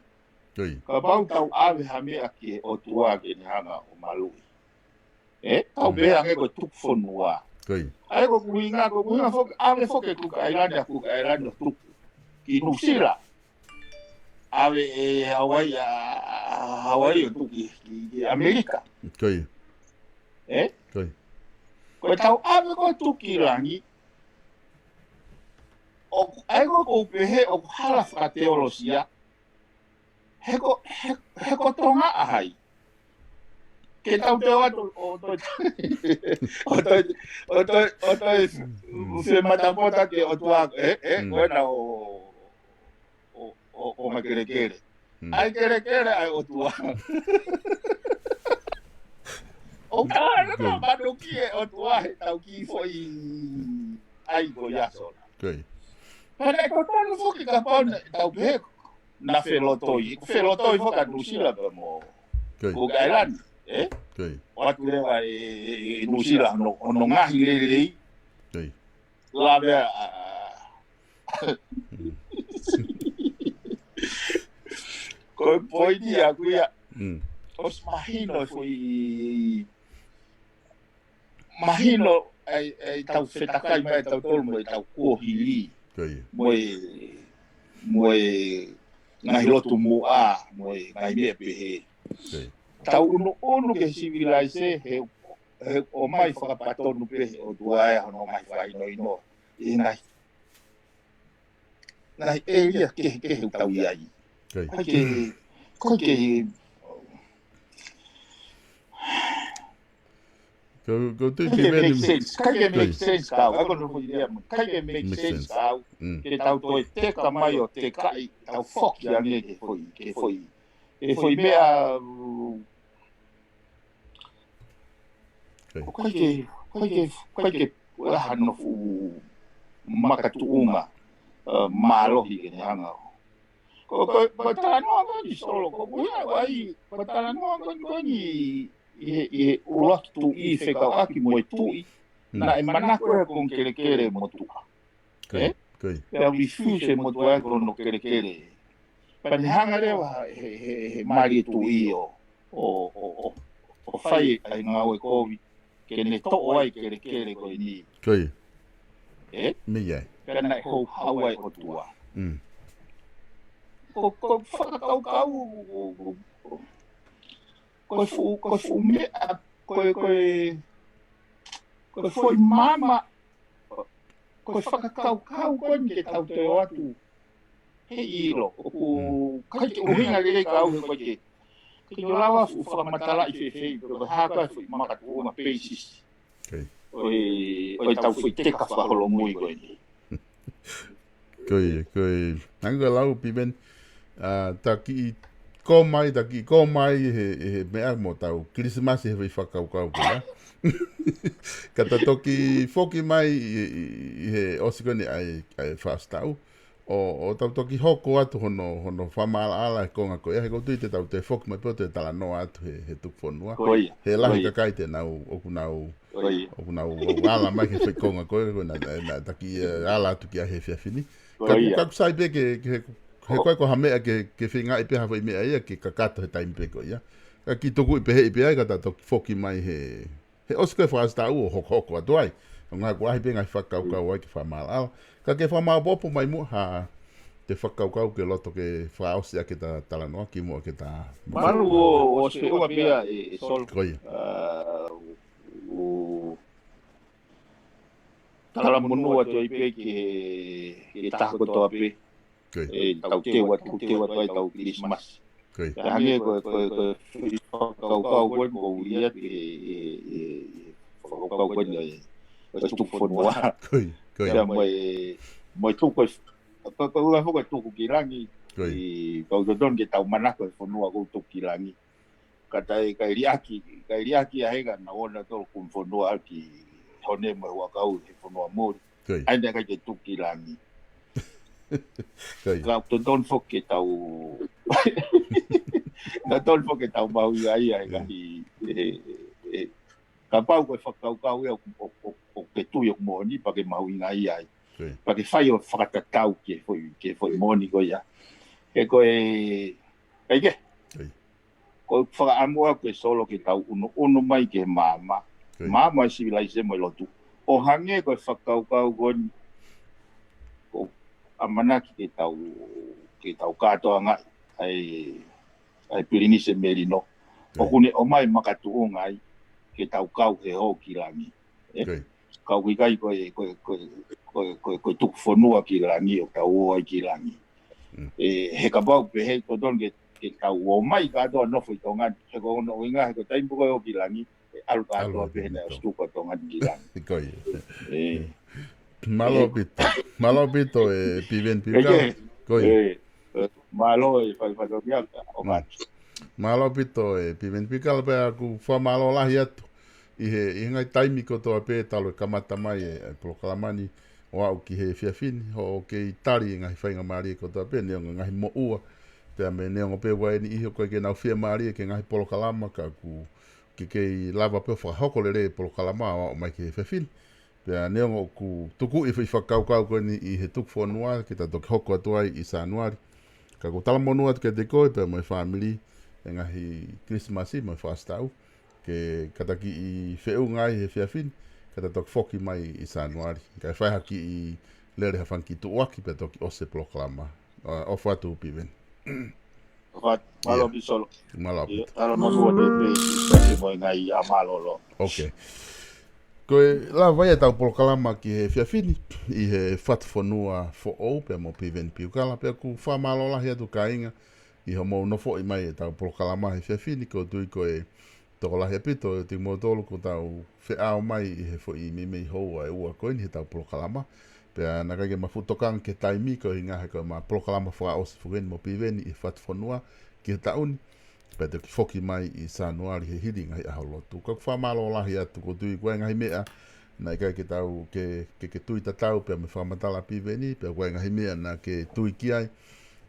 Ko ia. Kapau tau ʻave ha meʻa ki he ʻOtua ke ne hanga ʻo maluʻi. Ē, tau, mm, pehē ange ko e tuku fonua. Ko ia. ʻA ia ko e ʻuhinga, ko e ʻuhinga foki, ʻave foki Kuki ʻAilani, ʻa Kuki ʻAilani ʻo tuku ki Nuʻusila. ʻAve ʻe Hauaiʻi, ʻa, ʻa, ʻa Hauaiʻi ʻo tuku ki, ki, ki ʻAmelika. Ko ia. Ē? Ko ia. Ko ʻetau ʻave ko e tuku ki langi. ʻOku, ʻa ia ko ʻeku pehē ʻoku hala fakateolosia. He ko, he, he ko Tonga ʻa hai? Ke tau teu atu ʻo toe, ʻo toe, ʻo toe, ʻo toe, mm, fematapota ki he ʻOtua, ē, ē, mm, ko ena ʻo, ʻo, ʻo, ʻomai kelekele. Mm. ʻAi kelekele ʻa e ʻOtua. ʻOku ʻikai ke, good, manuki e ʻOtua heʻetau kiʻi foʻi ʻai ko ia Solo. Ko ia. Pea naʻe totonu foki kapau naʻa tau pehē naʻa felotoi. Felotoi foki ʻa Nuʻusila pea mo, ko ia, Kuki ʻAilani, ē? Ko ia. ʻOatu leva ʻe, ʻe, ʻe Nuʻusila hono, hono ngaahi lelei. Ko ia. Lave ʻa, ʻa, ko e poini ʻaku ia. Mm. ʻOsi mahino e foʻi, mahino ʻa e, ʻa e tau fetakai mai ʻa tautolu mo ʻetau kuohili. Ko ia. Mo e, mo e ngaahi lotu muʻa, mo e ngaahi meʻa pehē. Ko ia. tau ʻunuʻunu ke sivilaise he, he ʻomai fakapatonu pē he ʻOtua ʻa hono ngaahi fakahinohino ʻi he ngaahi, ngaahi ʻēlia kehekehe ʻoku tau ʻi ai. Kai. Kai ke, kai ke, Ko, ko tui kai ke Piveni make sense, kai ke make kai. Sense kau, ako no foʻi dia mo, kai ke make Make sense sense. Kau, Mm. ke tau toe teka mai ʻo tekaʻi, tau foki ange ke foʻi, ke foʻi. E foʻi meʻa, Kai. ko kai ke, kai ke, kai ke, ʻa hano fuʻu makatuʻunga, uh, mālohi ke ne hanga. Ko, ko, ko talanoa ko ni Solo, ko, ko ia, ko ai, ko talanoa ko ni, ko ni, ʻi he, ʻi he ʻuluaki tuʻi fekauʻaki mo e tuʻi, Mm. naʻe manako ʻe he kau kelekele motuʻa. Kai, Eh? kai. Pea refuse e motuʻa ko hono kelekele. Pea ne hanga leva he, he, he mali e tuʻi ʻo, ʻo, ʻo, ʻo, ʻo fai ai ngāue kovi. Ke ne toʻo ai kelekele ko eni. Kai. Eh? Mei ai. Pea naʻe houhau ai ʻOtua. Mm. Ko, ko fakakaukau, ko, ko, ko, ko e fuʻu, ko e fuʻu meʻa, ko e, ko e, ko e foʻi maama, ko e fakakaukau ko eni ke tau toe ʻoatu. He ʻilo, ʻoku Mm. kai ke ʻuhinga lelei kau he ko ke. Ke ʻio lava fuʻu fakamatalaʻi fēfē, pe ko e hā ko e foʻi makatuʻunga basis. Kai. ʻO e, ʻo e tau foʻi teka fakaholomui ko eni. Ko ia, ko ia. Hanga lau Piveni, ʻa, ta kiʻi kō mai, ta kiʻi kō mai he, he meʻa mo tau Kilisimasi he foʻi fakakaukau ko ia. Ka ta toki foki mai ʻi, ʻi, ʻi he ʻosi ko eni ʻa e, ʻa e fakaʻosi taʻu. ʻO, ʻo tau toki hoko atu hono, hono fakamaʻalaʻala he konga ko ia, he ʻoku ou tui te tau toe foki mai pē ʻo toe talanoa atu he, he tuku fonua. Ko ia. He lahi Ko ia. kakai te nau, ʻoku nau Ko ia. ʻoku nau ala mai ki he foʻi konga ko ē, ko ē naʻa, naʻa, naʻa ta kiʻi, eh, ala atu ki ai he efiafi ni. Ko Ka, ia. ka ʻoku sai pē ke, ke, he, he ko e ko ha meʻa ke, ke feingaʻi pē ha foʻi meʻa ia ke kakato he taimi pē ko ia. Ka kiʻi tukuʻi pē heʻi pē ai ka ta toki foki mai he, he ʻosi ko e fakaʻosi taʻu ʻo hokohoko atu ai. ʻO ngā kuo ʻahi pē ngaahi fakakaukau ai ke fakamaʻalaʻala. Ka ke fakamāopoopo mai muʻa ha, te fakakaukau ke loto ke fakaʻosi ʻaki ʻeta talanoa kimuʻa ke ta Mālō ʻo, ʻo ʻosi feʻunga pē ia ʻe, ʻe Solo. Ko ia. ʻA, ʻo talamonū atu ai pē ki he, ki he taha kotoa pē. Ko ia. ʻE, tau teu atu, teu atu ai tau Kilisimasi. Ko ia. Pea hangē ko, ko, ko, ko e fakakaukau ko eni ʻoku ou ʻi ai pē, ʻe, ʻe, ʻe, fakakaukau ko eni ʻo e, ʻo e tuku fonua. Ko ia, ko ia. Pea mo e, mo e tuku ko e, ko, ko, ko e tuku ki langi. Ko ia. ʻI, ʻoku totonu ke tau manako he fonua ʻoku tuku ki langi. Ka taʻe, kae liʻaki, kae liʻaki ʻa e ngaahi naʻa nau ō nautolu kumi fonua ki Hone mo e Huʻakau he fonua muli. Ko ia. ʻAi naʻe ʻikai ke tuku ki langi. Ko ia. Ka totonu foki ke tau, totonu foki ke tau mahuʻingaʻia he Mm. ngaahi, e, e, e, kapau ko e fakakaukau ia ʻo, ʻo, ʻo, ʻo ke tui ʻoku moʻoni pea ke mahuʻingaʻia ai. Ko ia. Pea ke fai ʻo fakatatau ki he foʻi, ki he foʻi moʻoni ko ia. He ko e, ʻai ke? Ko ia. Ko e fakaʻamu ʻaku ʻe Solo ke tau ʻunuʻunu mai ki he maama. Ko ia. Maama ʻo e sivilaise mo e lotu. ʻO hangē ko e fakakaukau ko eni. ʻOku ʻamanaki ke tau, ke tau kātoangaʻi ʻa e, ʻa e Pilinisi Melino. Ko ia. ʻOku ne ʻomai makatuʻunga ai ke tau kau he hō ki langi. ʻE, Ko ia. ka ʻoku ʻikai ko e, ko e, ko e, ko e, ko e, ko e tuku fonua ki langi ʻoku tau ō ai ki langi. Mm. ʻE, he kapau pē he totonu ke, ke tau ō mai kātoa nofo ʻi Tonga ni, he ko hono ʻuhinga, he ko e taimi pē ko ē ʻoku ʻi langi, ʻe ʻalu kātoa Alo pē he naʻe ʻalu ʻosi tuku ʻa Tonga ni ki langi. Ko ia. ʻE. Mālō ʻaupito. Mālō ʻaupito ʻe Piveni Piveni. Ko ia. Ko ia. ʻE, ʻe, mālō e fai fai ʻo kia, ʻo Mm. Mālō ʻaupito ʻe Piveni Pikala pea ʻoku fakamālō lahi atu ʻi he, ʻi he ngaahi taimi kotoa pē talu e kamata mai e, e polokalama ni ʻo aʻu ki he efiafi ni, hoʻo kei tali e ngaahi faingamālie kotoa pē, neongo e ngaahi moʻua, pea mo e neongo pē ʻoku ʻi ai e niʻihi ʻoku ʻikai ke nau fiemālie ki he ngaahi polokalama, ka ʻoku ke kei lava pē ʻo fakahoko lelei e polokalama ʻo aʻu mai ki he efiafi ni. Pea neongo ʻoku tukuʻi e foʻi fakakaukau ko eni ʻi he tuku fonua, ke ta toki hoko atu ai ʻi Sānuali. Ka ʻoku talamonū atu kiate koe pea mo e fāmili, he ngaahi Kilisimasi mo e fakaʻosi taʻu, ke kātaki ʻi feʻunga ai he efiafi ni, ka ta toki foki mai ʻi Sānuali. Kae fai ha kiʻi lele ha fanga kiʻi tuʻuaki pea toki ʻosi e polokalama. ʻA, ʻofa atu Piveni. Mālō ʻaupito. Mālō ʻaupito. Mālō ʻaupito. Mālō ʻaupito. Ko e lava ia ʻetau polokalama ki he efiafi ni, ʻi he Fatufonua Foʻou, pea mo Piveni Piukala, pea ʻoku fakamālō lahi atu kāinga, ʻi hoʻomou nofoʻi mai ʻetau polokalama he efiafi ni, ʻoku ou tui ko e tokolahi ʻaupito ʻiate kimoutolu ʻoku tau feʻao mai ʻi he foʻi meimei houa ʻe ua ko eni heʻetau polokalama. Pea naʻe ʻikai ke ma fuʻu tokanga ki he taimi ko e ʻuhinga he ko ʻema polokalama fakaʻosi foki eni mo Piveni ʻi he Fatufonua ki he taʻu ni. Pea toki foki mai ʻi Sānuali he hili ngaahi ʻaho lotu. Ka ʻoku fakamālō lahi atu ʻoku ou tui ko e ngaahi meʻa naʻe ʻikai ke tau ke, ke, ke tui tatau pea mo e fakamatala Piveni, pea ko e ngaahi meʻa naʻa ke tui ki ai.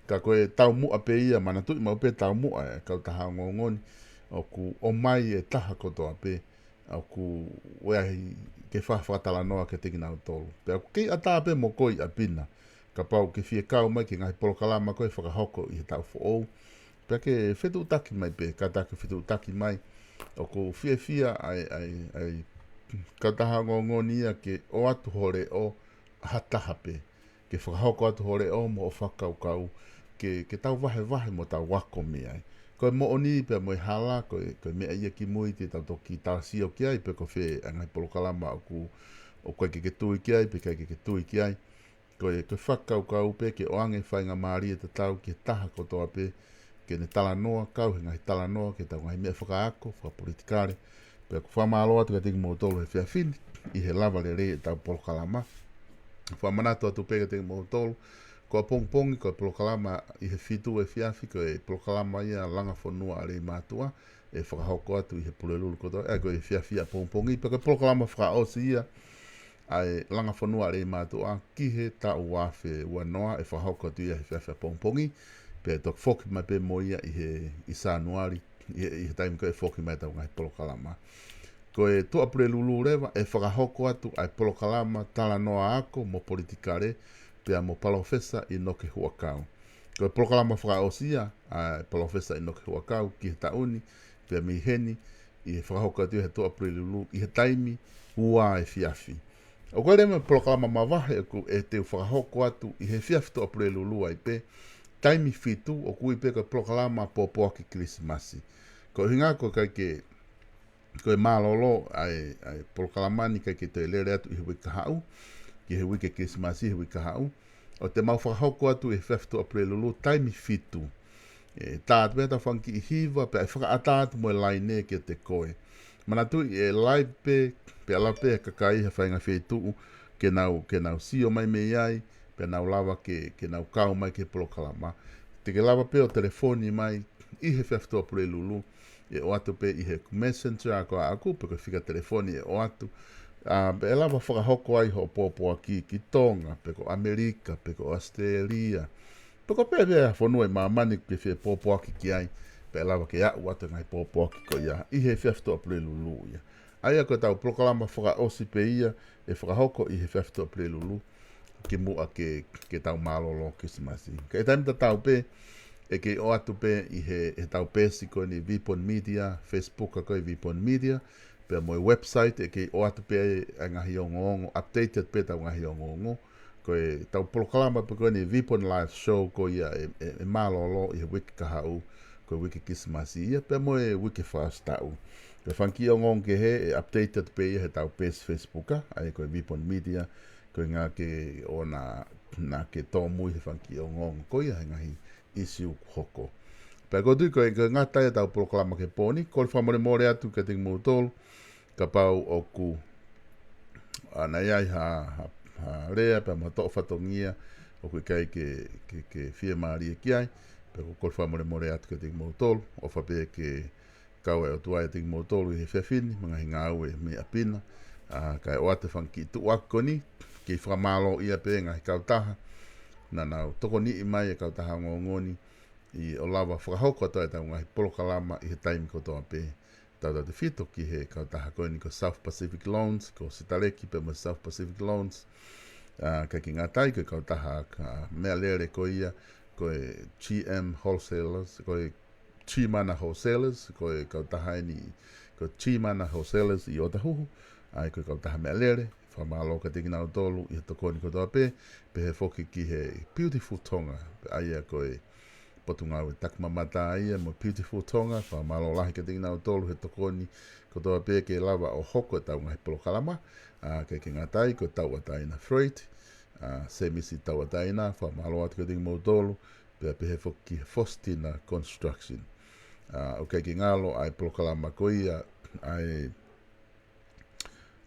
Ka ko e taumuʻa pē ia, manatuʻi maʻu pē taumuʻa ʻa e kautaha ongoongo ni, ʻoku ʻomai e taha kotoa pē, ʻoku ʻi ai ke fa-, fakatalanoa kiate kinautolu. Pea ʻoku kei ʻatā pē mo koe ʻi ʻapi na, kapau ʻoku ke fie kau mai ki he ngaahi polokalama ko ē ʻe fakahoko ʻi he taʻu foʻou. Pea ke fetuʻutaki mai pē, kātaki fetuʻutaki mai, ʻoku ou fiefia ʻa e, ʻa e, ʻa e kautaha ongoongo ni ia ke ʻoatu ho leʻo ha taha pē. Ke fakahoko atu ho leʻo mo hoʻo fakakaukau, ke, ke tau vahevahe mo tau ako mei ai. Ko e moʻoni pea mo e hala, ko e, ko e meʻa ia kimui te tau toki tāsio ki ai, pe ko fē ʻa e ngaahi polokalama ʻoku, ʻoku ʻikai ke ke tui ki ai, pe ʻikai ke ke tui ki ai. Ko e, ko e fakakaukau pē ke ʻoange faingamālie tatau ki he taha kotoa pē, ke ne talanoa, kau he ngaahi talanoa, ki heʻetau ngaahi meʻa fakaako, fakapolitikale. Pea ʻoku fakamālō atu kiate kimoutolu he efiafi ni, ʻi he lava lelei ʻetau polokalama. Fakamanatu atu pē kiate kimoutolu, ko ʻapongipongi, ko e polokalama ʻi he fitu efiafi, ko e polokalama ia Langa Fonua ʻa Leimātuʻa, ʻe fakahoko atu ʻi he Pulelulu kotoa, ʻa ia ko e efiafi ʻapongipongi, pea ko e polokalama fakaʻosi ia, ʻa e Langa Fonua ʻa Leimātuʻa ki he taʻu ua afe ua noa ʻe fakahoko atu ia he efiafi ʻapongipongi, pea toki foki mai pē mo ia ʻi he, ʻi Sānuali, ʻi he, ʻi he taimi ko ē ʻe foki mai ʻetau ngaahi polokalama. Ko e Tuʻapulelulu leva ʻe fakahoko atu ʻa e polokalama talanoa ako mo politikale, pea mo Palōfesa ʻInoke Huʻakau. Ko e polokalama fakaʻosi ia ʻa Palōfesa ʻInoke Huʻakau ki he taʻu ni, pea mei heni, ʻe fakahoko atu ia he Tuʻapulelulu ʻi he taimi ua efiafi. ʻOku ʻi ai leva mo e polokalama mavahe ʻoku ʻe teu fakahoko atu ʻi he efiafi Tuʻapulelulu ai pē, taimi fitu, ʻoku ui pē ko e polokalama pōpoaki Kilisimasi. Ko e ʻuhinga ko e ʻikai ke, ko e mālōlō ʻa e, ʻa e polokalama ni ʻikai ke toe lele atu ʻi he uike kahaʻu, ki he uike Kilisimasi he uike kahaʻu, ʻo te mau fakahoko atu ʻi he efiafi Tuʻapulelulu taimi fitu. ʻE tā atu pē ʻetau fanga kiʻi hiva, pea ʻe fakaʻatā atu mo e laine kiate koe. Manatuʻi ʻe live pē, pea lava pē ʻe he kakai ha faʻahinga feituʻu, ke nau, ke nau sio mai mei ai, pea nau lava ke, ke nau kau mai ki he polokalama. Te ke lava pē ʻo telefoni mai, ʻi he efiafi Tuʻapulelulu, ʻe ʻoatu pē ʻi he Messenger ko ʻaʻaku, pe ko e fika telefoni ʻe ʻoatu. ʻA, pea ʻe lava fakahoko ai hoʻo pōpoaki ki Tonga, pe ko ʻAmelika, pe ko ʻAositelēlia. Pe ko pē pē ha fonua ʻi māmani ʻoku ke fie pōpoaki ki ai, pea ʻe lava ke aʻu atu e ngaahi pōpoaki ko ia, ʻi he efiafi Tuʻapulelulu ia. ʻA ia ko ʻetau polokalama fakaʻosi pē ia, ʻe fakahoko ʻi he efiafi Tuʻapulelulu, kimuʻa ke, ke tau mālōlō Kilisimasi. Ka ʻi he taimi tatau pē, ʻe kei ʻoatu pē ʻi he, heʻetau peesi ko eni Vipon Media, Facebook ko e Vipon Media, pea mo e website ʻe kei ʻoatu pē ʻa e ngaahi ongoongo, update atu pē ʻetau ngaahi ongoongo. Ko ʻetau polokalama pē ko eni Vipon Live Show ko ia ʻe, ʻe, ʻe mālōlō ʻi he uike kahaʻu, ko e uike Kilisimasi ia, pea mo e uike fakaʻosi taʻu. Ko e fanga kiʻi ongoongo kehe ʻe update atu pē ia heʻetau peesi Facebook, ʻa ia ko e Vipon Media, ko e ʻuhinga ke ʻoua naʻa ke tōmui he fanga kiʻi ongoongo ko ia he ngaahi issue kuo hoko. Pea ʻoku ou tui ko e, ko e ngata ia ʻetau polokalama ki he pō ni, kole fakamolemole atu kiate kimoutolu, kapau ʻoku, ʻa, naʻe ʻi ai ha, ha, ha lea pea mo ha toʻo fatongia, ʻoku ʻikai ke, ke, ke fiemālie ki ai, pea ʻoku ou kole fakamolemole atu kiate kimoutolu, ʻofa pē ke kau ʻa e ʻOtua ʻiate kimoutolu ʻi he efiafi ni, mo e ngaahi ngāue mei ʻapi na, ʻa, kae ʻoatu e fanga kiʻi tuʻuaki ko eni, kei fakamālōʻia pē ngaahi kautaha, naʻa nau tokoniʻi mai e kautaha ongoongo ni, ʻi ʻo lava fakahoko atu ʻetau ngaahi polokalama ʻi he taimi kotoa pē, tautautefito ki he kautaha ko eni ko South Pacific Loans, ko Sitaleki pea mo South Pacific Loans, ʻa, ka ke ngata ai ko e kautaha ka meʻalele ko ia, ko e G M Wholesalers, ko e Chimana Wholesalers, ko e kautaha eni, ko Chimana Wholesalers ʻi ʻOtahuhu, ʻa ia ko e kautaha meʻalele, fakamālō kiate kinautolu ʻi he tokoni kotoa pē, pehē foki ki he Beautiful Tonga, ʻa ia ko e Potungāue Takimamata ia mo Beautiful Tonga, fakamālō lahi kiate kinautolu he tokoni kotoa pē ke lava ʻo hoko ʻetau ngaahi polokalama, ʻa, ʻikai ke ngata ai ko e Tauʻatāina Freight, ʻa, Semisi Tauʻatāina, fakamālō atu kiate kimoutolu, pea pehē foki ki he Faustina Construction. ʻA, ʻoku ʻikai ke ngalo ʻa e polokalama ko ia, ʻa e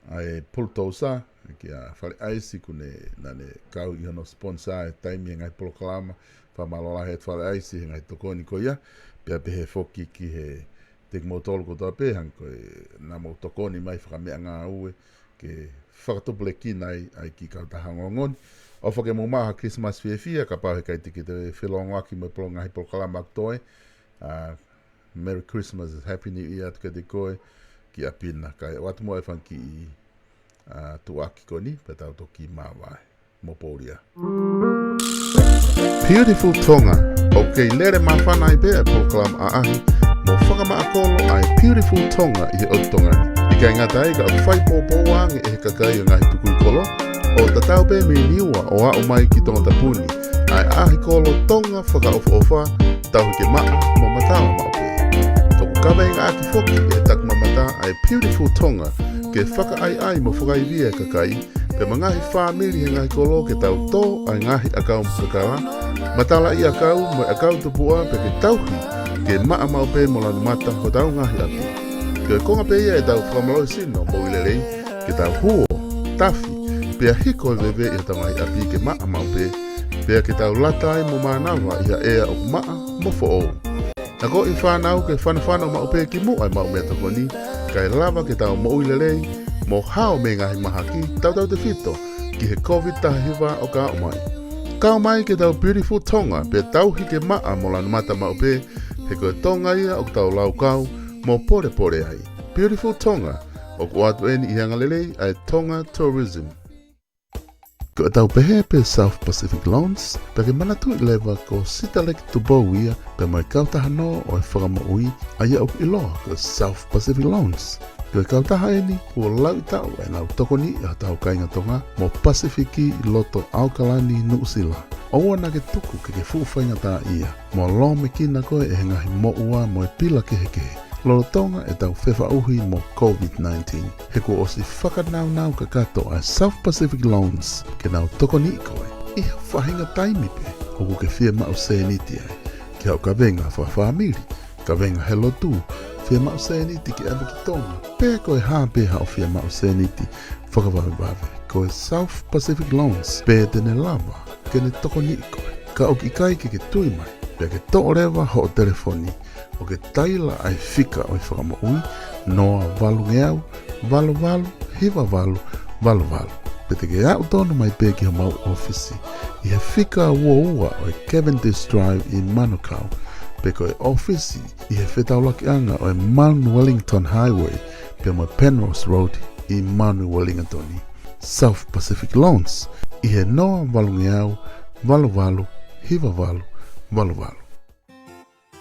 ʻa e Pulutousa, kia Fale ʻAisi, kuo ne, naʻa ne kau ʻi hono sponsor e taimi e ngaahi polokalama, fakamālō lahi atu Fale ʻAisi he ngaahi tokoni ko ia, pea pehē foki ki he, kiate kimoutolu kotoa pē, hangē ko e naʻa mou tokoni mai fakameʻangāue, ke fakatupulekina ai, ʻa e kiʻi kautaha ongoongo ni. ʻOfa ke mou maʻu ha Christmas fiefia, kapau he ʻikai te ke toe felōngoaki mo e polo-, ngaahi polokalama ʻa e toe, ʻa, Merry Christmas, Happy New Year atu kiate koe, ki ʻapi na. Kae ʻoatu muʻa e fanga kiʻi, ʻa, tuʻuaki ko eni, pea tau toki māvae. Mou pōlia. Beautiful Tonga, ʻoku kei lele māfana ai pē ʻa e polokalama ʻaʻahi mo fakamaʻa kolo ʻa e Beautiful Tonga ʻi he ʻotu Tonga ni. ʻIkai ngata ai ka ʻoku fai pōpōua ange ʻe he kakai ʻo e ngaahi tukui kolo, ʻo tatau pē mei Niua ʻo aʻu mai ki Tongatapu ni, ʻa e ʻaʻahi kolo Tonga fakaʻofoʻofa, tauhi ke maʻa mo matala maʻu pē. ʻOku kaveinga ʻaki foki ʻe he Takimamata ʻa e Beautiful Tonga ke fakaʻaiʻai mo fakaivia e kakai, pea mo e ngaahi fāmili he ngaahi kolo ke tau tō ʻa e ngaahi ʻakau mo e kala, matalaʻiʻakau mo e ʻakau tupuʻa pea ke tauhi ke maʻa maʻu pē mo lanu mata hotau ngaahi ʻapi. Ko e konga pē ia ʻetau fakamālohisino moʻui lelei, ke tau huo, tafi, pea hiko e veve ʻi hotau ngaahi ʻapi ke maʻa maʻu pē, pea ke tau lata ai mo mānava ʻi ha ʻea ʻoku maʻa mo foʻou. Nakoʻi fānau ke fanofano maʻu pē ki muʻa e maʻu meʻatokoni, kae lava ke tau moʻui lelei, mo hao mei he ngaahi mahaki, tautautefito ki he COVID taha hiva ʻoku aʻu mai. Kau mai ki he Beautiful Tonga, pea tauhi ke maʻa mo lanu mata maʻu pē, he ko e Tonga ia ʻoku tau laukau mo pōlepole ai. Beautiful Tonga, ʻoku ʻoatu eni ʻi he angalelei ʻa e Tonga Tourism. Ko ʻetau pehē pē South Pacific Loans, pea ke manatuʻi leva ko Sitaleki Tupou ia, pea mo e kautaha nō ʻo e fakamoʻui, ʻa ia ʻoku ʻiloa ko South Pacific Loans. Ko e kautaha eni, kuo lauʻi taʻu ʻenau tokoniʻi ʻa hotau kāinga Tonga mo Pasifiki ʻi loto ʻAokalani, Nuʻusila. ʻOua naʻa ke tuku ke ke fuʻu faingataʻaʻia mo lōmekina koe ʻe he ngaahi moʻua mo e pila kehekehe lolotonga ʻetau fefaʻuhi mo COVID nineteen. He kuo ʻosi fakanaunau kakato ʻa e South Pacific Loans ke nau tokoniʻi koe ʻi ha faʻahinga taimi pē ʻoku ke fiemaʻu sēniti ai, ki haʻo kavenga fakafāmili, kavenga he lotu, fiemaʻu sēniti ke ʻave ki Tonga, pe ko e hā pē haʻo fiemaʻu sēniti fakavavevave, ko e South Pacific Loans pē te ne lava ke ne tokoniʻi koe. Ka ʻoku ʻikai ke ke tui mai, pea ke toʻo leva hoʻo telefoni ʻo ke taila ʻa e fika ʻo e fakamoʻui, noa valungeau, valu valu, hiva valu, valu valu. Pe te ke aʻu tonu mai pē ki homau ʻōfisi ʻi he fika ua ua ʻo e Cavendish Drive ʻi Manukau, pe ko e ʻōfisi ʻi he fetaulakiʻanga ʻo e Mount Wellington Highway, pea mo e Penrose Road ʻi Mount Wellington. South Pacific Loans, ʻi he noa valungeau, valu valu, hiva valu, valu valu.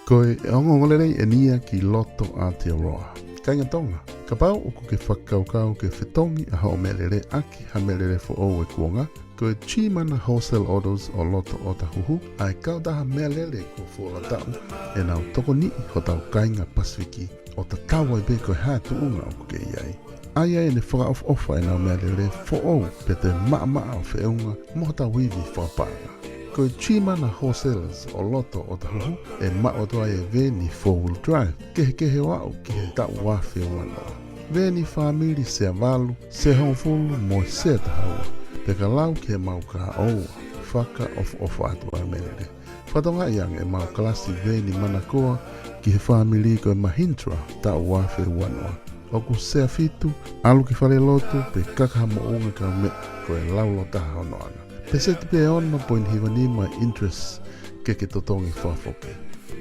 Ko e ongoongolelei eni ia ki loto Aotearoa. Kāinga Tonga, kapau ʻoku ke fakakaukau ke fetongi ʻa hoʻo meʻalele ʻaki ha meʻalele foʻou e kuonga, ko e Chimana Wholesale Autos ʻo loto ʻOtahuhu, ʻa e kautaha meʻalele kuo fuoloa taʻu ʻenau tokoniʻi hotau kāinga Pasifiki, ʻo tatau ai pē ko e hā e tuʻunga ʻoku ke ʻi ai. ʻA ia ʻe ne fakaʻofoʻofa ʻenau meʻalele foʻou pea toe maʻamaʻa ʻo feʻunga mo hotau ivi fakapaʻanga. Ko e Chimana Wholesalers ʻo loto ʻOtahuhu ʻe maʻu atu ai e veeni four wheel drive, kehekehe ʻo aʻu ki he taʻu ua afe ua noa. Veeni fāmili sea valu, sea hongofulu mo e sea taha ua, pea ka lau ki he mau kā ʻoua, fakaʻofoʻofa atu ʻa e meʻalele. Fakatokangaʻi ange ʻemau kalasi veeni manakoa ki he fāmili ko e Mahindra taʻu ua afe ua noa. ʻOku sea fitu, ʻalu ki falelotu, pe kaka ha moʻunga kaumeʻa ko e laulo taha hono ʻana. Peseti pē ono poini hiva nima interest ke ke totongi fakafoki.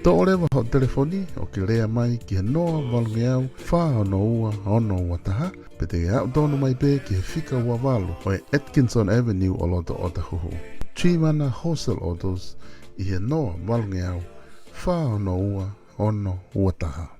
Toʻo leva hoʻo telefoni ʻo ke lea mai ki he noa valungeau, fā ono ua, ono ua taha, pe te ke aʻu tonu mai pē ki he fika ua valu ʻo e Atkinson Avenue ʻo loto ʻOtahuhu. Chimana Wholesale Autos ʻi he noa valungeau, fā ono ua, ono ua taha.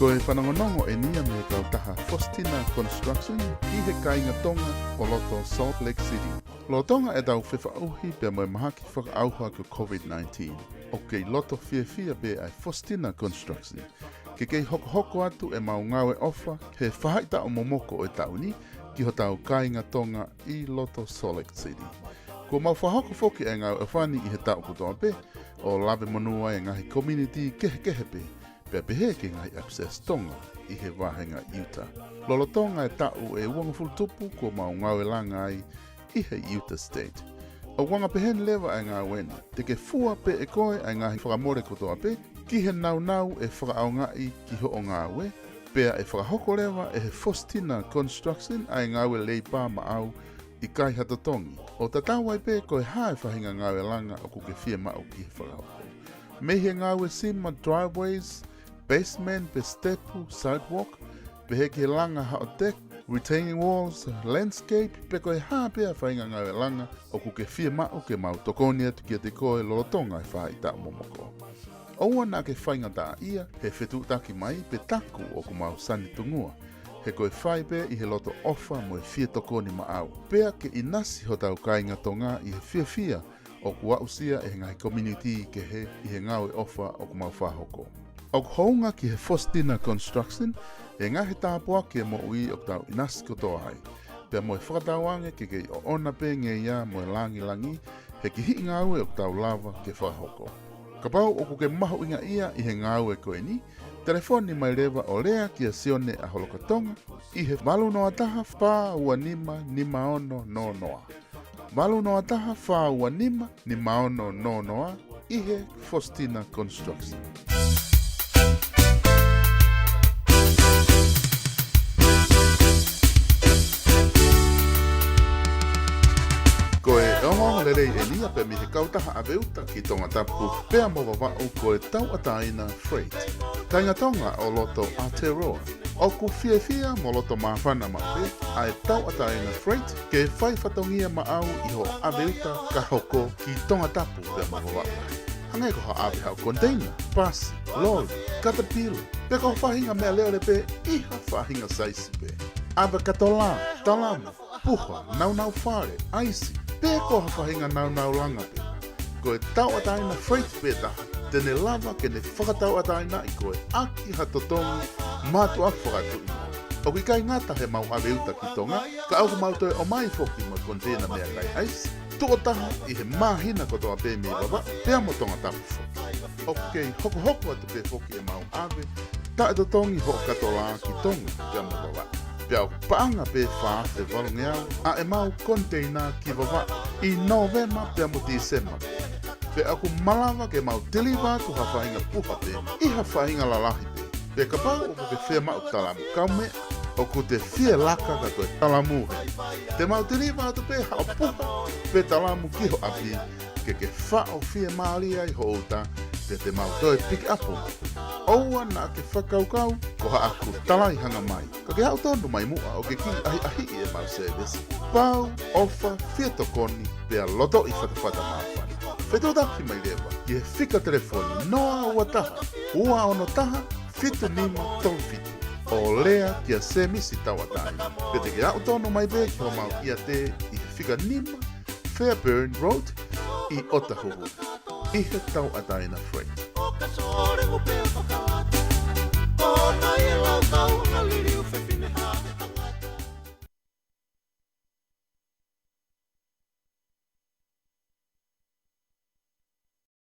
Ko Ko e fanongonongo ʻeni ia mei he kautaha Faustina Construction ki he kāinga Tonga ʻo loto Salt Lake City. Lolotonga ʻetau fefaʻuhi pea mo e mahaki fakaʻauha ko e COVID nineteen, ʻoku kei loto fiefia pē ʻa e Faustina Construction ke kei hokohoko atu ʻemau ngāue ʻofa he faʻahitaʻu momoko ʻo e taʻu ni ki hotau kāinga Tonga ʻi loto Salt Lake City. Kuo mau fakahoko foki ʻa e ngāue ʻofa ni ʻi he taʻu kotoa pē, ʻo lave monū ai e ngaahi community kehekehe pē, pea pehē ki he ngaahi ʻapi Siasi Tonga ʻi he vāhenga Utah. Lolotonga e taʻu ʻe uangofulu tupu kuo mau ngāue langa ai ʻi he Utah State. ʻOku anga peheni leva ʻa e ngāue ni, te ke fua pē ʻe koe ʻa e ngaahi fakamole kotoa pē ki he nāunau ʻe fakaʻaongaʻi ki hoʻo ngāue, pea ʻe fakahoko leva ʻe he Faustina Construction ʻa e ngāue leipa maʻau ʻikai ha totongi, ʻo tatau ai pē ko e hā e faʻahinga ngāue langa ʻoku ke fiemaʻu ki he fakahoko. Mei he ngāue sima driveways, basement pe step, sidewalk, pehē ki he langa haʻo deck, retaining walls, landscape, pe ko e hā pē ʻa e faʻahinga ngāue langa ʻoku ke fiemaʻu ke mau tokoni atu kiate koe lolotonga e faʻahitaʻu momoko. ʻOua naʻa ke faingataʻaʻia he fetuʻutaki mai pe taku ʻoku mau sanitungua, he ko e fai pē ʻi he loto ʻofa mo e fie tokoni maʻau, pea ke ʻinasi hotau kāinga Tonga ʻi he fiefia ʻoku aʻusia ʻe he ngaahi community kehe ʻi he ngāue ʻofa ʻoku mau fakahoko. ʻOku hounga ki he Faustina Construction e ngaahi tāpuaki e moʻui ʻoku tau ʻinasi kotoa ai, pea mo e fakatauange ke kei ʻoʻona pē ngeia mo e langilangi he kihiʻi ngāue ʻoku tau lava ke fakahoko. Kapau ʻoku ke mahuʻingaʻia ʻi he ngāue ko eni, telefoni mai leva ʻo lea kia Sione ʻAholoka Tonga ʻi he valu noa taha, fā ua nima, nima ono noa noa. Valu noa taha, fā ua nima, nima ono noa noa, ʻi he Faustina Construction. Ko e ongoongo lelei ʻeni ia pē mei he kautaha ʻaveuta ki Tongatapu pea mo Vavaʻu, ko e Tauʻatāina Freight. Kāinga Tonga ʻo loto Aotearoa, ʻoku fiefia mo loto māfana maʻu pē ʻa e Tauʻatāina Freight ke fai fatongia maʻau ʻi hoʻo ʻaveuta ka hoko ki Tongatapu pea mo Vavaʻu. Hangē ko ha ʻave haʻo container, pasi, loli, katapila, pe ko ha faʻahinga meʻalele pē ʻi ha faʻahinga saisi pē. ʻAve katolā, talamu, puha, nāunau fale, ʻaisi, pe ko ha faʻahinga nāunau langa pē. Ko e Tauʻatāina Freight pē taha te ne lava ke ne fakatauʻatāinaʻi koe ʻaki ha totongi mātuʻaki fakatuʻi. ʻOku ʻikai ngata heʻemau ʻaveuta ki Tonga, ka ʻoku mau toe ʻomai foki mo e container meʻakai ʻaisi tuʻo taha ʻi he māhina kotoa pē mei Vavaʻu pea mo Tongatapu foki. ʻOku kei hokohoko atu pē foki ʻemau ʻave taʻetotongi hoʻo katolā ki Tonga pea mo Vavaʻu. Pea ʻoku paʻanga pē fā afe valungeau ʻa ʻemau container ki Vavaʻu ʻi Nōvema pea mo Tīsema. Pea ʻoku malava ke mau tiliva atu ha faʻahinga puha pē ʻi ha faʻahinga lalahi pē. Pea kapau ʻoku ke fiemaʻu talamu kaumeʻa, ʻoku te fie laka ka ko e talamu hē. Te mau tiliva atu pē haʻo puha pe talamu ki ho ʻapi, ke ke faʻo fiemālie ai ho uta, pea te mau toe pick up. ʻOua naʻa ke fakakaukau ko haʻaku talaihanga mai. Ka ke haʻu tonu mai muʻa ʻo ke kiʻi ʻahiʻahiʻi ʻemau service. Pau, ʻofa, fie tokoni, pea lotoʻi fatafata māfana. Fetuʻutaki mai leva ki he fika telefoni noa ua taha, ua ono taha, fitu nima tolu fitu, ʻo lea kia Semisi Tauʻatāina. Pe te ke haʻu tonu mai pē ki homau ʻiate ʻi he fika nima Fairburn Road ʻi Otahuhu, ʻi he Tauʻatāina Freight.